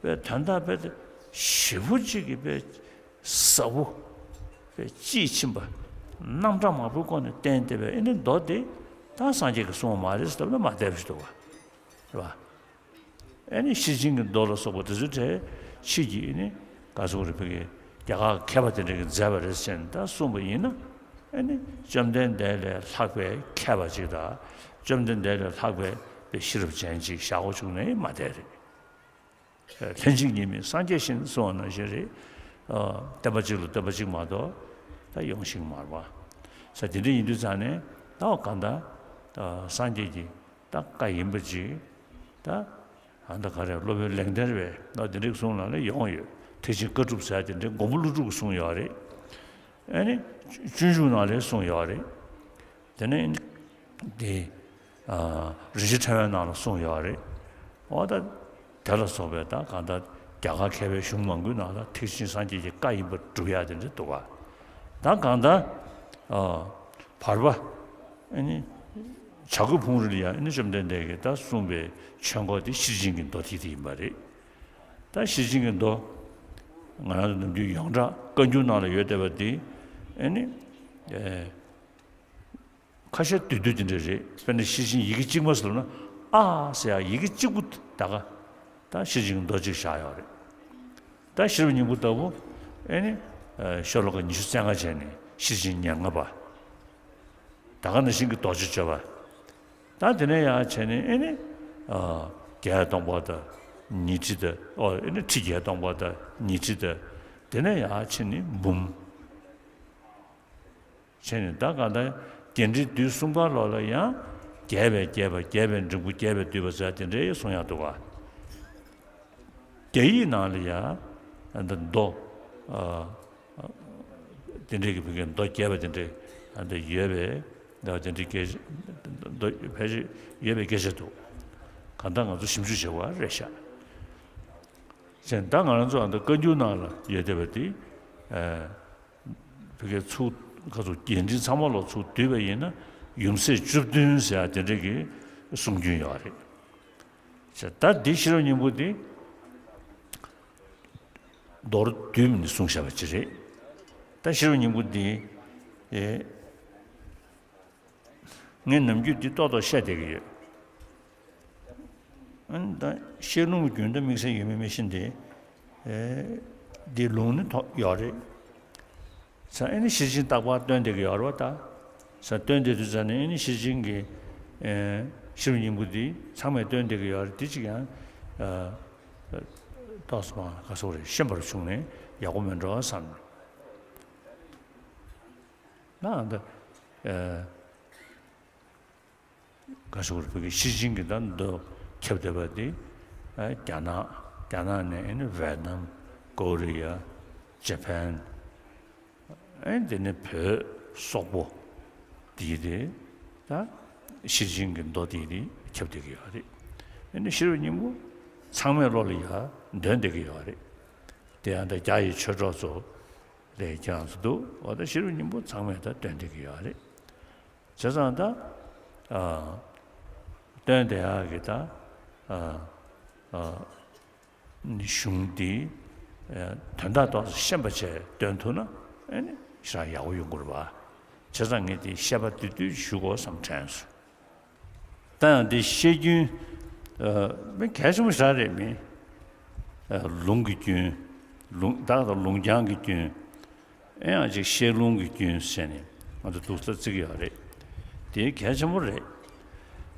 དཔེ་དོན་དག་དཔེ་ཞེ་པོ་ཅིག་གི་དཔེ་ཟབ་པོ། དཔེ་དཔྱིས་ཕྱིན་པ། རྣམ་གྲངས་མང་པོའི་སྒོ་ནས་བསྟན་བསྡད་པའི་ཨེ་ནི་མདོ་དེ། ད་སངས་རྒྱས་ཀྱིས་གསུངས་པ་མ་རེད་ཟེར་ལབ་ན་མ་བསྡད་པ་ཞིག་འདུག་ག། རེད་པ། ཨེ་ནི་ཤེར་ཕྱིན་གྱི་མདོ་ལ་སོགས་པ་དེ་ཚོའི་གྲས་ཕྱིས་ཀྱི་ཨེ་ནི་ག་ཟེར་དགོས་རེད། ཕ་གི་རྒྱ་གར་མཁས་པ་དེ་འདྲ་གིས་མཛད་པ་རེད་ཟེར་ནས་ད་གསུངས་པ་ཡིན་ན། ཨེ་ནི་བཅོམ་ལྡན་འདས་ལས་ལྷག་པའི་མཁས་པ་ཅིག་དང་། བཅོམ་ལྡན་འདས་ལས་ལྷག་པའི་ཤེས་རབ་ཅན་ཅིག་བཞག་དགོས་བྱུང་ནའི་མ་བསྡད་རེད། ལྷན་ཅིག་གཉིས་མེད་སངས་རྒྱས་བཞིན་གསུངས་པ་ནང་བཞིན་རེད། ཨ། བསྟན་པ་གཅིག་ལ་བསྟོད་པ་གཅིག་མ་གཏོགས་ད་ཡོང་ཤེས་ཀྱི་མ་རེད་པ། ས་དེ་འདྲ་ཡིན་དུས་ཙང་ནས། ད་གང་ལྟར་ད་སངས་རྒྱས་ཀྱི་ད་བཀའ་ཡིན་པ་ཅིག། ད་ཨ། ད་ག་རེ། སློབ་དཔོན་ལེགས་ལྡན་པས་ད་དེ་འདྲའི་གསུང་ནང་ལ་ཡོང་ཡོད། ཐེག་ཆེན་བཀའ་སྒྲུབ་ཟེར་དེ་འདྲའི་མགོན་པོ་ཀླུ་སྒྲུབ་ཀྱིས་གསུངས་ཡོད་རེད། ཨ་ནི་སྤྱོད་འཇུག་ནང་ལ་གསུངས་ཡོད་རེད། དེ་ནས་དེ། ཨ། རིན་ཆེན་ཕྲེང་བའི་ནང་ལ་གསུངས་ཡོད་རེད། འོ། ད་དེ་ལ་སོགས་པའི་ད་གང་ལྟར་རྒྱ་གར་མཁས་པའི་གཞུང་མང་པོའི་ནང་ལ་ཐེག་ཆེན་སངས་རྒྱས་ཀྱི་བཀའ་ཡིན་པར་སྒྲུབ་ཡ་དེ་འདྲ་འདུག་ག། ད་གང་ལྟར། ཨ། བར་པ། ཨ་ནི་བྱ་རྒོད་ཕུང་རི་ལ་ཡང་ཨ་ནི་བཅོམ་ལྡན་འདས་ཀྱིས་ད་གསུངས་པའི་ཆོས་འཁོར་དེ་ཤེར་ཕྱིན་གྱི་མདོ་དེ་དེ་ཡིན་པ་རེད། ད་ཤེར་ཕྱིན་གྱི་མདོ་ང་རང་ཚོ་ནམ་རྒྱུན་ཡོངས་གྲགས་བཀའ་འགྱུར་ནང་ལ་ཡོད་བསྡད་པ་དེ། ཨ་ནི། ཨེ། ཁ་ཤས་བསྡུས་བསྡུས་དེ་འདྲ་རེད། དཔེར་ན་ཤེར་ཕྱིན་ཡི་གེ་གཅིག་མ་ཟེར་ན། ཨ་ཟེར་ཡ་ཡི་གེ་གཅིག་པུ་ད་ག་ད་ཤེར་ཕྱིན་གྱི་མདོ་གཅིག་བཞག་ཡོད་རེད། ད་ཤེས་རབ་སྙིང་པོ་ལྟ་བུ། ཨེ་ནི། ཨ། ཤོ་ལོ་ཀ་ཉི་ཤུ་རྩ་ལྔ་བྱས་ནས་ཤེར་ཕྱིན་ཉེར་ལྔ་པ། ད་ག་ནང་བཞིན་གྱི་རྡོ་རྗེ་གཅོད་པ། ད་དེ་ནས་ཡར་བྱས་ནས་ཨེ་ནི། ཨ། བརྒྱད་སྟོང་པ་དང་ཉི་ཁྲི་དང་། ཨོ། ཨེ་ནི་ཁྲི་བརྒྱད་སྟོང་པ་དང་ཉི་ཁྲི་དང་། དེ་ནས་ཡར་བྱས་ནས་འབུམ། བྱས་ནས་ད་གང་ལྟར་ རྒྱས་འབྲིང་བསྡུས་གསུམ་ཀ་ལོགས་ལ་ཡང་རྒྱས་པས་རྒྱས་པ། རྒྱས་པའི་འབྲིང་པོ། རྒྱས་པས་བསྡུས་པ་ཟེར་དེ་འདྲའི་གསུང་ཡག་འདུག་ག་རྒྱ་ཡིག་ནང་ལ་ཡང་འདི་མདོ། ཨ། དེ་འདྲའི་གི་བོད་སྐད་མདོ་རྒྱས་པ་དེ་འདྲའི་འདི་ཡོད་པའི། འདི་དེ་འདྲའི་སྐད་མདོ་ཕལ་ཆེར་ཡོད་པའི་སྐད་ཆ་འདུག་གང་ལྟར་ང་ཚོ་ཞིབ་འཇུག་བྱེད་དགོས་རེད་ཤག་བྱས་ད་ང་རང་ཚོ་ཨ་མདོ་བཀའ་འགྱུར་ནང་ལ་ཡོད་བསྡད་པ་དེ། ཨ། བོད་སྐད་ཚུར་ག་ཚོད་རྒྱས་འབྲིང་ཚང་མ་ལོག་ཚུར་བསྡུས་པ་ཡིན་ན་ཡུམ་སྲས་བཅུ་བདུན་ཟེར་ཡ་དེ་འདྲ་གི་གསུང་རྒྱུན་ཡོད་རེད། ད་འདི་ཤེས་རབ་སྙིང་པོ་འདི་མདོར་བསྡུས་ནས་གསུངས་བཞག་པ་ཅིག་རེད། ད་ཤེས་རབ་སྙིང་པོ་འདི། ཨེ། ངས་ནམ་རྒྱུན་འདི་ཏོག་ཏོག་བཤད་བསྡད་ཀྱི་ཡོད། ཨ་ནི་ད་བཤད་ལུང་གི་རྒྱུན་ད་དམིགས་བསལ་ཡོད་མེད་མི་ཤེས་ཏེ། ཨེ། འདི་ལུང་ནི་ཐོག་ཡོད་རེད། ས་ཨེ་ནི་ཤེར་ཕྱིན་རྟག་པར་སྟོན་བསྡད་ཀྱི་ཡོད་རེད་བ་ད། ས་སྟོན་བསྡད་དུས་ཙ་ནས་ཨེ་ནི་ཤེར་ཕྱིན་གྱི། ཨེ། ཤེས་རབ་སྙིང་པོ་འདི་ཚང་མས་སྟོན་བསྡད་ཀྱི་ཡོད་རེད། འདི་གཅིག་ཡང་། ཨ། ཏོག་ཙམ་ག་སོགས་རེད། ཤེས་པར་བྱུང་ནས་ཡག་པོ་མེད་འགྲོ་བསམ། ན་འདི། ཨེ། ག་ཞུ་དགོས་རེད། བོད་ཀྱི་ཤེར་ཕྱིན་གྱི་ད་མདོ་ཁྱབ་བསྡད་པ་དེ། ཨ། རྒྱ་ནག་རྒྱ་ནག་ནས་ཨ་ནི་ཝེ་ཏི་ནམ། ཀོ་རི་ཡ། ཇ་པན། ཨ་ནི་དེ་ནས་བོད་སོག་པོ་དེ་དེ་ད་ཤེར་ཕྱིན་གྱི་མདོ་དེ་དེ་ཁྱབ་བསྡད་ཀྱི་ཡོད་རེད། ཨ་ནི་ཤེས་རབ་སྙིང་པོ་ཚང་མས་བློ་ལ་ཡ་འདོན་བསྡད་ཀྱི་ཡོད་རེད། དེ་ཡང་ད་རྒྱ་ཡི་ཆོས་གྲོགས་ཚོ་ལས་ཀྱང་ཚོ་འདུག་འོ་ད་ཤེས་རབ་སྙིང་པོ་ཚང་མས་ད་འདོན་བསྡད་ཀྱི་ཡོད་རེད། བྱས་ཙང་ད། ཨ། སྟོན་དེ་ཡག་གི་ད། ཨ། ཨ། གཞུང་འདི། ཨ། དོན་དག་ཏོག་ཙམ་ཤེས་པ་བྱས་སྟོན་ཐུབ་ན་ཨ་ནི་ཞེ་དྲག་ཡག་པོ་ཡོང་གི་རེད་པ། བྱས་ཙང་ངས་དེ་བཤད་པ་དེ་དུས་ཞུ་དགོས་བསམ་དྲན་སོང་། ད་ཡང་འདི་བཤད་རྒྱུན། ཨ། མི་གལ་ཆེན་པོ་ཞེ་དྲག་རེད་མི། ཨ། ལུང་གི་རྒྱུན། ལུང་ད་ལྟ་ལུང་རྐྱང་གི་རྒྱུན། ཨེ་ཡང་ཅིག་བཤད་ལུང་གི་རྒྱུན་ཟེར་ནས་ང་ཚོ་འདུག་ས་བརྩི་གི་ཡོད་རེད། དེ་གལ་ཆེན་པོ་རེད།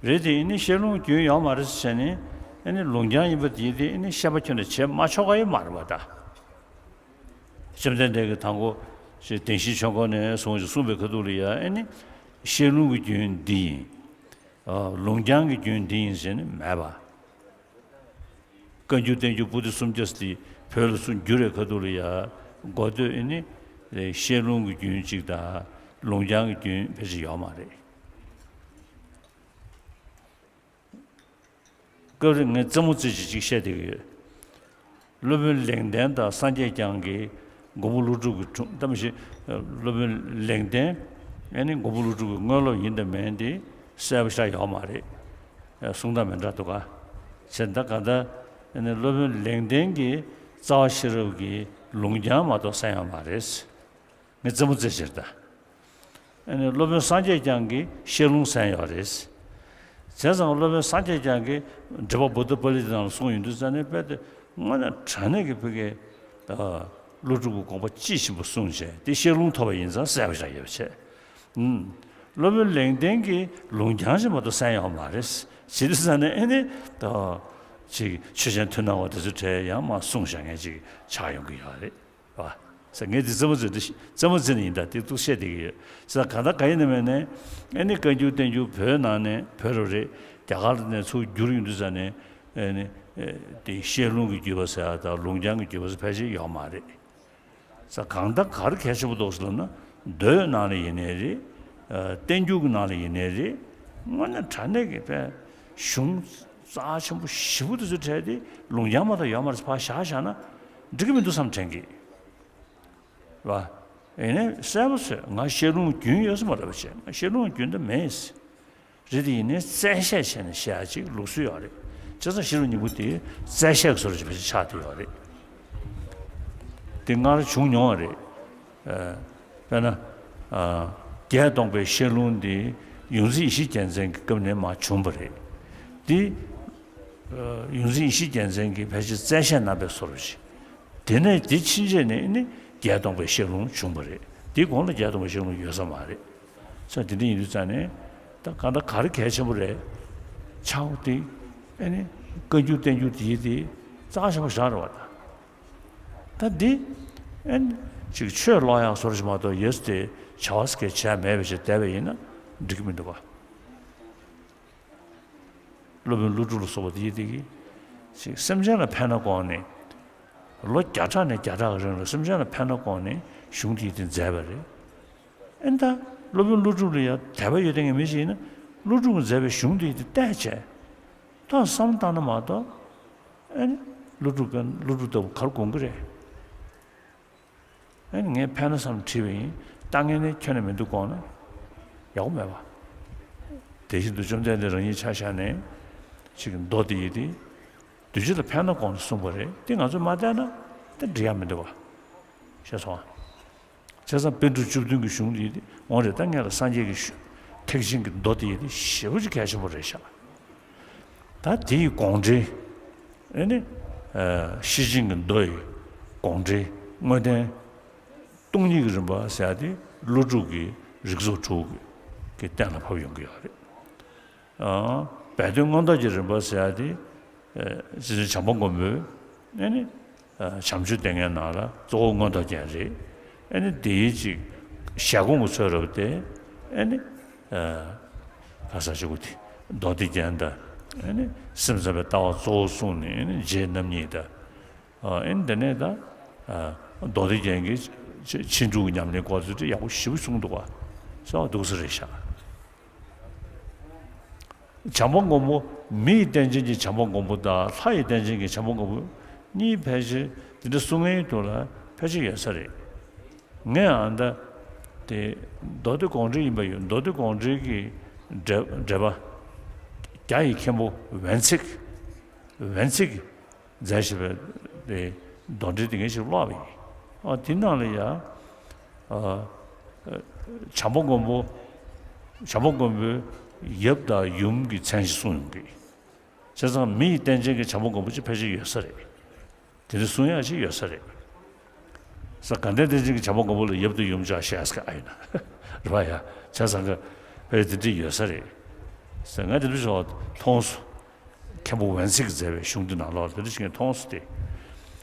རེད་དེ་ཡིན་ནའི་བཤད་ལུང་རྒྱུན་ཡོད་མ་རེད་ཟེར་ནས་ཨེ་ནི་ལུང་རྐྱང་ཡིན་པ་དེ་དེ་ཨེ་ནི་བཤད་པ་ཁྱོན་ནས་བྱེད་མ་ཆོག་ག་ཡོད་མ་རེད་པ་ད། བཅོམ་ལྡན་འདས་ཀྱིས་དང་པོ་ཞེས་བདེན་བཞིའི་ཆོས་འཁོར་ནས་གསུངས་ཤིང་གསུངས་པའི་ཁ་ཐུག་ལ་ཡ་ཨེ་ནི་བཤད་ལུང་གི་རྒྱུན་འདི་ཡིན། ཨ། ལུང་རྐྱང་གི་རྒྱུན་འདི་ཡིན་ཟེར་ནས་མེད་པ། བཀའ་འགྱུར་བསྟན་འགྱུར་པོ་ཏི་སུམ་བརྒྱ་དེ་བོད་ལ་སུ་བསྒྱུར་བའི་ཁ་ཐུག་ལ་ཡ་འགོ་སྟོད་ཨེ་ནི་བཤད་ལུང་གི་རྒྱུན་གཅིག་དང་ལུང་རྐྱང་གི་རྒྱུན་ཕལ་ཆེར་ཡོད་མ་རེད། སྐབས་རེ་ངས་རྩེད་མོ་རྩེ་བྱེད་ཅིག་བཤད་བསྡད་ཀྱི་ཡོད། སློབ་དཔོན་ལེགས་ལྡན་དང་སངས་རྒྱས་བསྐྱངས་ཀྱིས་མགོན་པོ་ཀླུ་སྒྲུབ་ཀྱི་འཁྲུངས་ད་མི་ཤེས། སློབ་དཔོན་ལེགས་ལྡན་ཨེ་ནི་མགོན་པོ་ཀླུ་སྒྲུབ་ཀྱི་དངོས་སློབ་ཡིན་དང་མིན་དེ་གསལ་པོ་ཞེ་དྲག་ཡོད་མ་རེད། གསུང་སྟངས་མི་འདྲ་འདུག་ག་བྱས་ད་གང་ལྟར་ཨེ་ནི་སློབ་དཔོན་ལེགས་ལྡན་གྱིས་རྩ་བ་ཤེས་རབ་ཀྱི་ལུང་རྐྱང་མ་གཏོགས་གསན་ཡོད་མ་རེད། ངས་རྩེད་མོ་རྩེ་ཕྱིར་ད། ཨ་ནི་སློབ་དཔོན་སངས་རྒྱས་བསྐྱངས་ཀྱིས་བཤད་ལུང་གསན་ཡོད་རེད། བྱས་ཙང་སློབ་དཔོན་སངས་རྒྱས་བསྐྱངས་ཀྱིས་འགྲེལ་པ་བུདྡྷ་པཱ་ལི་ཏ་ནང་ལ་གསུངས་ཡོང་དུས་ཙ་ནས་དཔེ་དེ་དངོས་གནས་དྲང་གནས་ཀྱི་བོད་སྐད། ཨ། ཀླུ་སྒྲུབ་ཀྱི་དགོངས་པ་དཔྱིས་ཕྱིན་པ་གསུངས་བྱས་དེ་བཤད་ལུང་ཐོབ་པ་ཡིན་ཙང་གསལ་པོ་ཞིག་ཡོད་པ་བྱས། ཨུམ། སློབ་དཔོན་ལེགས་ལྡན་གྱིས་ལུང་རྐྱང་ཞིག་མ་གཏོགས་གསན་ཡོད་མ་རེད། བྱས་དུས་ཙ་ནས་ཨེ་ནི། ཨ། ཅིག་ཆོས་ཅན་མཐུན་སྣང་བ་དེ་ཚོའི་གྲས་ཡང་མ་གསུངས་བཞག་མཁན་ཅིག་ཆགས་ཡོང་གི་ཡོད་རེད། བ། ས་ངས་འདི་རྩེད་མོ་རྩེ་འདི་རྩེད་མོ་རྩེ་ནས་ཡིན་ད་འདི་འདུག་བཤད་བསྡད་ཀྱི་ཡོད། ས་གང་ལྟར་ག་ཡིན་ནམ་ཡིན་ནའི་ཨེ་ནི་བཀའ་འགྱུར་བསྟན་འགྱུར་བོད་ནང་ནས་བོད་རུ་རེད་རྒྱ་གར་ནས་ཚུར་བསྒྱུར་ཡོང་དུས་ཙ་ནས་ཨེ་ནི་ཨེ་དེ་བཤད་ལུང་གི་བརྒྱུད་པ་ཟེར་ཡ་དང་ལུང་རྐྱང་གི་བརྒྱུད་པ་ཟེར་ཕལ་ཆེར་ཡོད་མ་རེད། ས་གང་ལྟར་ག་རེ་གལ་ཆེན་པོ་འདུག་ཟེར་ལབ་ན་མདོའི་ནང་ལ་ཡིན་ནའི་རེད། ཨ། བསྟན་འགྱུར་གྱི་ནང་ལ་ཡིན་ནའི་རེད། དངོས་གནས་དྲང་གནས་ཀྱི་དཔེ་གཞུང་རྩ་ཆེན་པོ་ཞེ་པོ་དེ་ཚོའི་གྲས་དེ་ལུང་རྐྱང་མ་གཏོགས་ཡོད་མ་རེད། ཕར་བཞག་བཞག་ན་འགྲིག་གི་མི་འདུག་བསམ་དྲན་གི། རེད་བ། ཡིན་ནའི་གསལ་པོ་བཟོས་ང་བཤད་ལུང་རྒྱུན་ཡོད་ས་མ་རེད་པ་བྱས་ང་བཤད་ལུང་རྒྱུན་དུ་མེད། རེད་དེ་ཡིན་ནའི་གསལ་བཤད་བྱས་ནས་བཤད་ཡ་ཅིག་ལུགས་སྲོལ་ཡོད་རེད། བྱས་ཙང་བཤད་ལུང་རྙིང་པ་དེ་གསལ་བཤད་ཀྱི་བཟོ་འདྲ་ཅིག་ཕལ་ཆེར་ཆགས་བསྡད་ཡོད་རེད། དེ་སྔར་བྱུང་མྱོང་བ་རེད། ཨ། དཔེར་ན། ཨ། བརྒྱད་སྟོང་པའི་བཤད་ལུང་འདི་ཡོངས་འཛིན་ཡེ་ཤེས་རྒྱལ་མཚན་གྱི་སྐབས་ནས་མར་བྱུང་བ་རེད། འདི། ཨ། ཡོངས་འཛིན་ཡེ་ཤེས་རྒྱལ་མཚན་གྱིས་ཕལ་ཆེར་གསལ་བཤད་གནང་པའི་བཟོ་འདྲ་ཅིག་དེ་ནས་དེ་ཕྱིན་ཆད་ནས་ནི་བརྒྱད་སྟོང་པའི་བཤད་ལུང་བྱུང་བ་རེད། དེའི་གོང་ལ་བརྒྱད་སྟོང་པའི་བཤད་ལུང་ཡོད་ས་མ་རེད། ས་དེ་འདྲ་ཡིན་དུས་ཙང་ནས་ད་གང་ལྟར་ག་རེ་གལ་ཆེན་པོ་རེད། ཆགས་པ་དེ་ཨེ་ནི་བཀའ་འགྱུར་བསྟན་འགྱུར་དེ་དེ་རྩ་ཆེན་པོ་ཞིག་རེད་བ་ད། ད་འདི་ཨེ་ནི་ཅིག་ཆོས་ཀློག་ཡག་བཟོ་འདྲ་ཞིག་མ་གཏོགས་ཡོད་ས་དེ་བྱ་བ་སྐད་བྱས་མེད་པ་ཞིག་བསྡད་པ་ཡིན་ན་ འགྲིག་གི་མི་འདུག་བ། སློབ་དཔོན་ཀླུ་སྒྲུབ་ལ་སོགས་པ་དེ་ཡིན་དེ་གི་ཅིག་སེམས་ཅན་ལ་ཕན་ན་དགོངས་ནས། ལོ་བརྒྱ་ཕྲག་ནས་བརྒྱ་ཕྲག་གི་རིང་ལ་སེམས་ཅན་ལ་ཕན་ན་དགོངས་ནས་གཞུང་དེ་ཡི་དེ་མཛད་པ་རེད། ཨེ་ད། སློབ་དཔོན་ཀླུ་སྒྲུབ་ལ་ཡང་དད་པ་ཡོད་མཁན་མི་ཞིག་ཡིན་ན། ཀླུ་སྒྲུབ་ཀྱིས་མཛད་པའི་གཞུང་དེ་ཡི་དེ་བལྟས་བྱས། ཐོག་བསམ་བཏང་ན་མ་གཏོགས། ཨེ་ནི། ཀླུ་སྒྲུབ་པས་ཀླུ་སྒྲུབ་ལྟ་བུ་ག་རེ་དགོངས་ཀྱི་རེད། ཨེ་ནི་ངས་ཕན་ན་བསམ་བྲིས་པ་ཡིན། ལྟ་ངན་ནི་ཁྱོན་ནས་མི་འདུག་དགོངས་ན་ཡག་པོ་མེད་པ། དེ་བཞིན་དུ་བཅོམ་ལྡན་འདས་རང་ཉིད་ཆ་བཞག་ནས་ཅིག་མདོ་དེ་ཡི་དེ་གདུལ་བྱ་ལ་ཕན་ན་དགོངས་ནས་གསུངས་པ་རེད། དེ་ང་ཚོས་མ་བལྟས་ན་དེ་འགྲིག་ཡ་མི་འདུག་བ། ཤེས་སོང་ཨ། བྱས་ཙང་པཎ་གྲུབ་བཅུ་བདུན་གྱི་གཞུང་འདི་འོང་རེད། ད་ངས་ལ་སངས་རྒྱས་ཀྱི་གཞུང་ཐེག་ཆེན་གྱི་མདོ་དེ་ཡི་དེ་ཞེ་པོ་ཅིག་གལ་ཆེན་པོ་རེད་ཤག་ད་དེ་ཡི་དགོངས་འགྲེལ། ཨེ་ནི། ཨ། ཤེར་ཕྱིན་གྱི་མདོ་ཡི་དགོངས་འགྲེལ་དངོས་བསྟན། སྟོང་ཉིད་ཀྱི་རིམ་པ་ཟེར་ཡ་དེ་ཀླུ་སྒྲུབ་ཀྱི་རིགས་ཚོགས་དྲུག་གི་གཏན་ལ་ཕབ་ཡོང་གི་ཡོད་རེད། ཨ། སྦས་དོན་མངོན་རྟོགས་ཀྱི་རིམ་པ་ཟེར་ཡ་དེ། ཨ། རྗེ་བཙུན་བྱམས་པ་མགོན་པོས་ཨེ་ནི། ཨ། བྱམས་ཆོས་སྡེ་ལྔའི་ནང་ལ་གཙོ་བོ་མངོན་རྟོགས་རྒྱན་རེད། ཨེ་ནི་དེའི་ཅིག་ཞལ་གོང་གི་ཚོད་རབ་དེ། ཨེ་ནི། ཨ། ག་ས་ཞུ་གི་དེ། མདོ་སྡེ་རྒྱན་དང་། ཨེ་ནི་སེམས་ཙམ་པའི་ལྟ་བ་གཙོ་བོ་གསུངས་ནས། ཨེ་ནི་རྗེ་རྣམ་གཉིས་དང་། ཨ། ཨེ་ནི་དེ་ནས་ད། ཨ། མདོ་སྡེ་རྒྱན་གྱི་ཕྱིན་དྲུག་གི་ཉམས་ལེན་སྐོར་ཚོ་དེ་ཡག་པོ་ཞེ་པོ་གསུངས་འདུག་བ། གསལ་བ་འདུག་ས་རེད་ཤག་བྱམས་པ་མགོན་པོ། མི་ཡི་རྟེན་ཅན་གྱི་བྱམས་པ་མགོན་པོ་དང་ལྷ་ཡི་རྟེན་ཅན་གྱི་བྱམས་པ་མགོན་པོ་གཉིས་ཕལ་ཆེར་དེ་འདྲ་གསུང་མཁན་དེ་ལ་ཕལ་ཆེར་ཡོད་ས་རེད། ངས་ཨ་ད་དེ་མདོ་སྡེ་དགོངས་འགྲེལ་ཡིན་པ་ཡོད། མདོ་སྡེ་དགོངས་འགྲེལ་གྱི་འགྲེལ་འགྲེལ་པ། རྒྱ་ཡི་མཁན་པོ་ཝན་ཚིག་ཝན་ཚིག་གིས་མཛད་བཞག་པའི་དེ་མདོ་འགྲེལ་དེ་ངས་ཞིག་ཀློག་པ་ཡིན། ཨ། དེ་ནང་ལ་ཡ། ཨ། བྱམས་པ་མགོན་པོ། བྱམས་པ་མགོན་པོའི་ཡབ་དང་ཡུམ་གྱི་མཚན་ཞིག་གསུངས་ཡོང་གི། བྱས་ཙང་མི་ཡི་རྟེན་ཅན་གྱི་བྱམས་པ་མགོན་པོ་ཅིག་ཕལ་ཆེར་ཡོད་ས་རེད། དེ་འདྲ་གསུང་ཡག་ཅིག་ཡོད་ས་རེད། ས། དགའ་ལྡན་རྟེན་ཅན་གྱི་བྱམས་པ་མགོན་པོ་ལ་ཡབ་དང་ཡུམ་ཅིག་བཞག་ས་ཨ་ཡིན་ན། རེད་པ་ཡ། བྱས་ཙང་གི་ཕལ་ཆེར་དེ་འདྲ་ཡོད་ས་རེད། ས། ང་དེ་འདྲ་ཞིག་མཐོང་སོང་། མཁན་པོ་ཝན་ཚིག་གིས་མཛད་པའི་གཞུང་འདི་ནང་ལོགས་ལ་དེ་འདྲ་ཞིག་ངས་མཐོང་སོང་སྟེ།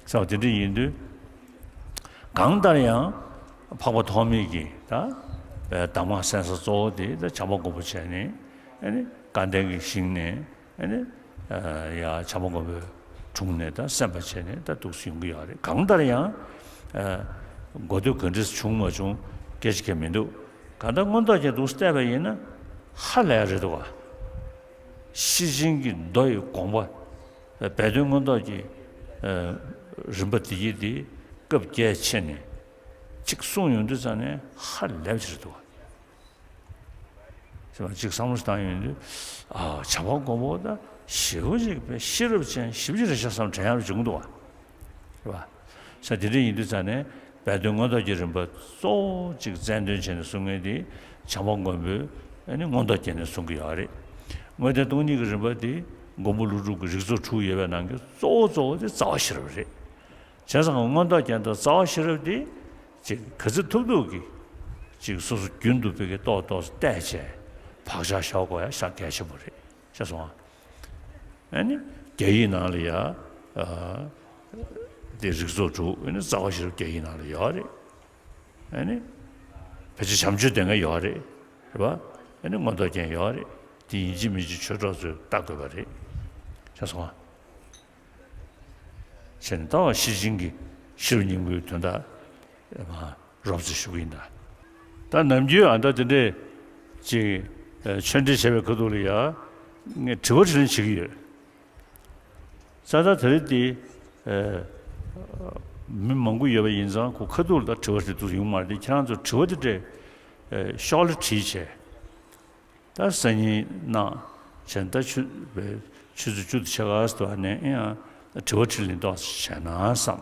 ས། དེ་འདྲ་ཡིན་དུས། གང་ལྟར་ཡང་། འཕགས་པ་ཐོགས་མེད་ཀྱི་ད། གདམས་ངག་གསན་ས་གཙོ་བོ་དེ་ད་བྱམས་པ་མགོན་པོ་བྱས་ནས། ཨེ་ནི་དགའ་ལྡན་གྱི་ཞིང་ནས། ཨེ་ནི། ཡ། བྱམས་པ་མགོན་པོའི་དྲུང་ནས་ད་གསན་པ་བྱས་ནས་ད་འདུག་སེ་ཡོང་གི་ཡོད་རེད། གང་ལྟར་ཡང་། གོ་ཐོས་ག་འདྲས་བྱུང་མ་བྱུང་སྐད་ཆ་གང་ཡང་མི་འདུག་གང་ལྟར་མངོན་རྟོགས་རྒྱན་འདུག་སེ་བལྟས་པ་ཡིན་ན་ཧ་ལས་རེད་འདུག་བ། ཤེར་ཕྱིན་གྱི་མདོ་ཡི་དགོངས་པ། སྦས་དོན་མངོན་རྟོགས་ཀྱི། ཨ། རིམ་པ་དེ་ཡི་དེ་སྐབས་བརྒྱད་ཕྱེ་ནས་གཅིག་གསུངས་ཡོང་དུས་ཙ་ནས་ཧ་ལས་པ་ཞིག་རེད་འདུག་བ། ཟེར་བ་གཅིག་བསམ་བློ་བཏང་ཡོང་དུས། ཨ། བྱམས་པ་མགོན་པོ་ད་ཞེ་པོ་ཅིག་པའི་ཤེས་རབ་ཅན་ཞེ་པོ་ཅིག་རེད་ཤག་བསམ་དྲན་ཡག་བྱུང་འདུག་བ། རེད་པ། ས། དེ་འདྲ་ཡིན་དུས་ཙ་ནས་སྦས་དོན་མངོན་རྟོགས་ཀྱི་རིམ་པ་གཙོ་བོ་གཅིག་རྩལ་འདོན་བྱས་ནས་གསུང་མཁན་དེ་བྱམས་པ་མགོན་པོས་ཨ་ནི་མངོན་རྟོགས་རྒྱན་ནས་གསུང་གི་ཡོད་རེད། དངོས་བསྟན་སྟོང་ཉིད་ཀྱི་རིམ་པ་དེ་མགོན་པོ་ཀླུ་སྒྲུབ་ཀྱི་རིགས་ཚོགས་དྲུག་ཡོད་པའི་ནང་གི་གཙོ་བོ་གཙོ་བོ་དེ་རྩ་བ་ཤེས་རབ་རེད། བྱས་ཙང་མངོན་རྟོགས་རྒྱན་དང་རྩ་བ་ཤེས་རབ་དེ་ཅིག་ག་ཚོད་ཐུབ་ཐུབ་ཀྱིས་ཅིག་སོ་སོ་རྒྱུན་དུ་བོད་ཀྱི་ཏོག་ཏོག་བལྟས་བྱས་བག་ཆགས་བཞག་དགོས་ཡ་ཤག་གལ་ཆེན་པོ་རེད། ཤེས་སོང་ཨ། ཨ་ནི་རྒྱ་ཡིག་ནང་ལ་ཡ། ཨ། དེ་རིགས་ཚོགས་དྲུག་ཨ་ནི་རྩ་བ་ཤེས་རབ་རྒྱ་ཡིག་ནང་ལ་ཡོད་རེད། ཨ་ནི་ཕལ་ཆེར་བྱམས་ཆོས་སྡེ་ལྔ་ཡོད་རེད། རེད་པ། ཨ་ནི་མངོན་རྟོགས་རྒྱན་ཡོད་རེད། དེ་ཡིན་གཅིག་མིན་གཅིག་ཆོས་གྲོགས་ཚོས་ལྟ་དགོས་པ་རེད། ཤེས་སོང་ཨ། བྱས་ནས་ད་བ་ཤེར་ཕྱིན་གྱི་ཤེས་རབ་སྙིང་པོའི་དོན་དག་མ་རོབ་ཙམ་ཞུ་གི་ཡིན་ད། ད་ནམ་རྒྱུན་ཨ་ད་དེ་འདྲས་ཅིག་ཨ་ཆོས་འབྲེལ་བྱས་པའི་ཁ་ཐུག་ལ་ཡ་ངས་དྲི་བ་དྲིས་ལན་བྱེད་ཀྱི་ཡོད། ས། ད་དེ་རིང་འདི་ཨ་མི་མང་པོ་ཡོད་པ་ཡིན་ཙང་ཁོ་ཁ་ཐུག་ལ་ད་དྲི་བ་དེ་འདུག་ཡོང་མ་རེད། ཁྱེད་རང་ཚོ་དྲི་བ་དེ་འདྲས་ཨ་ཤོག་ལ་བྲིས་བྱས། ད་སང་ཉིན་གནངས་བྱས་ད་ཆུ་བའི་ཆུ་ཚོད་བཅུ་དང་ཕྱེད་ཀ་ཙམ་དུ་ཨ་ནི་ཡང་དྲི་བ་དྲིས་ལན་ཏོག་ཙམ་བྱས་ན་བསམ།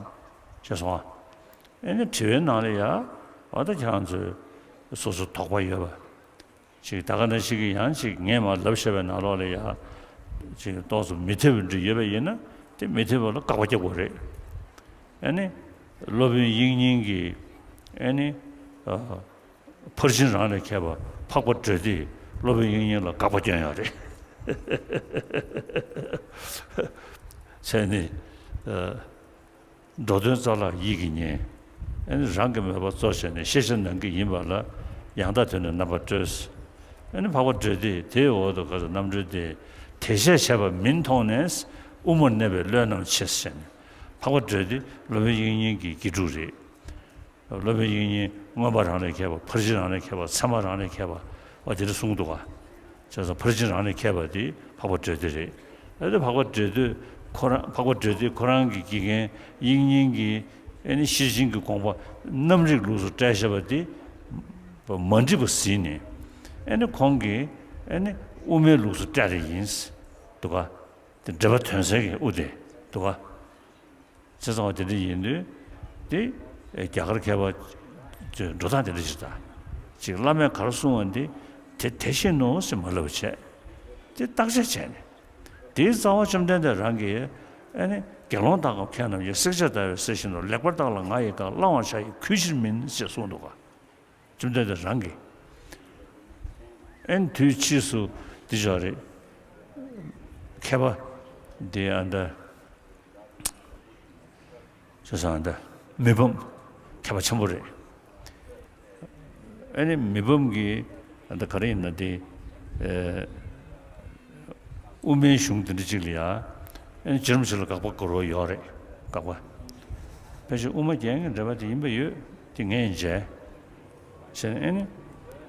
ཤེས་སོང་ཨ། ཨ་ནི་དྲི་བའི་ནང་ལ་ཡ་ཨ་ད་ཁྱེད་རང་ཚོས་སོ་སོ་དོགས་པ་ཡོད་པ་ཅིག་ད་ག་ནང་བཞིན་གྱི་ཡང་ཅིག་ངས་མར་ལབ་བཞག་པའི་ནང་ལོགས་ལ་ཡ་ཅིག་ཏོག་ཙམ་མི་འཐད་པ་འདྲ་ཡོད་པ་ཡིན་ན་དེ་མི་འཐད་པ་ལ་དགག་པ་རྒྱག་དགོས་རེད། ཨ་ནི་སློབ་དཔོན་དབྱིག་གཉེན་གྱིས་ཨ་ནི་ཨ། ཕར་ཕྱིན་རང་ལས་མཁས་པ་འཕགས་པ་འབྲེལ་ཏེ་སློབ་དཔོན་དབྱིག་གཉེན་ལ་དགག་པ་བསྐྱོན་ཡོད་རེད། བྱས་ནས། ཨ། འགྲོ་དོན་རྩ་ལག་ཡིད་ཀྱིས་ཉན། ཨ་ནི་རང་གིས་མོས་པ་གཙོ་བྱས་ནས་ཤེས་བྱ་ནང་གི་ཡིན་པ་ལ་ཡང་དག་དོན་ནི་རྣམ་པར་སྤྲོས། ཨ་ནི་འཕགས་པ་སྒྲོལ་ཏེ་དེའི་འོག་ཏུ་ག་ཚོད་རྣམ་གྲོལ་ཏེ། དེ་ཤས་བྱས་པ་མིན་མཐོང་ནས། དབུ་མར་གནས་པའི་བློས་རྣམ་ཕྱེ་ཟེར་ནས། འཕགས་པ་སྒྲོལ་ཏེ་སློབ་དཔོན་དབྱིག་གཉེན་གྱི་དགེ་ཕྲུག་རེད། སློབ་དཔོན་དབྱིག་གཉེན་མངོན་པ་རང་ལས་མཁས་པ། ཕར་ཕྱིན་རང་ལས་མཁས་པ། ཚད་མ་རང་ལས་མཁས་པ། འོ་དེ་འདྲ་གསུངས་འདུག་ག་བྱས་ཙང་ཕར་ཕྱིན་རང་ལས་མཁས་པ་དེ་འཕགས་པ་སྒྲོལ་ཏེ་རེད། ཨ་ནི་འཕགས་པ་སྒྲོལ་ཏེ་ཁོ་རང་འཕགས་པ་སྒྲོལ་ཏེ་ཁོ་རང་གི་དགེ་རྒན་དབྱིག་གཉེན་གྱིས་ཨ་ནི་ཤེར་ཕྱིན་གྱི་དགོངས་པ་རྣམ་རིག་ལུགས་སུ་བཀྲལ་བཞག་པ་དེ་མ་འགྲིག་པ་གཟིགས་ནས། ཨ་ནི་ཁོང་གིས་ཨ་ནི་དབུ་མའི་ལུགས་སུ་བཀྲལ་རེ་ཡིན་འདུག་ག་དེ་འགྲེལ་པ་དོན་གསལ་གྱི་དབུ་དེ་འདུག་ག་བྱས་ཙང་བ་དེ་འདྲ་ཡིན་དུས་དེ་རྒྱ་གར་མཁས་པ་ཚོས་འགྲོ་སྟངས་དེ་འདྲ་ཞིག་དང་། ཅིག་བླ་མས་ག་རེ་གསུངས་པ་འདི་དེ་དེ་བཞིན་ནོ་ཞེས་མ་ལབ་བྱས། དེ་བརྟག་དཔྱད་བྱས་ནས། དེའི་རྩ་བ་བཅོམ་ལྡན་འདས་རང་གིས་ཨ་ནི་དགེ་སློང་དག་གམ་མཁས་རྣམས་ཀྱིས། བསྲེགས་བཅད་ཟླ་བའི་གསེར་བཞིན་དུ། ལེགས་པར་བརྟགས་ལ་ང་ཡི་བཀའ། བླང་བར་བྱ་ཡི་གུས་ཕྱིར་མིན། ཞེས་གསུངས་འདུག་ག་བཅོམ་ལྡན་འདས་རང་གིས། ཨེ་ནི་དུས་ཕྱིས་སུ་འདི་ཅོག་རེད། མཁས་པ་འདི་ཨ་ད་ཅོ་སང་ད་མི་ཕམ་མཁས་པ་ཆེན་པོ་རེད། ཨེ་ནི་མི་ཕམ་གྱིས་ཨ་ད་ག་རེ་ཡིན་ན་དེ་ཨེ། དབུ་མའི་གཞུང་དེ་འདྲ་ཅིག་ལ་ཡ། ཨེ་ནི་རྗེ་རིན་པོ་ཆེ་ལ་དགག་པ་དགོས་རོགས་ཡོད་རེད། དགག་པ། ཕལ་ཆེར་དབུ་མ་རྒྱན་གྱི་འགྲེལ་པ་དེ་ཡིན་པ་ཡོད། དེ་ངས་མཇལ། བྱས་ནས་ཨེ་ནི།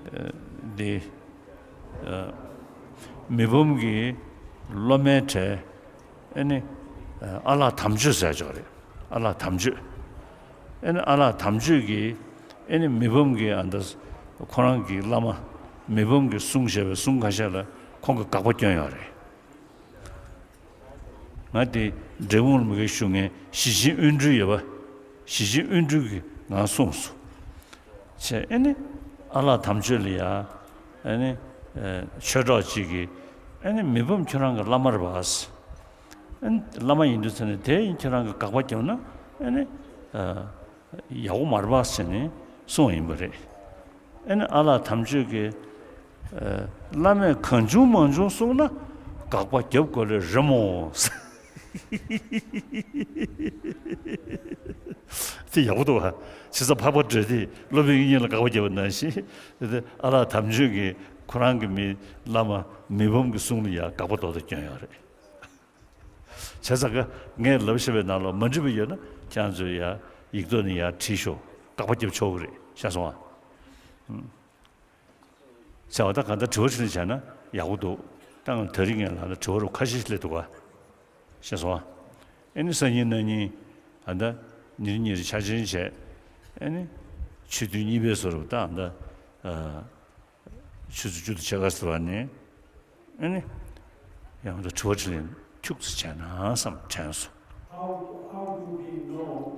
ཨེ། འདི། ཨེ། མི་ཕམ་གྱི་སློབ་མའི་གྲས། ཨེ་ནི། ཨེ། ཨ་ལགས་དམ་ཆོས་ཟེར་ཅིག་རེད། ཨ་ལགས་དམ་ཆོས། ཨེ་ནི་ཨ་ལགས་དམ་ཆོས་ཀྱིས་ཨེ་ནི་མི་ཕམ་གྱི་ཨ་ད་ཁོ་རང་གི་བླ་མ་མི་ཕམ་གྱིས་གསུངས་བཞག་པའི་གསུང་ཁ་ཤས་ལ་ཁོང་གིས་དགག་པ་བསྐྱོན་ཡོད་རེད། ང་དེ་འབྲས་སྤུངས་ལ་མ་གི་བཞུགས་མཁན་ཞི་ཆེན་དབོན་སྤྲུལ་ཡོད་པ། ཞི་ཆེན་དབོན་སྤྲུལ་གྱིས་ང་གསུངས་སོང་། བྱས་ཨེ་ནི་ཨ་ལགས་དམ་ཆོས་ལ་ཡ། ཨེ་ནི་ཨེ་ཆོས་གྲོགས་གཅིག་གིས་ཨེ་ནི་མི་ཕམ་ཁྱོད་རང་གི་བླ་མ་རེད་པ། ཨེ་ནི་བླ་མ་ཡིན་དུས་ཚོད་ནས་དེ་ཡིན་ཁྱོད་རང་གི་དགག་པ་བརྒྱབ་ན་ཨེ་ནི་ཨེ་ཡག་པོ་མ་རེད་པ་ཟེར་ནས་གསུངས་པ་ཡིན་པ་རེད། ཨེ་ནི་ཨ་ལགས་དམ་ཆོས་ཀྱིས། ཨེ། བླ་མས་གང་བྱུང་མང་བྱུང་གསུངས་ན་དགག་པ་རྒྱབ་དགོས་ལེ་རེད་མོ། དེ་ཡག་པོ་འདུག་བ། བྱས་ཙང་འཕགས་པ་སྒྲོལ་ཏེ་སློབ་དཔོན་དབྱིག་གཉེན་ལ་དགག་པ་བརྒྱབ་པ་ནང་བཞིན། དེ་ཨ་ལགས་དམ་ཆོས་ཀྱིས་ཁོ་རང་གི་མི་བླ་མ་མི་ཕམ་གྱི་གསུང་ལ་ཡང་དགག་པ་རྡོག་རྡོག་བསྐྱོན་ཡོད་རེད། བྱས་ཙང་ཀ་ངས་ལབ་བཞག་པའི་ནང་ལ་མ་འགྲིག་པ་ཡོད་ན་ཁྱེད་ཚོས་ཡ་ཡིག་ཐོག་ནས་ཡར་བྲིས་ཤོག་དགག་པ་རྒྱབ་ཆོག་གི་རེད། ཤེས་སོང་ཨ། ཨུམ། བྱས་པ་ད་གང་ལྟར་དྲི་བ་དྲིས་ལན་བྱས་ན་ཡག་པོ་འདུག་ད་ང་དེ་རིང་ངས་ལབ་ན་དྲི་བ་རུ་ཁ་ཤས་ཤིག་སླེབས་འདུག་ག་ཤེས་སོང་ཨ། ཨེ་ནི་སང་ཉིན་གནངས་ཉིན་ཨ་ད་ཉིན་གཉིས་རེ་འཆར་ཅན་བྱས། ཨེ་ནི་ཆོས་ཐུན་གཉིས་པའི་བཟོ་འདྲ་ད་ཨ་ད་ཨ། ཆུ་ཚོད་བཅུ་དང་ཕྱེད་ཀ་ཟེར་བ་ནི། ཨ་ནི། ཡང་དུ་དྲི་བ་དྲིས་ལན་ཁྱུག་ཙམ་བྱས་ན་བསམ་དྲན་སོང་། How, how do we know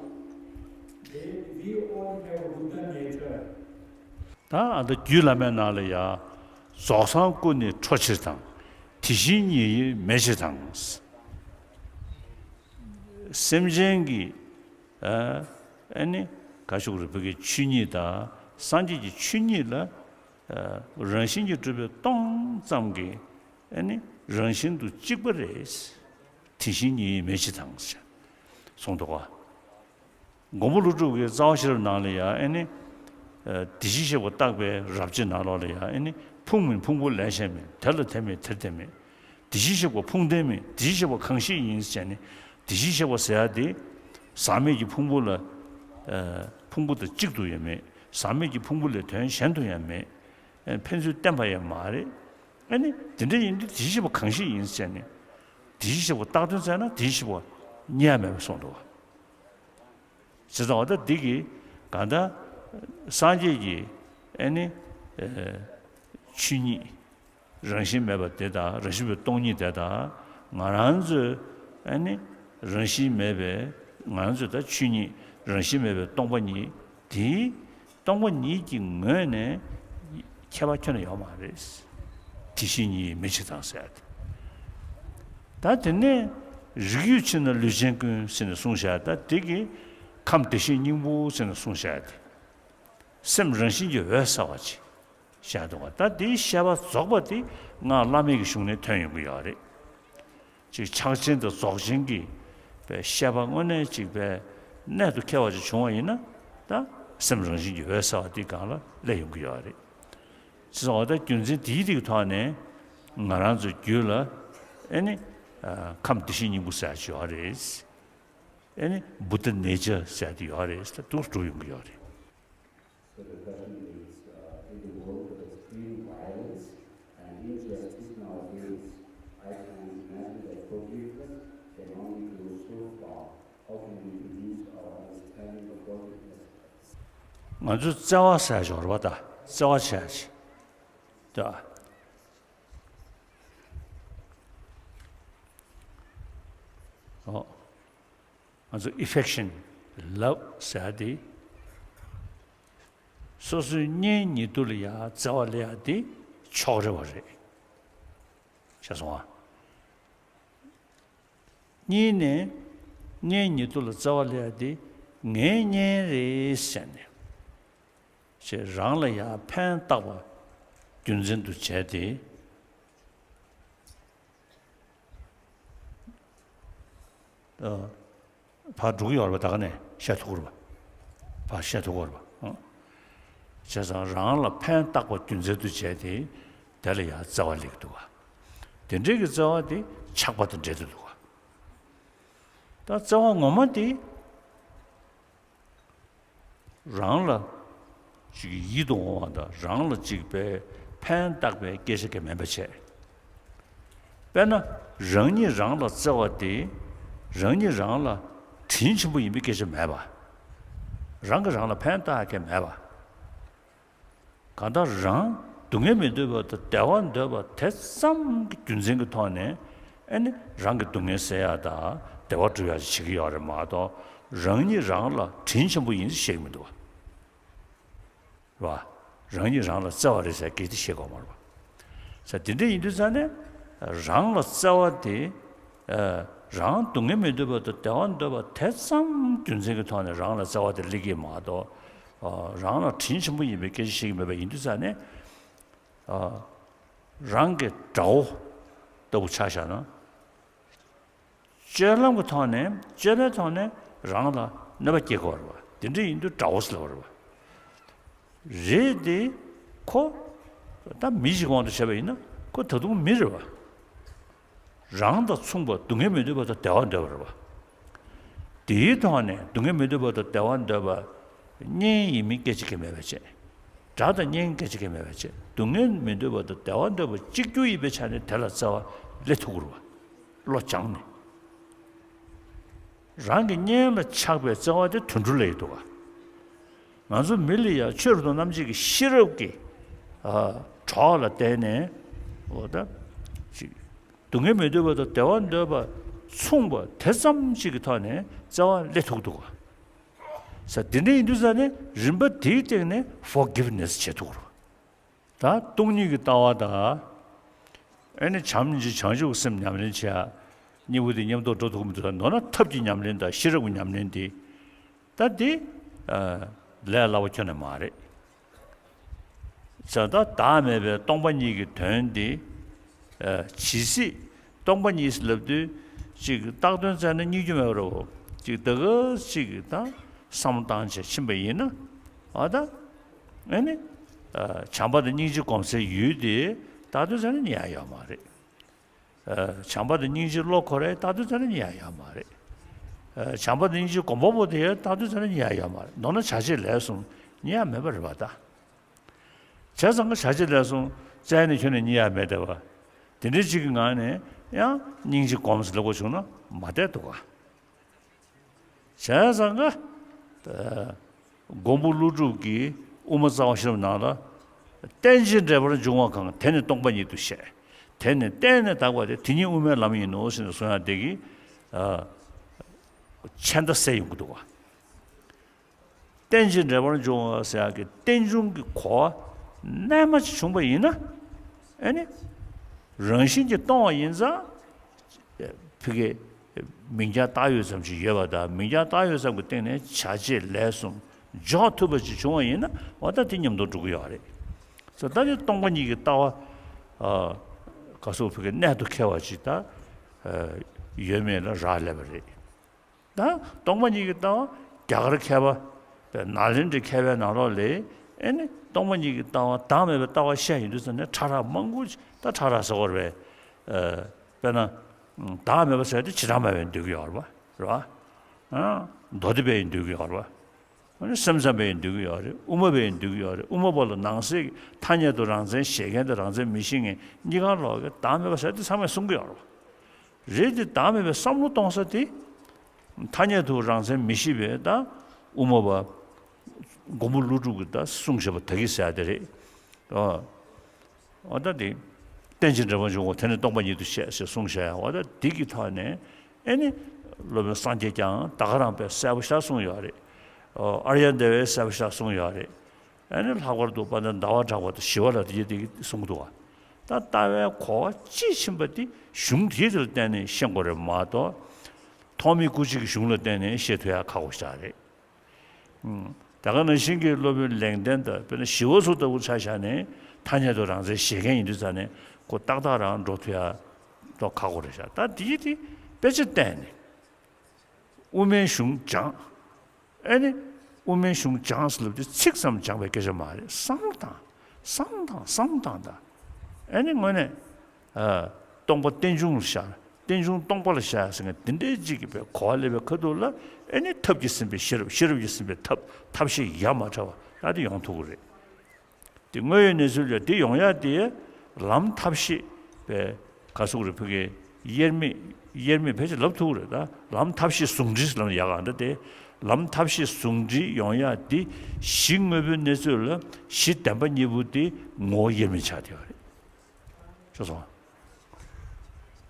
that we all have Buddha nature? ད་ཨ་ད་རྒྱུད་བླ་མའི་ནང་ལ་ཡ། རྫོགས་སངས་སྐུ་ནི་འཕྲོ་ཕྱིར་དང་། དེ་བཞིན་ཉིད་ཡིན་མེད་ཕྱིར་དང་། སེམས་ཅན་གྱི། ཨ་ནི། ག་ཤུག་རུ་བུ་གི་ཆོས་ཉིད་དང་སངས་རྒྱས་ཀྱི་ཆོས་ཉིད་ལ། རང་བཞིན་གྱིས་གྲུབ་པའི་སྟོང་ཙམ་གྱི་ཨ་ནི་རང་བཞིན་དུ་གཅིག་པ་རེད། དེ་བཞིན་ཉིད་ཡིན་མེད་ཕྱིར་དང་ཞེས་གསུངས་འདུག་ག་མགོན་པོ་ཀླུ་སྒྲུབ་ཀྱི་རྩ་བ་ཤེས་རབ་ནང་ལ་ཡང་ཨ་ནི། དེ་བཞིན་གཤེགས་པ་བརྟག་པའི་རབ་བྱེད་ནང་ལོགས་ལ་ཡང་ཨ་ནི་ཕུང་མིན་ཕུང་པོ་ལས་གཞན་མིན། དེ་ལ་དེ་མེད་དེར་དེ་མེད། དེ་བཞིན་གཤེགས་པ་ཕུང་ལྡན་མིན། དེ་བཞིན་གཤེགས་པ་གང་ཞིག་ཡིན་ཟེར་ནས། དེ་བཞིན་གཤེགས་པ་ཟེར་ཡ་དེ། ཟག་མེད་ཀྱི་ཕུང་པོ་ལ། ཕུང་པོ་དང་གཅིག་ཏུ་ཡང་མེད། ཟག་མེད་ཀྱི་ཕུང་པོ་ལས་དོན་གཞན་དུ་ཡང་མེད། ཕན་ཚུན་བརྟེན་པ་ཡང་མ་རེད། ཨ་ནི་དེ་འདྲ་ཡིན་དུས་དེ་བཞིན་གཤེགས་པ་གང་ཞིག་ཡིན་ཟེར་ནས། དེ་བཞིན་གཤེགས་པ་བཏགས་དོན་བཙལ་ན་དེ་བཞིན་གཤེགས་པ་རྙེད་ཡ་མེད་པ་གསུངས་འདུག་བ། བྱས་ཙང་འོ་ད་འདི་གི་གང་ལྟར་སངས་རྒྱས་ཀྱི་ཨ་ནི་ཆོས་ཉིད་རང་བཞིན་མེད་པ་དེ་དང་རང་བཞིན་མེད་པའི་སྟོང་ཉིད་དེ་དང་ང་རང་ཚོའི་ཨ་ནི་རང་བཞིན་མེད་པའི་ང་རང་ཚོའི་ད་ཆོས་ཉིད་རང་བཞིན་མེད་པའི་སྟོང་པ་ཉིད་དེ། སྟོང་པ་ཉིད་ཀྱི་ངོས་ནས་ཁྱད་པར་ཁྱོན་ནས་ཡོད་མ་རེད། དེ་བཞིན་ཉིད་མེད་ཕྱིར་དང་ཟེར་ཏེ། ད་དེ་ནས་རིགས་ཡོད་ཕྱིར་ན་ལུས་ཅན་ཀུན་ཟེར་ནས་གསུངས་བཞག་ད་དེ་གི་ཁམས་བདེ་གཤེགས་སྙིང་པོ་ཟེར་ནས་གསུངས་བཞག་སྟེ། སེམས་རང་བཞིན་གྱིས་འོད་གསལ་བ་ཅིག་བཤད་འདུག་ག་ད་དེའི་བཤད་པ་རྫོགས་པ་དེ་སྔགས་བླ་མེད་ཀྱི་གཞུང་ནས་ཐོན་ཡོང་གི་ཡོད་རེད། ཅིག་ཕྱག་ཆེན་དང་རྫོགས་ཆེན་གྱི་པའི་བཤད་པ་དངོས་གནས་ཅིག་པའི་གནད་དུ་འཁེལ་བ་ཅིག་བྱུང་བ་ཡིན་ན། ད་སེམས་རང་བཞིན་གྱིས་འོད་གསལ་བ་འདི་སྒང་ལ་སླེབས་ཡོང་གི་ཡོད་རེད། ཟེར་བ་ད་རྒྱུ་མཚན་དེའི་རིགས་ཐོག་ནས་ང་རང་ཚོའི་རྒྱུད་ལ་ཨེ་ནི་ཨ་ཁམས་བདེ་གཤེགས་སྙིང་པོ་ཟེར་ཡག་ཅིག་ཡོད་རེད། ཨེ་ནི་བུདྡྷ་ནེ་ཙ་ཟེར་ཡག་དེ་ཡོད་རེད། ད་དུ་འགྲོ་ཡོང་གི་ཡོད་རེད། So the question is, uh, in the world of extreme violence and injustice nowadays, I can imagine that forgiveness can only go so far. How can we reduce our understanding of forgiveness? ང་ཚོ་བརྩེ་བ་ཟེར་ཡག་ཅིག་ཡོད་རེད་པ། ད་བརྩེ་བ་བྱེད་ཡག་ཅིག་ད། ཨོ། ང་ཚོ་ཨེ་ཕེག་ཤན། ལབ་ཟེར་ཡག་དེ། སོ་སོའི་གཉེན་ཉེ་དུ་ལ་ཡ་བརྩེ་བ་སླེབས་ཡག་དེ་ཕྱོགས་རེ་བ་རེད། ཤེས་སོང་ང་། གཉིས་ནས་གཉེན་ཉེ་དུ་ལ་བརྩེ་བ་སླེབས་ཡག་དེ་ངའི་གཉེན་རེད་ཟེར་ནས། ཞེས་རང་ལ་ཡང་ཕན་བཏགས་པ་རྒྱུ་མཚན་དུ་བྱས་ཏེ། ཨ། ཕར་འགྲོ་གི་ཡོད་རེད་པ། ད་ག་ནས་བཤད་ཐུབ་ཀྱི་རེད་པ། ཕར་བཤད་ཐུབ་ཀྱི་ཡོད་རེད་པ། ཨང་། བྱས་ཙང་རང་ལ་ཕན་བཏགས་པ་རྒྱུ་མཚན་དུ་བྱས་ཏེ་དེ་ལ་ཡང་བརྩེ་བ་སླེབས་ཀྱི་འདུག་ག། དེ་འདྲའི་གི་བརྩེ་བ་དེ་ཆགས་པ་དང་འབྲེལ་དུ་འདུག་ག། ད་བརྩེ་བ་ངོ་མ་དེ། རང་ལ་ཅིག་ཡིད་དུ་འོང་བ་དང་རང་ལ་ཅིག་པའི་ཕན་བཏགས་པའི་སྐད་ཆ་གང་ཡང་མེད་པ་བྱས། དཔེར་ན་རང་ཉིད་རང་ལ་བརྩེ་བ་དེ་རང་ཉིད་རང་ལ་དྲིན་ཆེན་པོ་ཡིན་པའི་སྐད་ཆ་མེད་པ། རང་གིས་རང་ལ་ཕན་བཏགས་མཁན་མེད་པ། གང་ལྟར་རང་སྡུག་བསྔལ་མི་འདོད་པ་དང་བདེ་བ་འདོད་པ་དེ་ཙམ་གྱི་རྒྱུ་མཚན་གྱི་ཐོག་ནས་ཨེ་ནི་རང་གི་སྡུག་བསྔལ་སེལ་ཡག་དང་བདེ་བ་སྒྲུབ་ཡག་ཅིག་བྱེད་ཀྱི་ཡོད་རེད་མ་གཏོགས། རང་ཉིད་རང་ལ་དྲིན་ཆེན་པོ་ཡིན་ཟེར་བཤད་ཀྱི་མི་འདུག་བ། རང་ཉིད་རང་ལ་བརྩེ་བ་རེད་ཟེར་སྐད་ཆ་བཤད་དགོས་མ་རེད་པ། ས་དེ་འདྲ་ཡིན་དུས་ཙང་ནས་རང་ལ་བརྩེ་བ་དེ། ཨ། རང་སྡུག་བསྔལ་མི་འདོད་པ་དང་བདེ་བ་འདོད་པ་དེ་ཙམ་རྒྱུ་མཚན་གྱི་ཐོག་ནས་རང་ལ་བརྩེ་བ་དེ་སླེབས་ཀྱི་མ་གཏོགས། ཨ། རང་ལ་དྲིན་ཆེན་པོ་ཡིན་པའི་སྐད་ཆ་བཤད་ཀྱི་མེད་པ་ཡིན་དུས་ཙང་ནས། ཨ། རང་གི་དགྲ་བོ་ལྟ་བུ་ཆ་བཞག་ན། སྤྱོད་ལམ་གྱི་ཐོག་ནས་སྤྱོད་པའི་ཐོག་ནས་རང་ལ་གནོད་པ་སྐྱེལ་དགོས་རེད་པ། དེ་འདྲ་ཡིན་དུས་དགྲ་བོ་ཟེར་བ་རེད་པ། རེད་དེ། ཁོ་ད་མི་ཞིག་དབང་དུ་བྱས་པ་ཡིན་ན་ཁོ་ད་དུང་མི་རེད་པ། རང་དང་མཚུངས་པ་སྡུག་བསྔལ་མི་འདོད་པ་དང་བདེ་བ་འདོད་པ་རེད་པ། དེའི་ཐོག་ནས་སྡུག་བསྔལ་མི་འདོད་པ་དང་བདེ་བ་འདོད་པ་གཉེན་ཡིན་མིན་སྐད་ཆ་གང་ཡང་མེད་པ་བྱས། དགྲ་དང་གཉེན་སྐད་ཆ་གང་ཡང་མེད་པ་བྱས། སྡུག་བསྔལ་མི་འདོད་པ་དང་བདེ་བ་འདོད་པ་གཅིག་གྱུར་ཡིན་པའི་ཆ་ནས་དེ་ལ་བརྩེ་བ་སླེབས་ཐུབ་ཀྱི་རེད་པ། བློ་སྦྱངས་ནས། རང་གི་གཉེན་ལ་ཆགས་པའི་བརྩེ་བ་དེ་དུད་འགྲོ་ལ་ཡོད་འདུག་ག། ང་ཚོ་མི་ལ་ཡང་ཆོས་རབ་ཏུ་རྣམ་འབྱེད་ཀྱི་ཤེས་རབ་ཀྱི། ཨ། གྲོགས་ལ་བརྟེན་ནས། འོ་ད། ཅིག་སྡུག་བསྔལ་མི་འདོད་པ་དང་བདེ་བ་འདོད་པ་མཚུངས་པ་དེ་ཙམ་ཅིག་གི་ཐོག་ནས་བརྩེ་བ་སླེབས་ཐུབ་འདུག་ག། ས་དེ་འདྲ་ཡིན་དུས་ཙང་ནས་རིམ་པ་དེའི་སྟེང་ནས་ཕོར་གིབ་ནེ་སི་བྱེད་ཐུབ་ཀྱི་རེད་པ། ད་སྟོང་ཉིད་ཀྱི་ལྟ་བ་དང་། ཨེ་ནི་བྱམས་ཀྱི་བྱང་ཆུབ་སེམས་ཉམས་ལེན་བྱེད་ཡ། གཉིས་པོ་དེ་མཉམ་དུ་འགྲོ་ཐུབ་ཀྱི་མི་འདུག་ད་མདོར་ན་ཐབས་ཀྱི་ཉམས་ལེན་དང་ཤེས་རབ་ཀྱི་ཉམས་ལེན་དེ། ད་དེ། ཨ། ལས་སླ་བོ་ཁྱོན་ནས་མ་རེད། བྱས་ཙང་བདག་མེད་པའི་སྟོང་པ་ཉིད་ཀྱི་དོན་དེ། ཨ། ཇི་སྲིད་སྟོང་པ་ཉིད་ལབ་དུས་ཅིག་བཏགས་དོན་བཙལ་ན་རྙེད་རྒྱུ་མེད་པ་རེད་པ། ཅིག་ད་ག་ཅིག་ད་བསམ་བློ་བཏང་བྱས་ཕྱིན་པ་ཡིན་ན། ཨ། ད། ཨེ་ནི། ཨ། བྱམས་པ་དང་སྙིང་རྗེ་སྒོམ་སའི་ཡུལ་དེ་བཏགས་དོན་བཙལ་ན་རྙེད་ཡ་ཡོད་མ་རེད། ཨ། བྱམས་པ་དང་སྙིང་རྗེ་བློ་འཁོར་ཡ་བཏགས་དོན་བཙལ་ན་རྙེད་ཡ་ཡོད་མ་རེད། ཨ། བྱམས་པ་དང་སྙིང་རྗེ་སྒོམ་པ་པོ་དེ་ཡང་བཏགས་དོན་བཙལ་ན་རྙེད་ཡ་ཡོད་མ་རེད། མདོར་ན་བྱ་བྱེད་ལས་གསུམ་རྙེད་ཡ་མེད་པ་རེད་པ་ད། བྱས་ཙང་བྱ་བྱེད་ལས་གསུམ་བཙལ་ནས་ཁྱོན་ནས་རྙེད་ཡ་མེད་བསྡད་པ། དེ་འདྲའི་ཅིག་གི་ངང་ནས་ཡང་སྙིང་རྗེ་སྒོམ་ཟེར་ལབ་དགོས་བྱུང་ན་མ་བསྡད་འདུག་ག། བྱས་ཙང་ག། ད། མགོན་པོ་ཀླུ་སྒྲུབ་ཀྱིས་དབུ་མ་རྩ་བ་ཤེས་རབ་ནང་ལ། རྟེན་ཅིང་འབྲེལ་པར་འབྱུང་བ་གང་། དེ་ནི་སྟོང་པ་ཉིད་དུ་བཤད། དེ་ནི་གཏན་ནས་དག་པ་སྟེ། དེ་ཉིད་དབུ་མའི་ལམ་ཡིན་ནོ་ཟེར་ནས་གསུང་ཡ་དེ་གིས། ཨ། མཚན་རྟགས་གསལ་ཡོང་གི་འདུག་ག། རྟེན་ཅིང་འབྲེལ་པར་འབྱུང་བ་ཟེར་ཡག་གི་རྟེན་འབྱུང་གི་གོ་བ་རྣལ་མ་ཅིག་བྱུང་བ་ཡིན་ན། ཨེ་ནི། རང་བཞིན་གྱིས་སྟོང་བ་ཡིན་ཙང་། ཕ་གི་མིང་རྐྱང་བཏགས་ཡོད་ཙམ་ཞིག་ཡོད་པ་དང་། མིང་རྐྱང་བཏགས་ཡོད་ཙམ་གྱི་སྟེང་ནས་བྱ་བྱེད་ལས་གསུམ་འཇོག་ཐུབ་པ་ཅིག་བྱུང་བ་ཡིན་ན། འོ་ད་དེ་མཉམ་དུ་འགྲོ་གི་ཡོད་རེད། ད་དེ་སྟོང་པ་ཉིད་ཀྱི་ལྟ་བ། ཨ། ག་སོགས་ཕ་གི་གནད་དུ་འཁེལ་བ་ཅིག་ད། ཨ། ཡོད་མེད་ལ་རག་ལས་པ་རེད། ད་སྟོང་པ་ཉིད་ཀྱི་ལྟ་བ་རྒྱ་གར་མཁས་པ། ནཱ་ལེནྡྲའི་མཁས་པའི་ནང་ལོགས་ལ་ ཨེ་ནི་སྟོང་པ་ཉིད་ཀྱི་ལྟ་བ་བདག་མེད་པའི་ལྟ་བ་བཤད་ཡོང་དུས་ཙམ་ནས་ཕྲ་རགས་མང་པོ་ཅིག་ད་ཕྲ་རགས་ཟེར་བ་རེད་པས། ཨ་དཔེར་ན་བདག་མེད་པ་ཟེར་དེ་བྱེ་བྲག་སྨྲ་བས་འདོད་ཀྱི་ཡོད་རེད་པ། རེད་པ། ཨ་མདོ་སྡེ་པས་འདོད་ཀྱི་ཡོད་རེད་པ། ཨ་ནི་སེམས་ཙམ་པས་འདོད་ཀྱི་ཡོད་རེད། དབུ་མ་པས་འདོད་ཀྱི་ཡོད་རེད། དབུ་མ་པ་ལ་ནང་གསེས་ཀྱི་ཐ་སྙད་དུ་རང་མཚན་བཞེད་མཁན་དང་རང་མཚན་མི་བཞེད་མཁན་གཉིས་ཀ་ལོག་གི་བདག་མེད་པ་ཟེར་དེ་ཚང་མས་གསུང་གི་ཡོད་རེད་པ། རེད་དེ་བདག་མེད་པའི་བསམ་བློ་གཏོང་ས་དེ་ཐ་སྙད་དུ་རང་མཚན་མི་བཞེད་པའི་ད་དབུ་མ་པ་མགོན་པོ་ཀླུ་སྒྲུབ་ཀྱིས་ད་གསུངས་བཞག་པ་ད་གི་ཟེར་ཡ་དེ་རེད། ཨོ། ཨོ་ད་དེ། རྟེན་ཅིང་འབྲེལ་བར་འབྱུང་བ་དེ་ནི་སྟོང་པ་ཉིད་དུ་བཤད་ཟེར་གསུངས་བཞག་ཡ། ཨོ་ད་དེ་གི་ཐོག་ནས་ཨེ་ནི་སློབ་དཔོན་སངས་རྒྱས་ཀྱང་ད་ག་རང་དཔེ་གསལ་པོ་ཞིག་གསུངས་ཡོད་རེད། ཨོ་ཨཱརྱ་དེ་བས་གསལ་པོ་ཞིག་གསུངས་ཡོད་རེད། ཨེ་ནི་ལྷག་པར་དུ་དཔལ་ལྡན་ཟླ་བ་གྲགས་པ་དང་ཞི་བ་ལྷ་དེ་དེ་གི་གསུང་འདུག་བ། ད་ལྟ་བའི་གོ་བ་དཔྱིས་ཕྱིན་པ་དེ་གཞུང་དེ་དེ་ལ་བརྟེན་ནས་ཤེས་དགོས་རེད་མ་གཏོགས། ཐོགས་མེད་སྐུ་མཆེད་ཀྱི་གཞུང་ལ་བརྟེན་ནས་ཤེས་ཐུབ་ཡ་ཁག་པོ་ཞིག་རེད། ཨུམ། དེ་ག་ནང་བཞིན་གྱི་སློབ་དཔོན་ལེགས་ལྡན་དང་དཔེར་ན་ཞི་བ་སོགས་ལྟ་བུ་ཆ་བཞག་ནས་ཐ་སྙད་དུ་རང་མཚན་བཞེད་མཁན་ཡིན་དུས་ཙང་ནས་ཁོ་ཏག་ཏག་རང་འགྲོ་ཐུབ་ཡ་ཏོག་ཁག་པོ་རེད་ཤག་ད་དེ་དེ་དཔེ་ཆ་བལྟས་ནས་དབུ་མའི་གཞུང་སྦྱངས། ཨེ་ནི་དབུ་མའི་གཞུང་སྦྱངས་ཟེར་ལབ་དུས་ཚིག་ཙམ་སྦྱངས་པའི་སྐད་ཆ་མ་རེད། བསམ་བློ་བཏང་། བསམ་བློ་བཏང་། བསམ་བློ་བཏང་ད། ཨེ་ནི་དངོས་གནས། ཨ། སྟོང་པ་རྟེན་འབྱུང་ལ་བཞག་རྟེན་འབྱུང་སྟོང་པ་ལ་བཞག་ཟེར་མཁན་དེ་འདྲའི་གཅིག་གི་བའི་གོ་བ་སླེབས་པའི་ཁ་ཐུག་ལ་ཨེ་ནི་ཐབས་ཀྱིས་ཟིན་པའི་ཤེས་རབ། ཤེས་རབ་ཀྱིས་ཟིན་པའི་ཐབས། ཐབས་ཤེས་ཡ་མ་བྲལ་བ་ད་དེ་ཡོང་ཐུབ་ཀྱི་རེད། དེ་དངོས་ཡོད་གནས་ཚུལ་ལ་དེ་ཡོང་ཡ་དེ་ལམ་ཐབས་ཤེས་པའི་ག་ཟེར་དགོས་རེད། ཕ་གིའི་དབྱེར་མེད། དབྱེར་མེད་ཕལ་ཆེར་ལབ་ཐུབ་ཀྱི་རེད། ད་ལམ་ཐབས་ཤེས་ཟུང་འབྲེལ་ལབ་ན་ཡག་ག་འདྲ། དེ་ལམ་ཐབས་ཤེས་ཟུང་འབྲེལ་ཡོང་ཡ་དེ་གཞི་དངོས་པོའི་གནས་ཚུལ་ལ་གཞི་བདེན་པ་གཉིས་པོ་དེ་ངོ་བོ་དབྱེར་མེད་ཆགས་བསྡད་ཡོད་རེད། ཤེས་སོང་།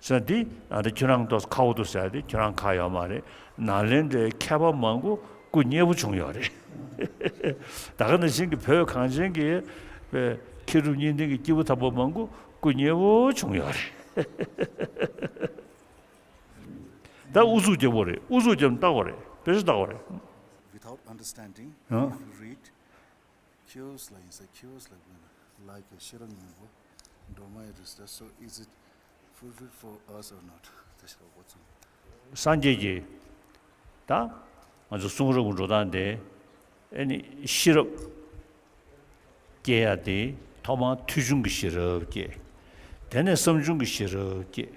ཟེར་ན་འདི་ཨ་འདི་ཁྱོད་རང་ཏོག་ཁ་བོ་འདུག་ཟེར་ཏེ་ཁྱོད་རང་ཁ་ཡོད་མ་རེད། ནཱ་ལེནྡྲའི་མཁས་པ་མང་པོ་སྐུ་མཉེལ་པོ་བྱུང་ཡོད་རེད། ད་ག་ནང་བཞིན་གྱི་བོད་གངས་ཅན་གྱི་པའི་མཁས་གྲུབ་གཉིས་ལྡན་གྱི་སྐྱེས་བུ་དམ་པ་མང་པོ་སྐུ་མཉེལ་པོ་བྱུང་ཡོད་རེད། ད་ཨུ་ཚུགས་རྒྱག་པོ་རེད། ཨུ་ཚུགས་རྒྱབ་ནས་བཏགས་པ་རེད། དཔེ་ཆ་བཏགས་པ་རེད། Without understanding, ཨ། If you read, Chaos like, it's a chaos like, like a ཤེས་རབ་སྙིང་པོ། Drama is just so is it fulfilled for us or not? ད་ཤེས་རབ་འགོ་ཚུགས། སངས་རྒྱས་ཀྱིས་ད་ང་ཚོ་གསུང་རབ་ཀྱི་འགྲོ་སྟངས་དེ་ཨེ་ནི་ཤེས་རབ་སྐྱེ་ཡ་དེ་ཐོག་མར་ཐོས་བྱུང་གི་ཤེས་རབ་སྐྱེ། དེ་ནས་བསམ་བྱུང་གི་ཤེས་རབ་སྐྱེ།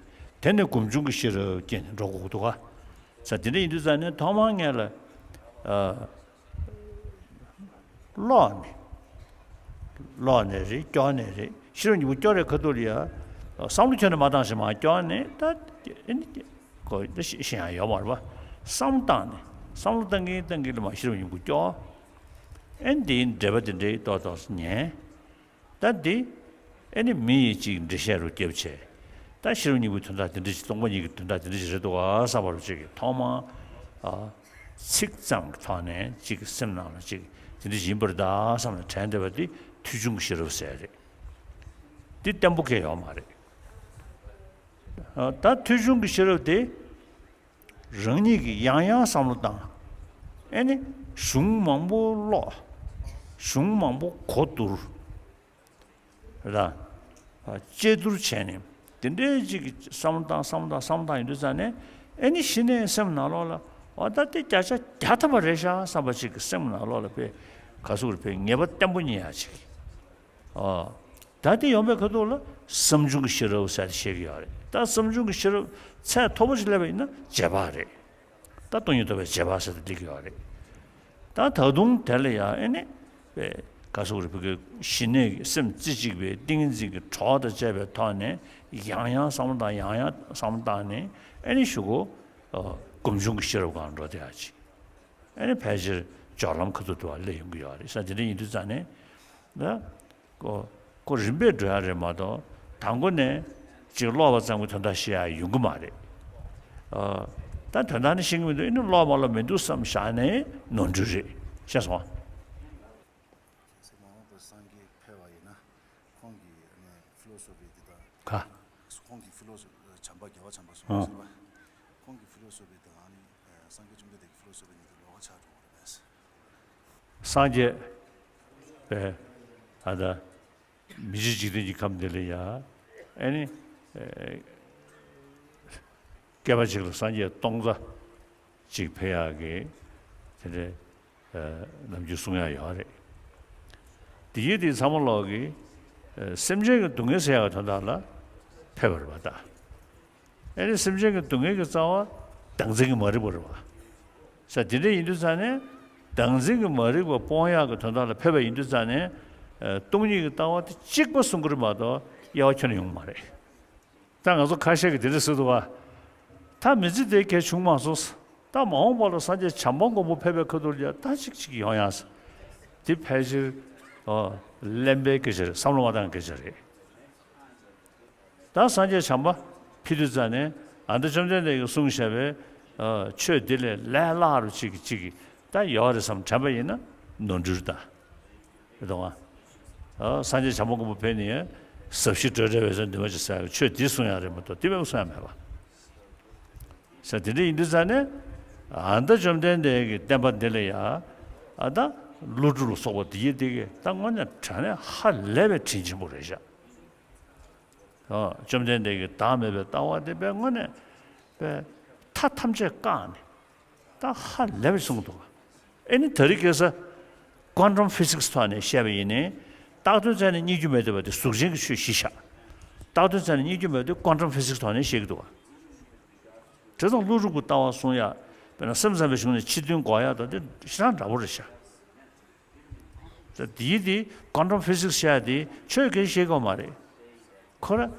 དེ་ནས་སྒོམ་བྱུང་གི་ཤེས་རབ་སྐྱེ་ནས་འགྲོ་དགོས་འདུག་ག་ས་དེ་འདྲ་ཡིན་དུས་ཙང་ནས་ཐོག་མར་ངས་ལ་ཨ། ཀློག་ནས། ཀློག་ནས་རེད། སྐྱོར་ནས་རེད། ཤེས་རབ་སྙིང་པོ་སྐྱོར་རེ་ཁ་ཐུག་ལ་ཡ། བསམ་བློ་ཁྱོན་ནས་མ་བཏང་ཞིག་མ་སྐྱོར་ནས་ད། ཨེ་ནི། ཁོ་ད་ཤེས་ཤེས་ཡ་ཡོད་མ་རེད་པ། བསམ་བློ་བཏང་ནས། བསམ་བློ་བཏང་གིན་བཏང་གིན་ལ་མ་ཤེས་རབ་སྙིང་པོ་སྐྱོར། ཨེ་ནི་དེའི་འགྲེལ་པ་དེ་འདྲའི་ཏོག་ཏོག་ཉན། ད་འདི། ཨེ་ནི་མི་ཡིས་ཅིག་འགྲེལ་བཤད་རུ་བརྒྱབ་བྱས། ད་ཤེས་རབ་སྙིང་པོའི་དོན་དག་དེ་འདྲ་ཞིག་སྟོང་པ་ཉིད་ཀྱི་དོན་དག་དེ་འདྲ་ཞིག་རེད་འདུག་ག་བསམ་པ་རུ་ཅིག་གི་ཐོག་མར། ཨ། ཚིག་ཙམ་གྱི་ཐོག་ནས་ཅིག་གི་སེམས་ནང་ལ་ཅིག་དེ་འདྲ་ཞིག་ཡིན་པར་གདའ་བསམ་ནས་དྲན་བསྡད་པ་འདི་ཐོས་བྱུང་གི་ཤེས་རབ་ཟེར་རེད། འདི་བརྟན་པོ་གང་ཡང་ཡོད་མ་རེད། ཨ། ད་ཐོས་བྱུང་གི་ཤེས་རབ་དེ། རང་ཉིད་ཀྱིས་ཡང་ཡང་བསམ་བློ་བཏང་། ཨེ་ནི། གཞུང་མང་པོ་ཀློག་གཞུང་མང་པོ་གོ་བསྡུར། ར། དཔྱད་བསྡུར་བྱས་ནས། དེ་འདྲའི་ཅིག་གི་བསམ་བློ་བཏང་། བསམ་བློ་བཏང་། བསམ་བློ་བཏང་ཡོང་དུས་ཙང་ནས། ཨེ་ནི་གཞི་ནས་སེམས་ནང་ལོགས་ལ། འོ་ད་དེ་བརྒྱ་ཆ་བརྒྱ་ཐམ་པ་རེད་ཤག་བསམ་པ་ཅིག་གི་སེམས་ནང་ལོགས་ལ་དཔེ། ག་ཟེར་དགོས་རེད། དཔེ་ངེས་པ་བརྟན་པོ་རྙེད་ཡ་ཅིག་ཨ། ད་དེ་ཡོང་པའི་ཁ་ཐུག་ལ་བསམ་བྱུང་གི་ཤེས་རབ་ཟེར་ཏེ་བཤད་ཀྱི་ཡོད་རེད། ད་བསམ་བྱུང་གི་ཤེས་རབ་ཚད་མཐོ་པོ་ཞིག་སླེབས་པ་ཡིན་ན་རྗེས་དཔག་རེད། ད་སྟོང་ཉིད་རྟོགས་པའི་རྗེས་དཔག་ཟེར་ཏེ་འགྲིག་གི་ཡོད་རེད། ད་ད་དུང་དེ་ལ་ཡང་ཨེ་ནི། ག་ཟེར་དགོས་རེད། བོད་ཀྱི་གཞི་གནས་ཀྱི་སེམས་རྩེ་གཅིག་པའི་ཏིང་ངེ་འཛིན་གྱི་གྲོགས་དང་བཅས་པའི་ཐོག་ནས་ཡང་ཡང་བསམ་བློ་བཏང་། ཡང་ཡང་བསམ་བློ་བཏང་ནས་ཨེ་ནི་གཞུག་གུ། ཨ། སྒོམ་བྱུང་གི་ཤེས་རབ་སྒང་འགྲོ་བསྡད་ཡ་ཅིག་ཨེ་ནི་ཕལ་ཆེར་སྦྱོར་ལམ་ཁ་ཐུག་ཏུ་བ་སླེབས་ཡོང་གི་ཡོད་རེད་ས། དེ་འདྲ་ཡིན་དུས་ཙང་ནས། ད། ཁོ། ཁོ་རིམ་པས་འགྲོ་ཡ་རེད་མ་གཏོགས། དང་པོ་ནས་ཅིག་ཀློག་པ་ཙམ་གྱིས་དོན་དག་ཤེས་ཡ་ཡོང་གི་མ་རེད། ཨ། ད་དོན་དག་ནི་ཤེས་ཀྱི་མི་འདུག་ཨེ་ནི་ཀློག་མ་ཀློག་མི་འདུག་བསམ་བཞག་ནས་ནོར་འཁྲུལ་རེད། ཤེས་སོང་ཨ། ཁྱེད་ཚོ་མ་འོངས་པར་སངས་རྒྱས་ཕེབས་པ་ཡིན་ན། ཁོང་གི་ཨ་ནི་ཕི་ལོ་སོ་ཕི་འདི་དང་། ག་ཁོང་གི་ཕི་ལོ་སོ་བྱམས་པ་རྒྱལ་བ་བྱམས་པ་གསུངས་ཟེར་བ། ཁོང་གི་ཕི་ལོ་སོ་ཕི་དང་ཨ་ནི་སངས་རྒྱས་བཅོམ་ལྡན་འདས་ཀྱི་ཕི་ལོ་སོ་ཕི་གཉིས་དེ་ལོགས་ཀ་ཆགས་འགྲོ་གི་རེད་པས། སངས་རྒྱས་པས་ཨ་ད་མི་མཇེད་འཇིག་རྟེན་གྱི་ཁམས་འདི་ལ་ཡ་ཨེ་ནི་ཨེ་བསྐལ་པ་གཅིག་ལ་སངས་རྒྱས་སྟོང་རྩ་གཅིག་ཕེབས་ཡག་གི་དེ་འདྲའི་ཨེ་ནམ་རྒྱུན་གསུང་ཡག་ཡོད་རེད། དེ་ཡིད་དེ་ཚང་མ་ལོག་གི་ཨ་སེམས་ཅན་གྱི་སྡུག་བསྔལ་སེལ་ཡག་གི་དོན་དག་ལ་ཕེབས་པ་རེད་པ་ད། ཨེ་ནི་སེམས་ཅན་གྱི་སྡུག་བསྔལ་གྱི་རྩ་བ་བདག་འཛིན་གྱི་མ་རིག་པ་རེད་པ། ས་དེ་འདྲ་ཡིན་དུས་ཙང་ནས་བདག་འཛིན་གྱི་མ་རིག་པ་སྤོང་ཡག་གི་དོན་དག་ལ་ཕེབས་པ་ཡིན་དུས་ཙང་ནས་ཨ་སྟོང་ཉིད་ཀྱི་ལྟ་བ་དེ་གཅིག་པ་གསུང་གི་རེད་མ་གཏོགས་དབྱེ་བ་ཁྱོན་ནས་ཡོང་གི་མ་རེད། ད་ང་ཚོ་ཁ་ཤས་ཀྱིས་དེ་འདྲ་ཟེར་འདུག་བ། ད་མི་ཚེ་འདིར་གལ་བྱུང་མ་སོང་། ད་མ་འོངས་པ་ལ་སངས་རྒྱས་བྱམས་པ་མགོན་པོ་ཕེབས་པའི་ཁ་ཐུག་ལ་ཡ་ད་ཅིག་ཅིག་ཡོང་ཡ། དེ་ཕལ་ཆེར་ཨ་གླེན་པའི་སྐད་ཆ་རེད། བསམ་བློ་མ་བཏང་སྐད་ཆ་རེད། ད་སངས་རྒྱས་བྱམས་པ་ཕེབས་དུས་ཙང་ནས་ཨ་མདོ་བཅོམ་ལྡན་འདས་ཀྱིས་གསུངས་བཞག་པའི་ཨ་ཆོས་འདི་ལས་ལས་སླ་རུ་ཅིག་གིས་ཅིག་གིས་ད་ཡོད་རེད་བསམ་དྲན་པ་ཡིན་ན་ནོར་འཁྲུལ་ད། རེད་དོ། ཨ་སངས་རྒྱས་བྱམས་པ་མགོན་པོ་ཕེབས་ནས་ཟབ་ཞི་སྤྲོས་བྲལ་འོད་གསལ་འདུས་མ་བྱས་ཟེར་ཡག་ཆོས་འདི་གསུང་ཡག་རེད་མ་གཏོགས་དེ་མེད་པ་གསུང་ཡག་མེད་པ། ཟེར་དེ་འདྲ་ཡིན་དུས་ཙང་ནས་ཨ་མདོ་བཅོམ་ལྡན་འདས་ཀྱི་བསྟན་པ་འདི་ལ་ཡ་ཨ་ད་ཀླུ་སྒྲུབ་ལ་སོགས་པ་དེ་ཡི་དེ་གི་ད་དངོས་གནས་དྲང་གནས་ཧ་ལས་པའི་དྲིན་ཆེན་པོ་རེད་ཤག་ཨ་བཅོམ་ལྡན་འདས་ཀྱི་བདག་མེད་པའི་ལྟ་བ་དེ་དཔེ་དངོས་གནས་དཔེ་མཐའ་ཐམས་ཅད་བཀག་ནས་ད་ཧ་ལས་པ་གསུངས་འདུག་ཨེ་ནི་དེ་རིང་ཁ་སང་quantum physics ཐོག་ནས་བཤད་པ་ཡིན་ནའི་རྟགས་དོན་རྩ་ནས་རྙེད་རྒྱུ་མེད་བསྡད་པ་དེ་གཟུགས་ཅན་གྱི་ཆོས་གཞི་བཞག་རྟགས་དོན་རྩ་ནས་རྙེད་རྒྱུ་མེད་པ་དེ་quantum physics ཐོག་ནས་བཤད་ཀྱི་འདུག་བ། དེ་དང་ཀླུ་སྒྲུབ་ཀྱི་ལྟ་བ་གསུང་ཡག་དཔེར་ན་སེམས་ཙམ་པའི་གཞུང་ནས་ཕྱི་དོན་གོ་ཡག་དང་དེ་ཞེ་དྲག་འདྲ་པོ་རེད་ཤག་ད་དེའི་དེ་quantum physics བཤད་དེ་ཆོས་གང་ཤེས་གོ་མ་རེད། ཁོ་ར་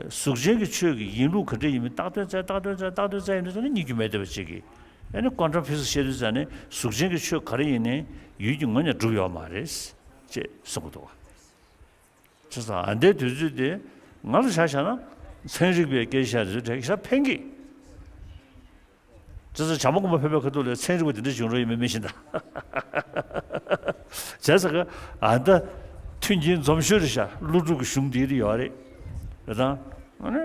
གཟུགས་ཅན་གྱི་ཆོས་ཀྱི་ཡིན་ལུགས་ག་འདྲ་ཡིན་མིན་རྟགས་དོན་བཙལ་རྟགས་དོན་བཙལ་རྟགས་དོན་བཙལ་ཡིན་དུས་ཙང་ནས་རྙེད་རྒྱུ་མེད་བསྡད་པ་ཅིག་གིས་ཨ་ནི་quantum physics བཤད་དུས་ཙང་ནས་གཟུགས་ཅན་གྱི་ཆོས་ག་རེ་ཡིན་ནའི་ཡུལ་གྱི་ངོས་ནས་གྲུབ་ཡོད་མ་རེད་ཅེས་གསུང་གི་འདུག་བ། བྱས་ཙང་ཨ་འདའི་དུས་ཚོད་དེ་ང་ལ་ཆ་བཞག་ན་ཚན་རིག་པའི་སྐད་ཆ་དེ་ཚོ་དྲན་ཤ་ཕན་གི། བྱས་ཙང་བྱམས་པ་མགོན་པོ་ཕེབས་པའི་ཁ་ཐུག་ལ་ཚན་རིག་པ་དེ་འདྲ་བྱུང་རོགས་ཡིན་མིན་མི་ཤེས་ད། བྱས་ཙང་ཨ་ད་མཐུན་རྐྱེན་འཛོམས་ཤོས་རེད་ཤག་ཀླུ་སྒྲུབ་ཀྱི་གཞུང་འདི་རེད་ཡོད་རེད། རེད་དང་། ཨ་ནི།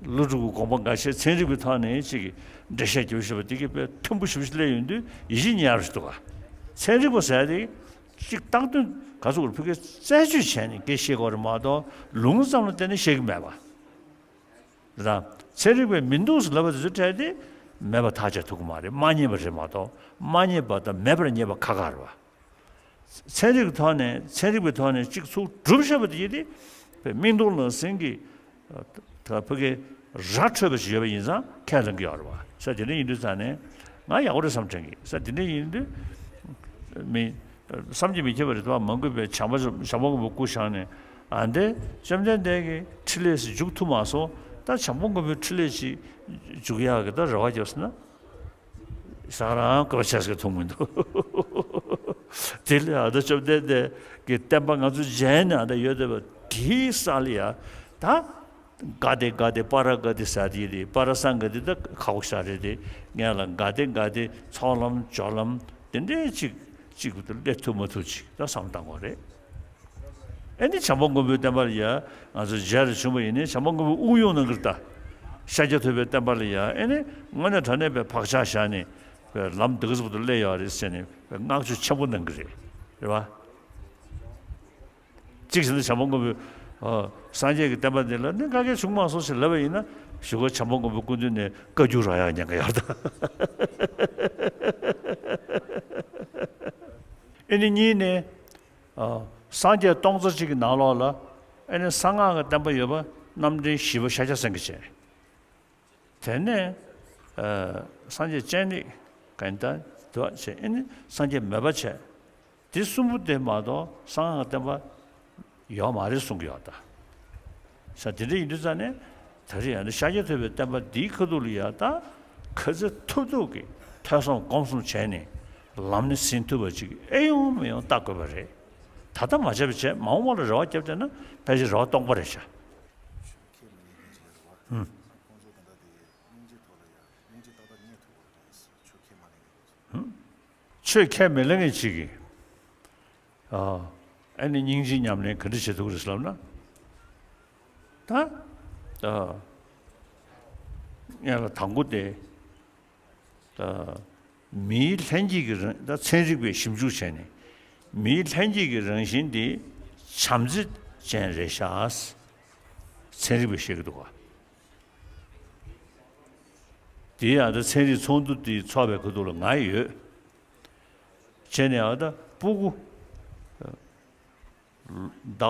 ཀླུ་སྒྲུབ་ཀྱི་དགོངས་པ་འགའ་ཤས་ཚན་རིག་པའི་ཐོག་ནས་ཅིག་འགྲེལ་བཤད་རྒྱབ་ཤེས་པ་འདི་གི་དཔེ་མཐོན་པོ་ཞེ་པོ་ཞིག་སླེབས་ཡོང་དུས་ཡིད་ཆེས་ཉར་རེ་འདུག་ག་ཚན་རིག་པ་ཟེར་དེ་ཅིག་བཏགས་དོན་ག་ཚོད་རེ་ཕ་གིར་རྩད་གཅོད་བྱས་ནས་སྐད་བཤད་དགོས་རེད་མ་གཏོགས་ལུང་ཙམ་ལ་བརྟེན་ནས་བཤད་ཀྱི་མེད་པ། རེད་དང་། ཚན་རིག་པས་མི་འདུག་ཟེར་ལབ་པ་དེ་ཚོ་འཕྲལ་དེ་མེད་པ་ཐག་བཅད་ཐུབ་ཀྱི་མ་རེད། མ་རྙེད་པ་རེད་མ་གཏོགས་མ་རྙེད་པ་དང་མེད་པར་རྙེད་པ་ཁ་ཁ་རེད་བ། ཚན་རིག་གི་ཐོག་ནས་ཚན་རིག་པའི་ཐོག་ནས་གཅིག་ཚུགས་གྲུབ་བཞག་པ་དེ་ཡིན་ཏེ། དཔེ་མིག་མཐོང་ལག་ཟིན་གྱི་ད་ཕ་གི་ར་འཕྲོད་པ་ཞིག་ཡོད་པ་ཡིན་ཙང་ཁས་ལེན་གྱི་ཡོད་རེད་བ། ས་དེ་འདྲ་ཡིན་དུས་ཙང་ནས་ང་ཡག་པོ་རེད་བསམ་དྲན་གྱི། ས་དེ་འདྲ་ཡིན་དུས་མི་བསམ་གྱིས་མི་ཁྱབ་པ་རེད་བ། མ་གུས་པའི་བྱམས་པ་བྱམས་པ་མགོན་པོ་སྐུ་བཞེངས་ནས་ཨ་འདས་བཅོམ་ལྡན་འདས་ཀྱི་ཕྲིན་ལས་སུ་འཇུག་ཐུབ་མ་སོང་། ད་བྱམས་པ་མགོན་པོའི་ཕྲིན་ལས་ཅིག་འཇུག་ཡག་གི་ད་རེ་བ་བརྒྱབ་སོང་ན། ས་རང་སྐབས་ཆ་ཟིག་མཐོང་མི་འདུག་དེ་ལས་ཨ་ད་བཅོམ་ལྡན་འདས་ཀྱི་བསྟན་པ་ང་ཚོ་མཇལ་ནས་ཨ་ད་ཡོད་བསྡད་པ་དེའི་ས་ལ་ཡ་ད་ག་དེ་ག་དེ་པ་ར་ག་དེ་ས་དེ་རེད། པ་ར་སང་ག་དེ་ད་ཁ་བོ་ཤ་རེད་དེ་ངས་ལ་ག་དེ་ག་དེ་ཚོགས་ལམ་སྦྱོར་ལམ་དེ་འདྲའི་ཅིག་ཅིག་གི་སླེབས་ཐུབ་མ་ཐུབ་ཅིག་ད་བསམ་བཏང་དགོས་རེད། ཨེ་ནི་བྱམས་པ་མགོན་པོའི་བསྟན་པ་ལ་ཡ་ང་ཚོ་མཇལ་རེ་བྱུང་བ་ཡིན་ནའི་བྱམས་པ་མགོན་པོས་དབུགས་དབྱུང་གནང་གི་རེད་ད། ཤཱཀྱ་ཐུབ་པའི་བསྟན་པ་ལ་ཡ་ཨེ་ནི་དངོས་གནས་དྲང་གནས་པའི་བག་ཆགས་བཞག་ནས་པའི་ལམ་འདི་ག་ཚོད་པོ་དུ་སླེབས་ཡོད་རེད་ཟེར་ནས་པའི་བསྔགས་བརྗོད་ཆེན་པོ་གནང་གི་རེད། རེད་བ། གཅིག་བྱས་ན་བྱམས་པ་མགོན་པོས་ཨ་སངས་རྒྱས་ཀྱི་བསྟན་པ་འདི་ལ་ནི་དཀའ་ངལ་བྱུང་མ་སོང་ཞེས་ལབ་པ་ཡིན་ན་གཞུག་གུ་བྱམས་པ་མགོན་པོའི་སྐུ་མདུན་ནས་བཀའ་བཀྱོན་རག་ཡག་ཉེན་ཁ་ཡོད་ད། ཨེ་ནི་གཉིས་ནས། ཨ། སངས་རྒྱས་སྟོང་རྩ་གཅིག་གི་ནང་ལོགས་ལ་ཨེ་ནི་གསང་སྔགས་ཀྱི་བསྟན་པ་ཡོད་པ་རྣམ་འདྲེན་བཞི་པ་ཤཱཀྱ་སེང་གེ་བྱས། དེ་ནས་ཨ་སངས་རྒྱས་སྤྱན་རས་གཟིགས་དང་དུ་བ་བྱས། ཨེ་ནི་སངས་རྒྱས་མོས་པ་བྱས། དེ་གསུམ་པོ་དེ་མ་གཏོགས་གསང་སྔགས་ཀྱི་བསྟན་པ་ཡོད་མ་རེད་གསུང་གི་ཡོད་ད། ས་དེ་འདྲ་ཡིན་དུས་ཙང་ནས་ད་རེས་ཡང་ན་ཤཱཀྱ་ཐུབ་པའི་བསྟན་པ་འདིའི་ཁ་ཐུག་ལ་ཡ་ད་ག་ཚོད་ཐུབ་ཐུབ་ཀྱིས་ཐོས་བསམ་སྒོམ་གསུམ་བྱས་ནས་ལམ་ནས་ཟིན་ཐུབ་པ་ཅིག་ཨེ་ཡོང་མི་ཡོང་བལྟ་དགོས་པ་རེད། ད་ལྟ་མ་བྱས་པ་བྱས་མ་འོངས་པ་ལ་རེ་བ་བརྒྱབ་བསྡད་ན་ཕལ་ཆེར་རེ་བ་སྟོང་པ་རེད་ཤག་ཆོས་ཁས་མི་ལེན་མཁན་ཅིག་གིས། ཨ། ཨ་ནི་སྙིང་རྗེ་ཉམས་ལེན་ག་འདྲ་བྱེད་ཐུབ་ཀྱི་རེད་ཟེར་ལབ་ན། ད། ཨ། ངས་ལ་དང་པོ་དེ། ད། མིའི་ལྷན་སྐྱེས་ཀྱི་རང་ད་ཚན་རིག་པས་ཞིབ་འཇུག་བྱས་ནས། མིའི་ལྷན་སྐྱེས་ཀྱི་རང་བཞིན་དེ་བྱམས་བརྩེ་ཅན་རེད་ཤག་ཚན་རིག་པས་བཤད་ཀྱི་འདུག་ག་དེའི་ཨ་ད་ཚན་རིག་ཚོགས་འདུ་དེ་ཚོགས་པའི་ཁ་ཐུག་ལ་ང་ཡོད། བྱས་ནས་ཨ་ད་སྤུ་གུ། ཟླ་བ་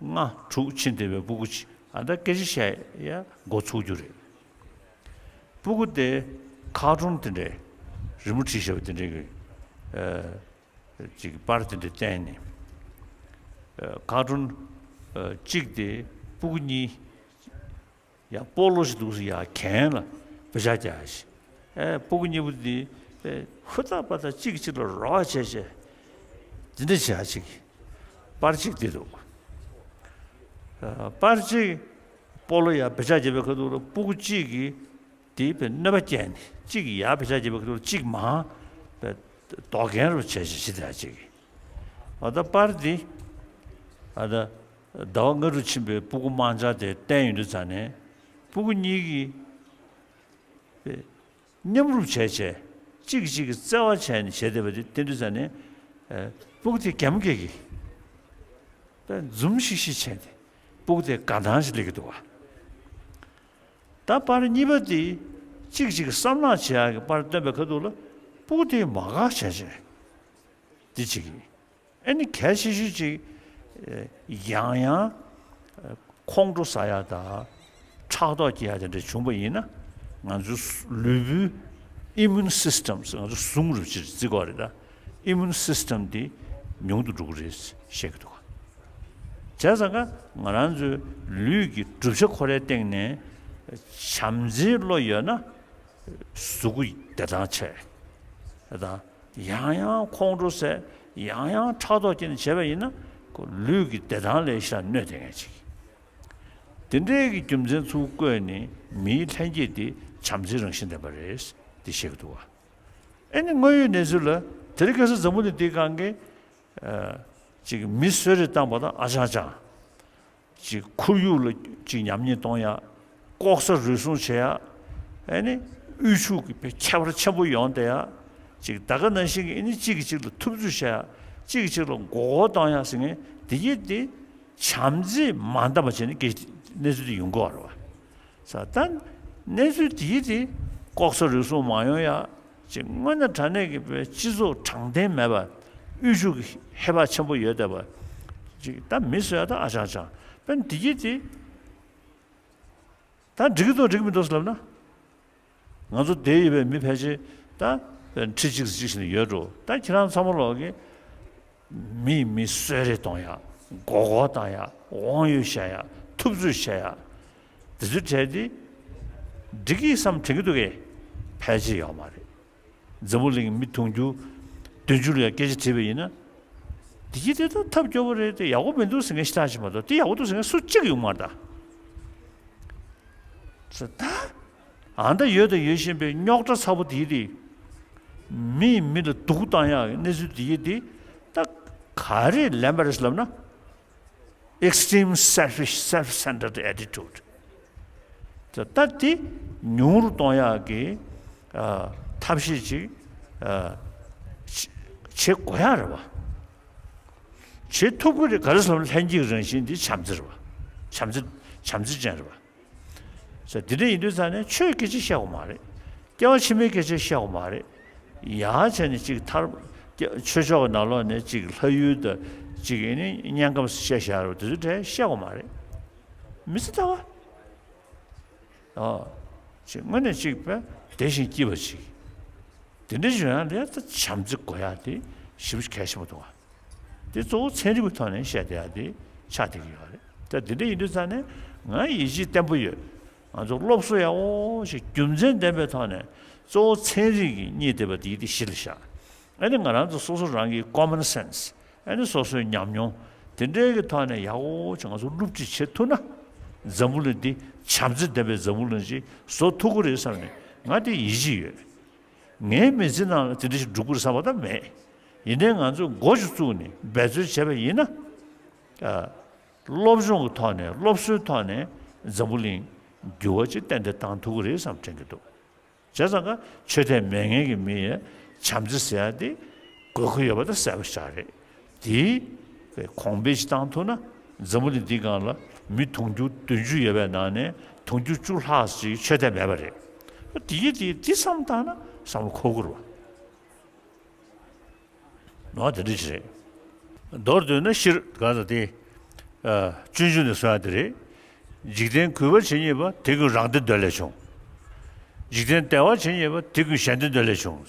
ལྔ་དྲུག་ཕྱིན་བསྡད་པའི་སྤུ་གུ་ཅིག་ཨ་ད་སྐད་ཆ་བཤད་ཡ་འགོ་ཚུགས་རྒྱུ་རེད། སྤུ་གུ་དེ་ཁ་ཊུན་དེ་འདྲའི་རི་མོ་བྲིས་བཞག་པ་དེ་འདྲའི་གི་ཨ་ཅིག་པར་དེ་འདྲ་བསྟན་ནས། ཨ་ཁ་ཊུན་ཨ་གཅིག་དེ་སྤུ་གུ་གཉིས་ཡ་སྤོ་ལོ་ཞིག་འདུག་ཟེར་ཡ་གན་ལ་བེ་ཤ་རྒྱག་ཡ་ཞིག་ཨེ་སྤུ་གུ་གཉིས་པོ་དེ་ཨེ་ཧུར་ཐག་པ་ཐག་གཅིག་གིས་གཅིག་ལ་རོགས་བྱས་བྱས་དེ་འདྲ་བྱེད་ཡ་ཅིག་པར་གཅིག་དེ་འདུག་ཨ་པར་གཅིག་སྤོ་ལོ་ཡ་བེ་ཤ་རྒྱག་པའི་ཁ་ཐུག་ལ་སྤུ་གུ་གཅིག་གིས་དེའི་བེ་གནོད་པ་བསྐྱལ་ནས་གཅིག་གིས་ཡ་བེ་ཤ་རྒྱག་པའི་ཁ་ཐུག་ལ་གཅིག་མར་བེ་རྡོག་རྒན་རུ་བྱས་བྱས་ཞིག་དེ་ཡ་ཅིག་ཨ་ད་པར་འདི་ཨ་ད་ཟླ་བ་ལྔ་དྲུག་ཕྱིན་པའི་སྤུ་གུ་དམར་འབྱར་དེ་བསྟན་ཡོང་དུས་ཙ་ནས་སྤུ་གུ་གཉིས་ཀྱིས་པའི་མཉམ་རུབ་བྱས་བྱས་གཅིག་གིས་གཅིག་གི་བརྩེ་བ་བྱས་ནས་བྱས་བསྡད་པ་དེ་བསྟན་དུས་ཙ་ནས་ཨ་སྤུ་གུ་དེ་གད་མོ་བགད་ཀྱི་པའི་འཛུམ་ཤིག་ཤིག་བྱས་ཏེ་སྤུ་གུ་དེ་དགའ་སྣང་ཞིག་སླེབས་ཀྱི་འདུག་བ། ད་པར་གཉིས་པ་དེ་གཅིག་གིས་གཅིག་གི་བསམ་བློ་བྱེད་ཡག་གི་པར་བཏོན་པའི་ཁ་ཐུག་ལ་སྤུ་གུ་དེ་མ་དགའ་བྱས་བྱས་འདི་བྱེད་ཀྱི། ཨ་ནི་གལ་ཆེ་ཤོས་ཅིག་ཨེ་ཡང་ཡང་ཨེ་ཁོང་ཁྲོ་ཟ་ཡ་དང་ཕྲག་དོག་སྐྱེ་ཡ་དེ་འདྲ་བྱུང་བ་ཡིན་ན་ང་ཚོའི་ལུས་པོའི་immune system ཟེར་ང་ཚོ་ཟུངས་རུ་ཅིག་བརྩི་དགོས་རེད་ད། immune system དེ་ཉུང་དུ་འགྲོ་གི་རེད་བཤད་ཀྱི་འདུག་བྱས་ཙང་ཀ་ང་རང་ཚོའི་ལུས་ཀྱི་གྲུབ་ཆ་ཁོ་རའི་སྟེང་ནས་བྱམས་བརྩེའི་བློ་ཡོད་ན་གཟུགས་པོ་བདེ་ཐང་ཆེ། ད་ཡང་ཡང་ཁོང་ཁྲོ་ཟས་ཡང་ཡང་ཕྲག་དོག་སྐྱེས་ནས་བྱས་པ་ཡིན་ན་ཁོ་ལུས་ཀྱི་བདེ་ཐང་ལ་ཞེ་དྲག་གནོད་དེ་ངེས་ཅིག་དེ་འདྲའི་གི་རྒྱུ་མཚན་ཚུར་བཀོད་ནས་མིའི་ལྷན་སྐྱེས་དེ་བྱམས་བརྩེའི་རང་བཞིན་ལྡན་པ་རེད་དེ་བཤད་ཀྱི་འདུག་བ། ཨེ་ནི་དངོས་ཡོད་གནས་ཚུལ་ལ་དེ་རིང་ཁ་སང་འཛམ་བུ་གླིང་འདིའི་སྒང་གི་ཨ་ཅིག་མི་གསོད་རེས་བཏང་བ་དང་ཨ་ཅང་ཅང་། ཅིག་ཁོར་ཡུག་ལ་ཅིག་ཉམས་ཉེས་གཏོང་ཡ། ལྐོག་ཟ་རུལ་སུངས་བྱེད་ཡ། ཨ་ནི་དབུལ་ཕྱུག་གི་ཁྱད་པར་ཆེན་པོ་ཡོང་བསྡད་ཡ། ཅིག་ད་ག་ནང་བཞིན་གྱི་ཨ་ནི་གཅིག་གིས་གཅིག་ལ་ཐུབ་ཚོད་བྱེད་ཡ། གཅིག་གིས་གཅིག་ལ་མགོ་སྐོར་གཏོང་ཡ་ཟེར་མཁན་དེ་གྱད་དེ་བྱམས་བརྩེས་མ་འདང་བ་བྱས་ནས་གནས་ཚུལ་དེ་ཡོང་གི་ཡོད་རེད་བ། ས་ད་གནས་ཚུལ་དེ་དེ་ལྐོག་ཟ་རུལ་སུངས་མ་ཡོང་ཡ། ཅིག་དངོས་གནས་དྲང་གནས་ཀྱི་བའི་སྤྱི་ཚོགས་དྲང་བདེན་མེད་པ། དབུལ་ཕྱུག་གི་ཧེ་བག་ཆེན་པོ་ཡོད་བསྡད་པ། ཅིག་ད་མི་གསོད་ཡ་ད་ཨ་ཅང་ཅང་། དཔེར་ན་དེ་གྱད་དེ་ད་འགྲིག་གི་འདུག་འགྲིག་གི་མི་འདུག་ལབ་ན། ང་ཚོ་འདིར་ཡོད་པའི་མི་ཕལ་ཆེར་ད་དཔེར་ན་ཁྲི་གཅིག་ཙམ་ཅིག་ཞིག་ནས་ཡོད་འགྲོ། ད་ཁྱེད་རང་ཚང་མ་ལོག་གི་མིས་མི་གསོད་རེས་གཏོང་ཡ། མགོ་སྐོར་བཏང་ཡ། དབང་ཡོད་བཤད་ཡ། ཐུབ་ཚོད་བྱེད་ཡ། དེ་ཚོའི་གྲས་དེ་འགྲིག་གི་བསམ་དྲན་གྱི་འདུག་གས། ཕལ་ཆེར་ཡོད་མ་རེད། འཛམ་བུ་གླིང་མི་དུང་ཕྱུར་བདུན་ཅུ་ལ་སྐད་ཆ་དྲིས་པ་ཡིན་ན། དེ་གྱད་དེ་ད་ཐབས་སྐྱོ་པོ་རེད་དེ་ཡག་པོ་མི་འདུག་ཟེར་མཁན་ཞེ་དྲག་ཅིག་མ་གཏོགས་དེ་ཡག་པོ་འདུག་ཟེར་མཁན་སུ་གཅིག་ཡོང་མ་རེད་ད། ཟེར་ད། ཨ་ད་ཡོད་དང་ཡོད་བཞིན་པའི་རྙོག་དྲ་ཚ་པོ་དེ་དེ། མིས་མི་ལ་སྡུག་བཏང་ཡག་གི་གནས་ཚུལ་དེ་དེ་ད་ག་རེ་ལན་པ་རེད་ལབ་ན། extreme selfish self-centered attitude ད་ལྟ་དེ་ཉུང་རུ་གཏོང་ཡག་གི་ཨ་ཐབས་ཤེས་ཅིག་ཨ་བྱེད་དགོས་ཡག་རེད་བ། བྱེད་ཐུབ་ཀྱི་རེད། ག་རེ་ཟེར་ན་ལྷན་སྐྱེས་རང་བཞིན་འདི་བྱམས་བརྩེ་རེད་བ། བྱམས་བརྩེ་བྱམས་བརྩེ་ཅན་རེད་བ། ཟེར་འདི་འདྲ་ཡིན་དུས་ཙང་ནས་ཆོས་སྐད་ཆ་བཤད་དགོས་མ་རེད། སྐྱེ་བ་ཕྱི་མའི་སྐད་ཆ་བཤད་དགོས་མ་རེད། ཡང་བྱས་ནས་ཅིག་ཐར་ཆོས་ཕྱོགས་ཀྱི་ནང་ལོགས་ནས་ཅིག་ལྷ་ཡུལ་དང་ཅིག་ཨ་ནི་དམྱལ་ཁམས་སུ་བཤད་བཞག་རེད་བ། དེ་ཚོ་གྲས་བཤད་དགོས་མ་རེད། མི་ཚེ་ལྟ་བ། ཨོ། ཅིག་དངོས་གནས་ཅིག་པས་བདེ་ཞིང་སྐྱིད་པ་ཅིག་དེ་འདྲ་བྱུང་ཡང་ལས་ད་བྱམས་བརྩེ་དགོས་ཡག་དེ་ཞེ་པོ་ཅིག་གལ་ཆེན་པོ་འདུག་ག་དེ་གཙོ་བོ་ཚན་རིག་པའི་ཐོག་ནས་བཤད་བསྡད་ཡག་དེ་ཆགས་བསྡད་ཀྱི་ཡོད་རེད། ད་དེ་འདྲ་ཡིན་དུས་ཙང་ནས་ང་ཡིད་ཆེས་བརྟན་པོ་ཡོད། ང་ཚོ་སློབ་གསོ་ཡག་པོ་ཞིག་རྒྱུ་མཚན་ལྡན་པའི་ཐོག་ནས་གཙོ་བོ་ཚན་རིག་གིས་རྙེད་བསྡད་པ་དེ་དེ་གཞི་ལ་བཞག་ཨ་ནི་ང་རང་ཚོ་སོ་སོ་རང་གི་common sense ཨ་ནི་སོ་སོའི་ཉམས་མྱོང་དེ་འདྲའི་གི་ཐོག་ནས་ཡག་པོ་ཅིག་ང་ཚོ་སློབ་ཁྲིད་བྱེད་ཐུབ་ན། འཛམ་བུ་གླིང་འདི་བྱམས་བརྩེ་ལྡན་པའི་འཛམ་བུ་གླིང་ཅིག་བཟོ་ཐུབ་ཀྱི་རེད་བསམ་ནས་ང་དེ་ཡིད་ཆེས་ཡོད། ངའི་མི་ཚེ་ནང་ལ་དེ་འདྲ་ཞིག་འགྲུབ་ཀྱི་རེད་བསམ་པ་ད་མེད། ཡིན་ནའི་ང་ཚོས་འགོ་ཅིག་བཙུགས་ནས་འབད་རྩོལ་བྱས་པ་ཡིན་ན། ཨ། སློབ་སྦྱོང་གི་ཐོག་ནས་སློབ་གསོའི་ཐོག་ནས་འཛམ་བུ་གླིང་འགྱུར་བ་ཅིག་ཏན་ཏན་བཏང་ཐུབ་ཀྱི་རེད་བསམ་དྲན་གྱི་འདུག་བྱས་ཙང་ཀ་ཆོས་དད་མེད་མཁན་གྱི་མི་ཡས་བྱམས་བརྩེ་ཟེར་ཡ་དེ་དགོས་མཁོ་ཡོད་པ་ད་གསལ་པོ་ཞིག་རེད། དེ་གོང་འཕེལ་ཞིག་བཏང་ཐུབ་ན་འཛམ་བུ་གླིང་འདིའི་སྒང་ལ་མི་དུང་ཕྱུར་བདུན་ཅུ་ཡོད་པའི་ནང་ནས་དུང་ཕྱུར་བཅུ་ལྷག་ཅིག་ཆོས་དད་མེད་པ་རེད། དེ་ཡི་དེ་དེ་བསམ་བཏང་ན་བསམ་བློ་འཁོར་གྱི་རེད་བ། ནོར་དེ་འདྲ་ཞིག་རེད། མདོར་བསྡུས་ན་ཤེས་རབ་ག་ས་དེ། ཨ། སྤྱོད་འཇུག་ནས་གསུངས་ཡ་དེ་རེད། འཇིག་རྟེན་གུས་པ་བྱེད་མཁས་པ། དེ་ཀུན་རང་བདེ་འདོད་ལས་བྱུང་། འཇིག་རྟེན་བདེ་བ་བྱེད་མཁས་པ། དེ་ཀུན་གཞན་བདེ་འདོད་ལས་བྱུང་།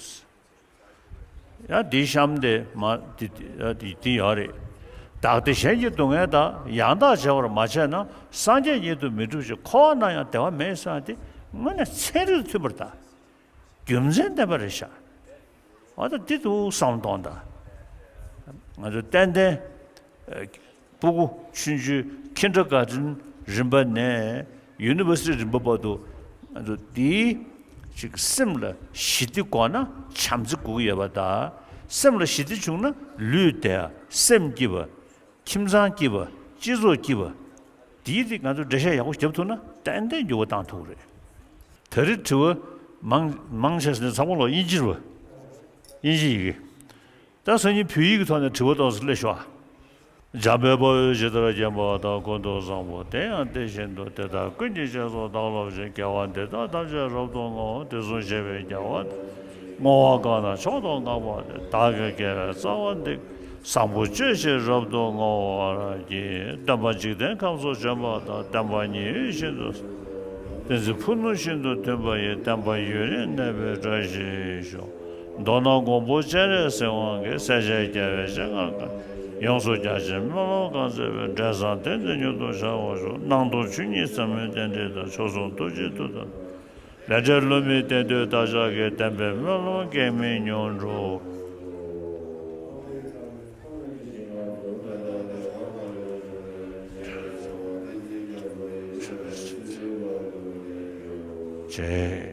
ཡང་འདིའི་གཤམ་དེ་མ་འདི་འདི་ཡོད་རེད། བདག་བདེ་གཞན་གྱི་སྡུག་བསྔལ་དག། ཡང་དག་བྱ་བར་མ་བྱས་ན། སངས་རྒྱས་ཉིད་དུ་མི་འགྲུབ་ཅིང་། འཁོར་བ་ན་ཡང་བདེ་བ་མེད་གསུངས་ཡ་དེ་དངོས་གནས་ཚན་རིག་མཐུན་པར་གདའ། རྒྱུ་མཚན་ལྡན་པ་རེད་ཤག་འོ་ད་འདི་འདུག་བསམ་གཏོང་དང་། ང་ཚོ་ཏན་ཏན་ཨ་སྤུ་གུ་ཆུང་ཆུང་ཁིན་ཌར་གྷར་ཌེན་རིམ་པ་ནས་ཡུ་ནི་ཝར་སི་ཊི་རིམ་པ་བར་དུ་ང་ཚོ་འདིའི་ཅིག་སེམས་ལ་ཞི་བདེ་དགོས་ན་བྱམས་བརྩེ་དགོས་ཀྱི་ཡོད་པ་དང་། སེམས་ལ་ཞི་བདེ་བྱུང་ན་ལུས་བདེ་བ། སེམས་སྐྱིད་པ། ཁྱིམ་ཚང་སྐྱིད་པ། སྤྱི་ཚོགས་སྐྱིད་པ། འདིའི་རིགས་ང་ཚོ་འགྲེལ་བཤད་ཡག་པོ་བརྒྱབ་ཐུབ་ན་ཏན་ཏན་འགྱུར་བ་བཏང་ཐུབ་ཀྱི་རེད། ད་རེས་དྲི་བ་མང་མང་ཆེ་ས་ནས་ཚང་མ་ལོག་དབྱིན་ཇི་རེད་པ། དབྱིན་ཇི་ཡི་གེ། ད་སང་ཉིན་བོད་ཡིག་གི་ཐོག་ནས་དྲི་བ་གཏོང་ས་སླེབས་ཤོག་ཨ། འཇམ་དཔལ་དཔའ་བོས་ཇི་ལྟར་མཁྱེན་པ་དང་། ཀུན་ཏུ་བཟང་པོ་དེ་ཡང་དེ་བཞིན་ཏེ། དེ་དག་ཀུན་གྱི་རྗེས་སུ་བདག་སློབ་ཅིང་། དགེ་བ་འདི་དག་ཐམས་ཅད་རབ་ཏུ་བསྔོའོ། དེ་གསུངས་བཞེད་པའི་རྒྱལ་བ་འདི། བསྔོ་བ་གང་དང་མཆོག་ཏུ་བསྔགས་པ་དེ། བདག་གི་དགེ་བའི་རྩ་བ་འདི། བཟང་པོ་སྤྱོད་ཕྱིར་རབ་ཏུ་བསྔོ་བར་བགྱི། སྟོན་པ་འཇིག་རྟེན་ཁམས་སུ་བྱོན་པ་དང་། བསྟན་པ་ཉི་འོད་བཞིན་དུ། བསྟན་འཛིན་ཕུ་ནུ་བཞིན་དུ་མཐུན་པ་ཡི། བསྟན་པ་ཡུན་རིང་གནས་པའི་བཀྲ་ཤིས་ཤོག་མདོར་ན་མགོན་པོ་སྤྱན་རས་གཟིགས་དབང་གིས། སྲས་བཅས་རྒྱལ་བའི་ཞལ་སྔ་བཀའ། ཡོངས་སུ་རྒྱ་ཆེའི་སྨོན་ལམ་གང་མཛད་པའི། འབྲས་བཟང་དེ་ནི་མྱུར་དུ་བྱ་བར་ཤོག་སྣང་སྟོང་ཆོས་ཉིད་ཟབ་མོའི་རྟེན་འབྲེལ་དང་། མཆོག་ཟུང་ཐུགས་རྗེའི་མཐུ་དང་། ལས་འབྲས་བསླུ་མེད་བདེན་མཐུས་བདག་ཅག་གི། བསྟན་པའི་སྨོན་ལམ་གེགས་མེད་མྱུར་འགྲུབ། ཅེས།